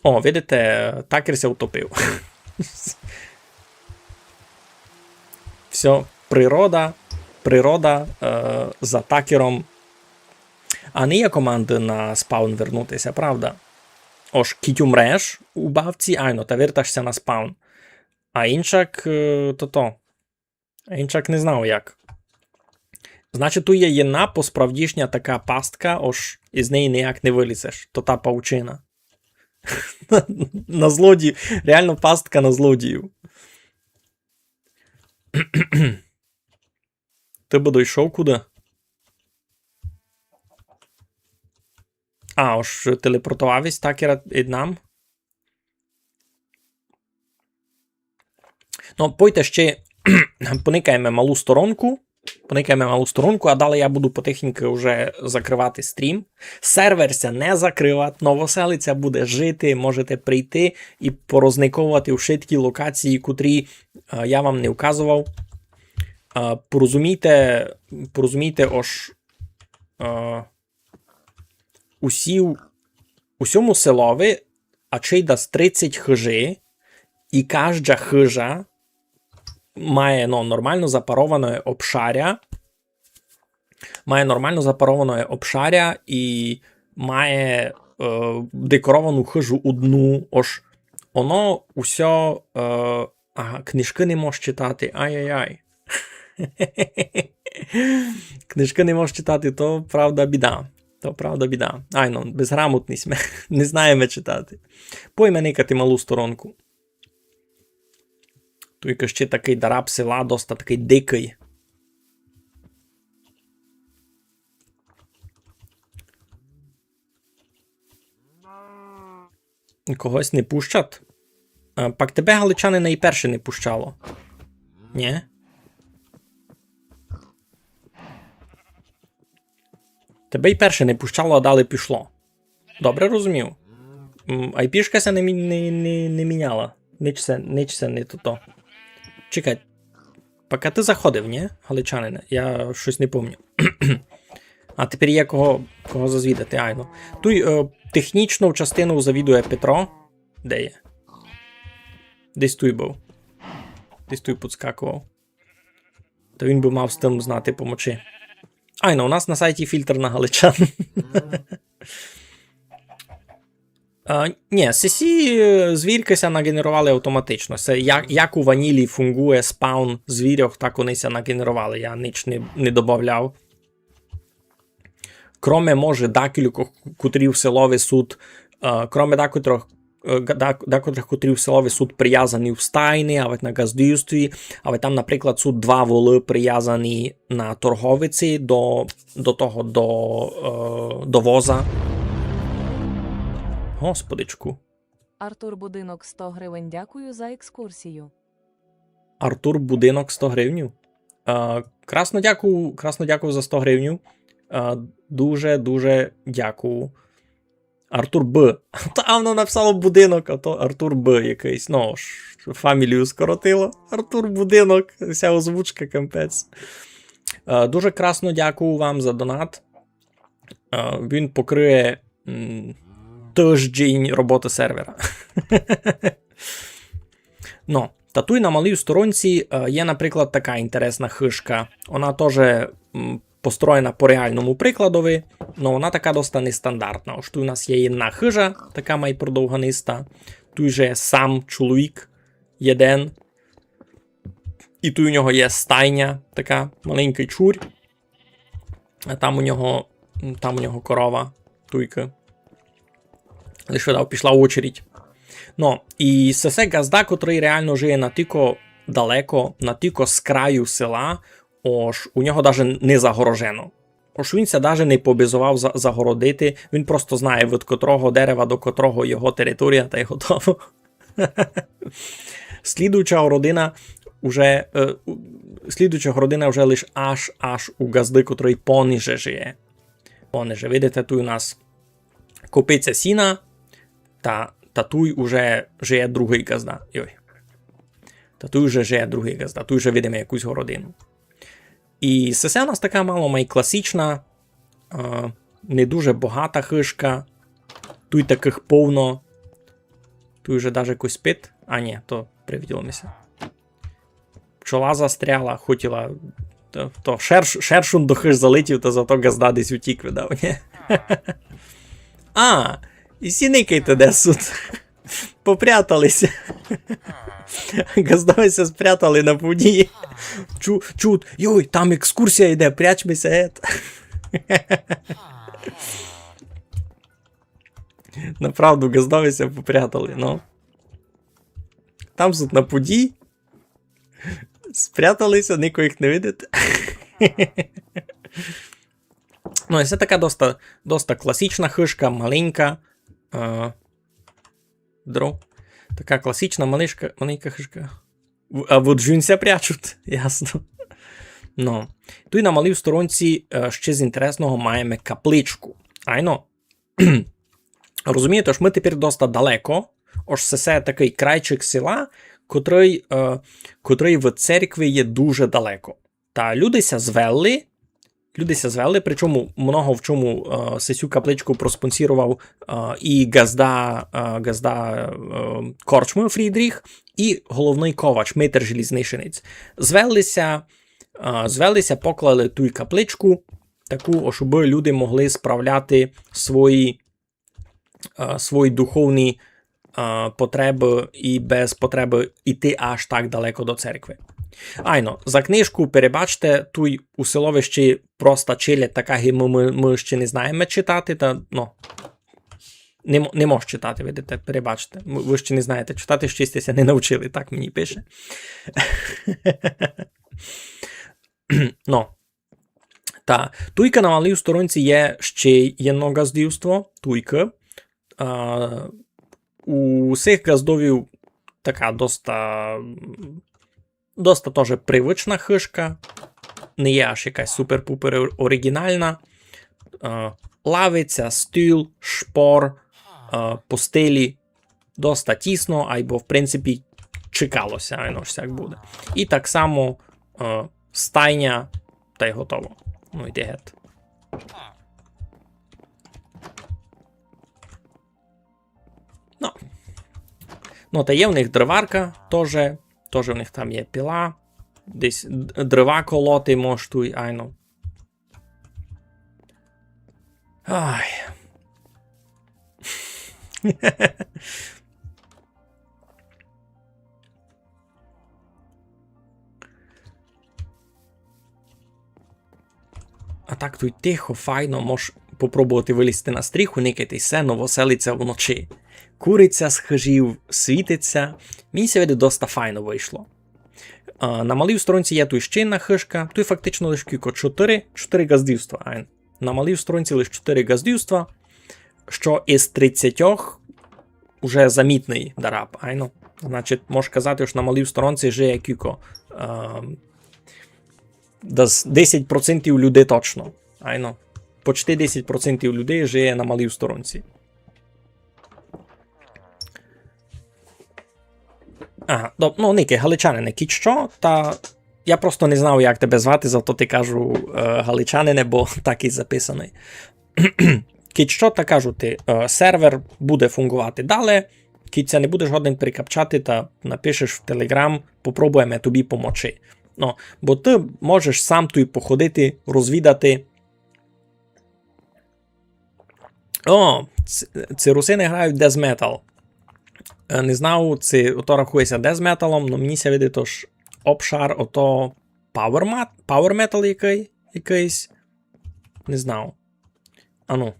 О, видите, такер ся утопив. Всьо, природа, природа е, за такером. А не є команды на спаун вернутися, правда? Ож кідь умреш у бавці, айно, та верташ ся на спаун. А иншак, е, тото. А иншак не знав як. Значить, туй є єдна посправдішня така пастка, ож из неї ніяк не вылізеш. То та паучина. На злодіїв. Реално пастка на злодіїв. Ты бы дойшов куды? А, ож телепортовав ись такер ид нам. Ну, пойте ще поникаєме малу сторонку. Поникаєме малу сторонку, а далі я буду потихеньку вже закрывати стрім. Сервер ся не закрыват, Новоселиця буде жити, можете прийти і порозниковувати вшыткі локації, котрі е, я вам не вказовав. Е, порозумійте, порозумійте, ож е, усі, у сьому селови, ачей дас тридцять хыжи, і кажда хыжа має, ну, нормално запароване обшаря, має нормално запароване обшаря і має е, декоровану хыжу одну, ож оно усьо, е, ага, книжкы не можеш читати, ай-яй-яй. Книжкы не можеш читати, то правда біда. То правда біда. Айно, безграмотні сьме, не знаєме читати. Пойме никати малу сторонку. Туйка ще такый дараб села, доста такый дикый. Когось не пущат? А, пак тебе, галичанина, і перше не пущало. Нє? Тебе й перше не пущало, а далі пішло. Добре розумів. М, айпішка ся не, мі- не, не, не міняла. Нич се, нич се не тото. Чекай. Пока ты заходив, нє, галичанине? Я штось не помню. А тепер є кого, кого зазвідати, айно. Туй е, технічнов частинов завідує Петро. Де є? Десь туй быв. Десь туй підскаковав. Та він бы мав з тым знати помочи. Айно, у нас на сайті фільтр на галичан. А, нї, сесі, е, звіркы ся наґенеровали автоматично. Се як, як у ванілі фунґує спаун звірьох, так они ся наґенеровали. Я нич не, не добавляв. Кроме, може, декількох, котрі в селови суть, е, кроме декотрых, е, га-, дек-, декотрых, котрі в селови суть привязані в стайни, авадь на ґаздівстві, авадь там, наприклад, суть два волы привязані на торговиці до, до того, до, е, до воза. Господичку. Артур Будинок, сто гривень. Дякую за екскурсію. Артур Будинок, сто гривнів. Е, красно дякую, красно дякую за сто гривнів. Е, дуже, дуже дякую. Артур Б. Та воно написало Будинок, а то Артур Б якыйсь. Ну, ж, фамілію скоротило. Артур Будинок, вся озвучка капець. Е, дуже красно дякую вам за донат. Е, він покриє, м, тыждень роботы сервера. Ну, та туй на малій сторонці, е, є, наприклад, така інтересна хыжка. Она тоже, м, построєна по реалному прикладови, но она така доста нестандартна. Ож туй у нас є єдна хыжа, така май продовганиста. Туй же сам чоловік єден. І туй у нього є стайня, така маленькый чурь. А там у нього, там у нього корова, туйка. Лише видав, пішла очередь. Ну, і сесе ґазда, котрый реално жиє натілько далеко, натілько з краю села, ож у нього даже не загорожено. Ож він ся даже не побізовав за-, загородити, він просто знає, від котрого дерева до котрого його територія, тай готово. Слідуюча городина уже, е, у-, слідуюча городина вже лиш аж, аж у ґазды, котрый пониже жиє. Пониже. Видите, туй у нас копиця сіна, та, та туй уже жиє другый ґазда. Йой. Та туй уже жиє другый ґазда, туй уже видиме якусь городину. І сесе у нас така мало май класична, е, не дуже богата хыжка. Туй такых повно. Туй уже даже якыйсь спить. А, нї, то привиділо ми ся. Пчола застряла, хотіла. То, то шерш-, шершун до хыж залетів, та зато ґазда десь утік, видав, нї? А, і сі никайте, де суть. Попрятали ся. Ґаздове ся спрятали на пуді. Чу-, чут, йой, там екскурсія йде, прячме ся гет. Направду, ґаздове ся попрятали, ну. Там суть на пуді. Спрятали ся, нико їх не видить. Ну, і се така доста, доста класична хыжка, маленька. Е, дро-, така класична малишка, маленька хыжка. В-, а от жінь ся прячуть, ясно. Ну. Туй на малій сторонці, е, ще з інтересного маєме капличку. Айно. Розумієте, ож мы тепер доста далеко, ож се, се такый крайчик села, котрый, е, котрый від церкви є дуже далеко. Та люди ся звели, люди ся звели, причому много в чому, е, сесю капличку проспонсіровав, е, і ґазда, е, ґазда, е, корчмы Фрідріх, і головный ковач Митер Желізнишинець. Звели ся, е, звели ся, поклали туй капличку, таку, ож бы люди могли справляти свої е, свої духовні, е, потребы і без потребы іти аж так далеко до церкви. Айно, за книжку перебачте, туй у селови ще проста челядь така, ги мы, мы, мы ще не знаєме читати, та, ну, не, м-, не мож читати, видите, перебачте. М-, вы ще не знаєте читати, ще сьте ся не навчили, так мені пише. Ну, та, туйка на малій сторонці є ще єдно ґаздівство, туйка. А, у сих ґаздовів така доста, доста тоже привычна хыжка. Не є аж якась супер-пупер ор-, оригінальна. А, лавиця, стіл, шпор, а, постелі. Доста тісно, айбо, в принципі, чекало ся, айно ж сяк буде. І так само, е, стайня, тай готово. Ну, йди гет. Ну. Ну, та є в них дроварка, тоже, тоже в них там є пила. Десь д-, дрова колоти мож туй, айно. Ай. А так туй тихо, файно, мож попробовати вылізти на стріху, никайте, се Новоселиця вночи. Куриця з хыжів світить ся. Мені ся видить, доста файно вышло. А, на малій сторонці є туй ще єдна хыжка. Туй фактично лиш кілько, чотыри, чотыри ґаздівства, айно. На малій сторонці лиш чотыри ґаздівства, што із тридцятьох уже замітный дараб, айно. Значить, мож казати, што на малій сторонці жиє кілько, ем, десь десять процентів людей точно, айно. Почти десять процентів людей жиє на малій сторонці. Ага, доб-, ну, никай, галичанине, кідь што, та я просто не знав, як тебе звати, зато ти кажу, е, галичанине, бо так і записаный. Кідь што, та кажу ти, е, сервер буде фунґовати дале, кідь ся не будеш годен прикапчати, та напишеш в Telegram, попробуєме тобі помочи. Ну, бо ты можеш сам туй походити, розвідати, О, ц-, ци русины грають death metal. Е, не знав, ци ото рахує ся death металом, но мені ся видить, ож Обшар ото power ма-, power metal якый, якыйсь. Не знав. Ану.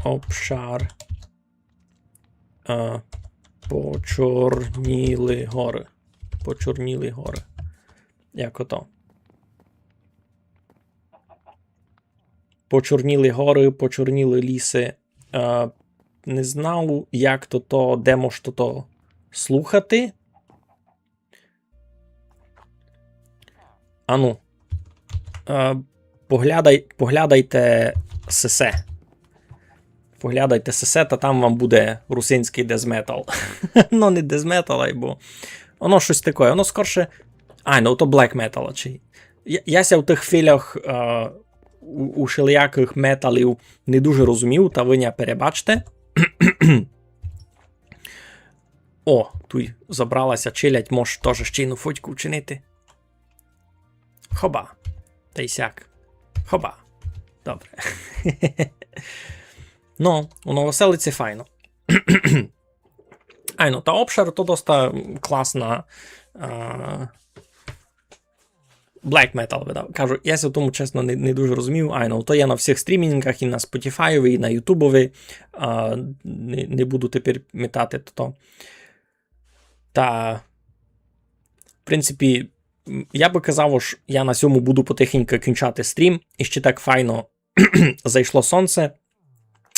Обшар. Е, почорніли горы. Почорніли горы. Як ото? Почорніли горы, почорніли лісы. Е, не знав, як то, то, де мож то, то слухати. Ану. Е, поглядай-, поглядайте сесе. Поглядайте сесе, та там вам буде русинськый death metal. Ну, не death metal, айбо. Воно штось таке. Воно скорше. Ай, ну то black metal, чи. Я, я ся в тых філях, е, у, у шелиякых металів не дуже розумів, та вы ня перебачте. О, туй забрала ся челядь, мож тоже ще єдну фотьку вчинити. Хоба. Тай сяк. Хоба. Добре. Ну, у Новоселиці файно. Айно, та Обшар то доста класна, а, black metal выдав. Кажу, я ся в тому, чесно, не, не дуже розумію. Айно, то є на всіх стрімінгах, і на Spotify, і на Ютубови. А, не, не буду тепер метати то. Та, в принципі, м, я бы казав, ож я на сьому буду потихеньку кінчати стрім. І ще так файно зайшло сонце.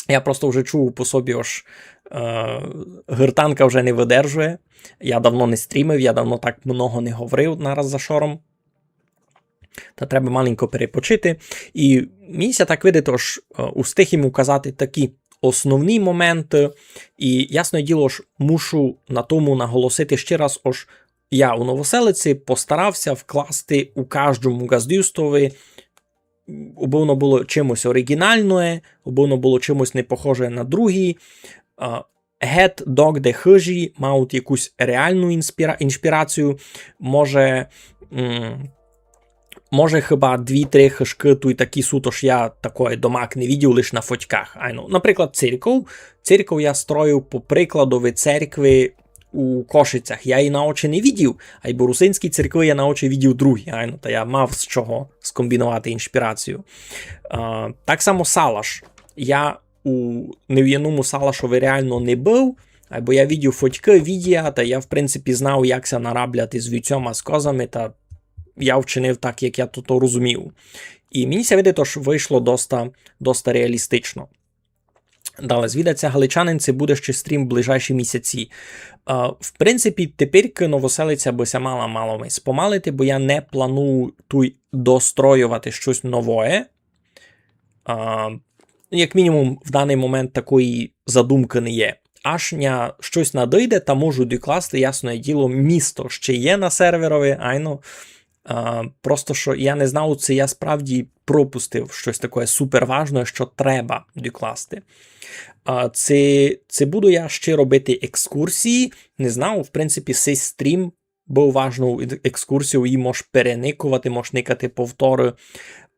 Я просто вже чув по собі, ож, е, гортанка вже не выдержує. Я давно не стрімив, я давно так много не говорив нараз за шором. Та треба маленько перепочити. І мені ся так видить, ож, е, устиг їм указати такі основні моменты. І ясне діло, ож мушу на тому наголосити ще раз, ож я у Новоселиці постарав ся вкласти у каждому ґаздівствови, убы воно было чимось оригінальноє, убы воно было чимось не похоже на другі. А, гет догде хыжі мають якусь реалну інспіра-, іншпірацію. Може, м, може, хыба дві-три хыжкы туй такі суть, ож я такоє домак не видів, лиш на фотьках. Айно, наприклад, церков. Церков я строїв по прикладови церкви у Кошицях. Я її на очі не видів, айбо русинські церкви я на очі видів другі, айно, та я мав з чого скомбіновати іншпірацію. А, так само салаш. Я у ні в єдному салашови реално не быв, айбо я видів фотькы, відеа, та я, в принципі, знав, як ся нарабляти з вівцьома, з козами, та я вчинив так, як я то, то розумів. І мені ся видить, ож вышло доста, доста реалістично. Дале, звідать ся галичанин, ци буде ще стрім в ближайші місяці. А, в принципі, тепер Новоселиця бы ся мала мало спомалити, бо я не планую туй достроювати штось новоє. А, як мінімум, в даный момент такої задумкы не є. Аж ня штось надыйде, та можу докласти, ясне діло, місто ще є на серверови, айно. А, просто што я не знав, ци я справді пропустив штось такоє суперважне, што треба докласти. А, ци, ци буду я ще робити екскурсії, не знав, в принципі, сей стрім быв важнов ек-, екскурсією, її мож переникувати, мож никати повторы.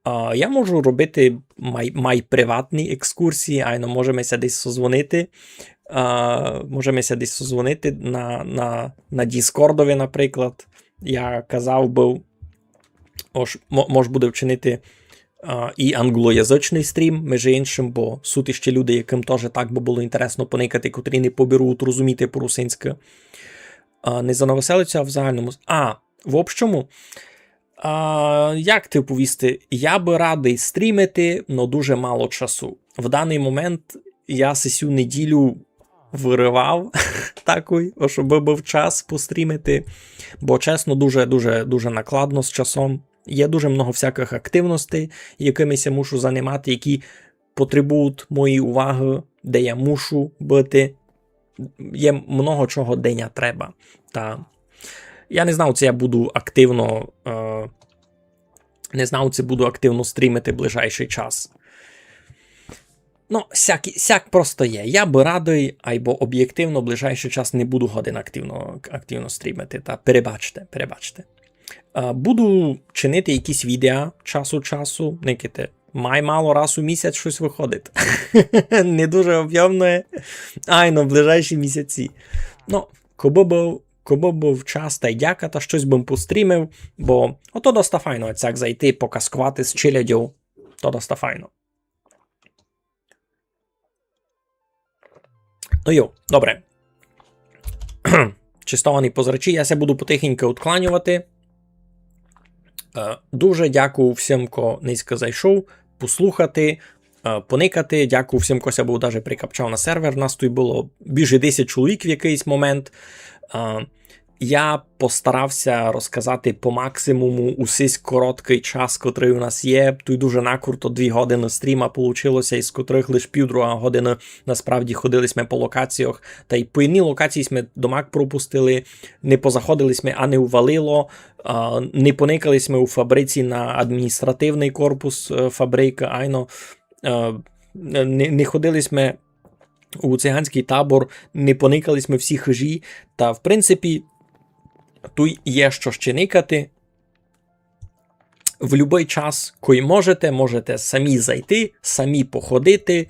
А, я можу робити май, май приватні екскурсії, айно, можеме ся десь созвонити. А, можеме ся десь созвонити на, на, на Діскордови, наприклад. Я казав быв, ож мо- мож буде вчинити а, і англоязычный стрім, межи іншым, бо суть іщи люди, якым тоже так бы было інтересно поникати, котрі не поберуть розуміти по-русинськы. А, не за Новоселицю, а в загальному. А, в общому, а, як ти повісти, я бы радый стрімити, но дуже мало часу. В даный момент я сесю неділю вырывав такой, щоб быв час пострімити, бо, чесно, дуже, дуже, дуже накладно з часом. Є дуже много всякых активностей, якыми ся мушу занимати, які потребують моєї увагы, де я мушу быти. Є много чого, де ня треба. Та я не знав, ци я буду активно, е, не знав, ци буду активно стрімити ближайшый час. Ну, сяк, сяк просто є. Я бы радый, айбо обєктивно ближайшый час не буду годен активно, активно стрімити. Та перебачте, перебачте. Е, буду чинити якісь відео час у часу, никайте. Май мало раз у місяць штось выходить. Не дуже объємне. Айно, ближайші місяці. Ну, кобы быв, кобы быв час тай дяка, та штось бым пострімив, бо ото доста файно, цяк зайти, покаскувати з челядьов. То доста файно. Ну йо, добре. Честовані позирачі, я ся буду потихеньку откланювати. Е, дуже дякую всім, ко нынька зайшов послухати, е, поникати. Дякую всім, ко ся быв даже прикапчав на сервер. Нас туй было більше десять чоловік в якыйсь момент. Е, я постарав ся розказати по максимуму у сись короткый час, котрый у нас є. Туй дуже накурто дві годины стріма получило ся, із котрых лиш півдруга годины насправді ходили сьме по локаціях. Тай по єдній локації сьме домак пропустили, не позаходили сьме, а не увалило, а, не поникали сьме у фабриці на адміністративный корпус, е, фабрикы, айно, е, не, не ходили сьме у циганськый табор, не поникали сьме всі хыжі. Та, в принципі, туй є што ще никати. В любый час, кой можете, можете самі зайти, самі походити.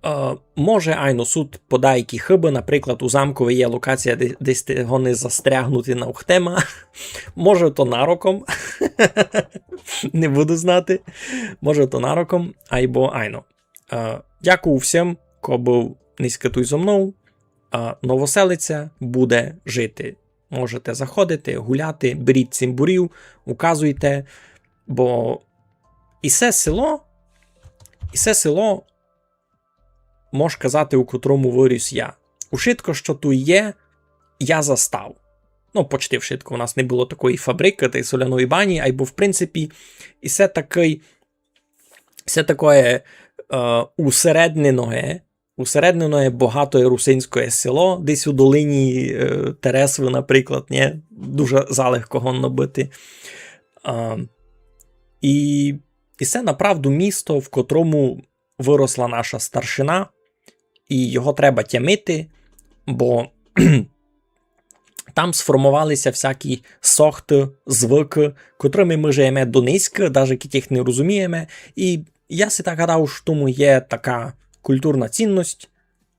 Е, може, айно, суть подаякі хыбы, наприклад, у Замкови є локація, де, де сте годні застрягнути навхтема. Може, то нароком. Не буду знати. Може, то нароком, айбо айно. Е, дякую всім, ко быв нынька туй зо мнов. Е, Новоселиця буде жити. Можете заходити, гуляти, беріть цімборів, указуйте, бо і се село, і се село, мож казати, у котрому выріс я. Ушытко, што туй є, я застав. Ну, почти вшытко. У нас не было такої фабрикы тай соляної бані, айбо, в принципі, і се такый, се такоє, е, усередненоє, усередненоє богатоє русинськоє село, десь у долині, е, Тересвы, наприклад, нє? Дуже залегко годно быти. А, і, і се направду місто, в котрому выросла наша старшина, і його треба тямити, бо там сформовали ся всякі сохты, звыкы, котрыми мы жиєме донынька, даже кідь їх не розумієме. І я си так гадав, што в тому є така культурна цінность,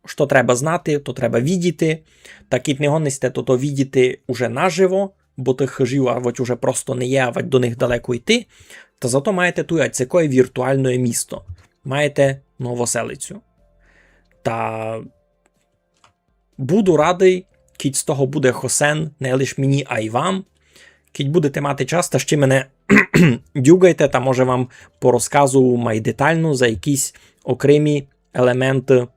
што треба знати, то треба видіти. Та кідь не годні сьте то, то видіти уже наживо, бо тых хыжів авадь уже просто не є, авадь до них далеко йти. Та зато маєте туй ацекоє віртуалноє місто. Маєте Новоселицю. Та буду радый, кідь з того буде хосен, не лиш мені, а й вам. Кідь будете мати час, та ще мене дюгайте, та, може, вам порозказую май детално за якісь окремі елементы,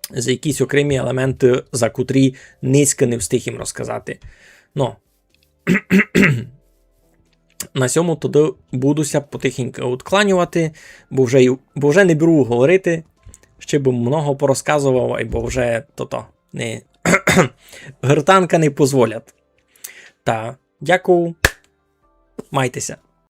за якісь окремі елементы, за котрі нынька не встиг їм розказати. Ну, на сьому тогды буду ся потихеньку откланювати, бо вже, й- бо вже не беру говорити, ще бы много порозказовав, айбо вже тото, не, гортанка не позволять. Та дякую, майте ся.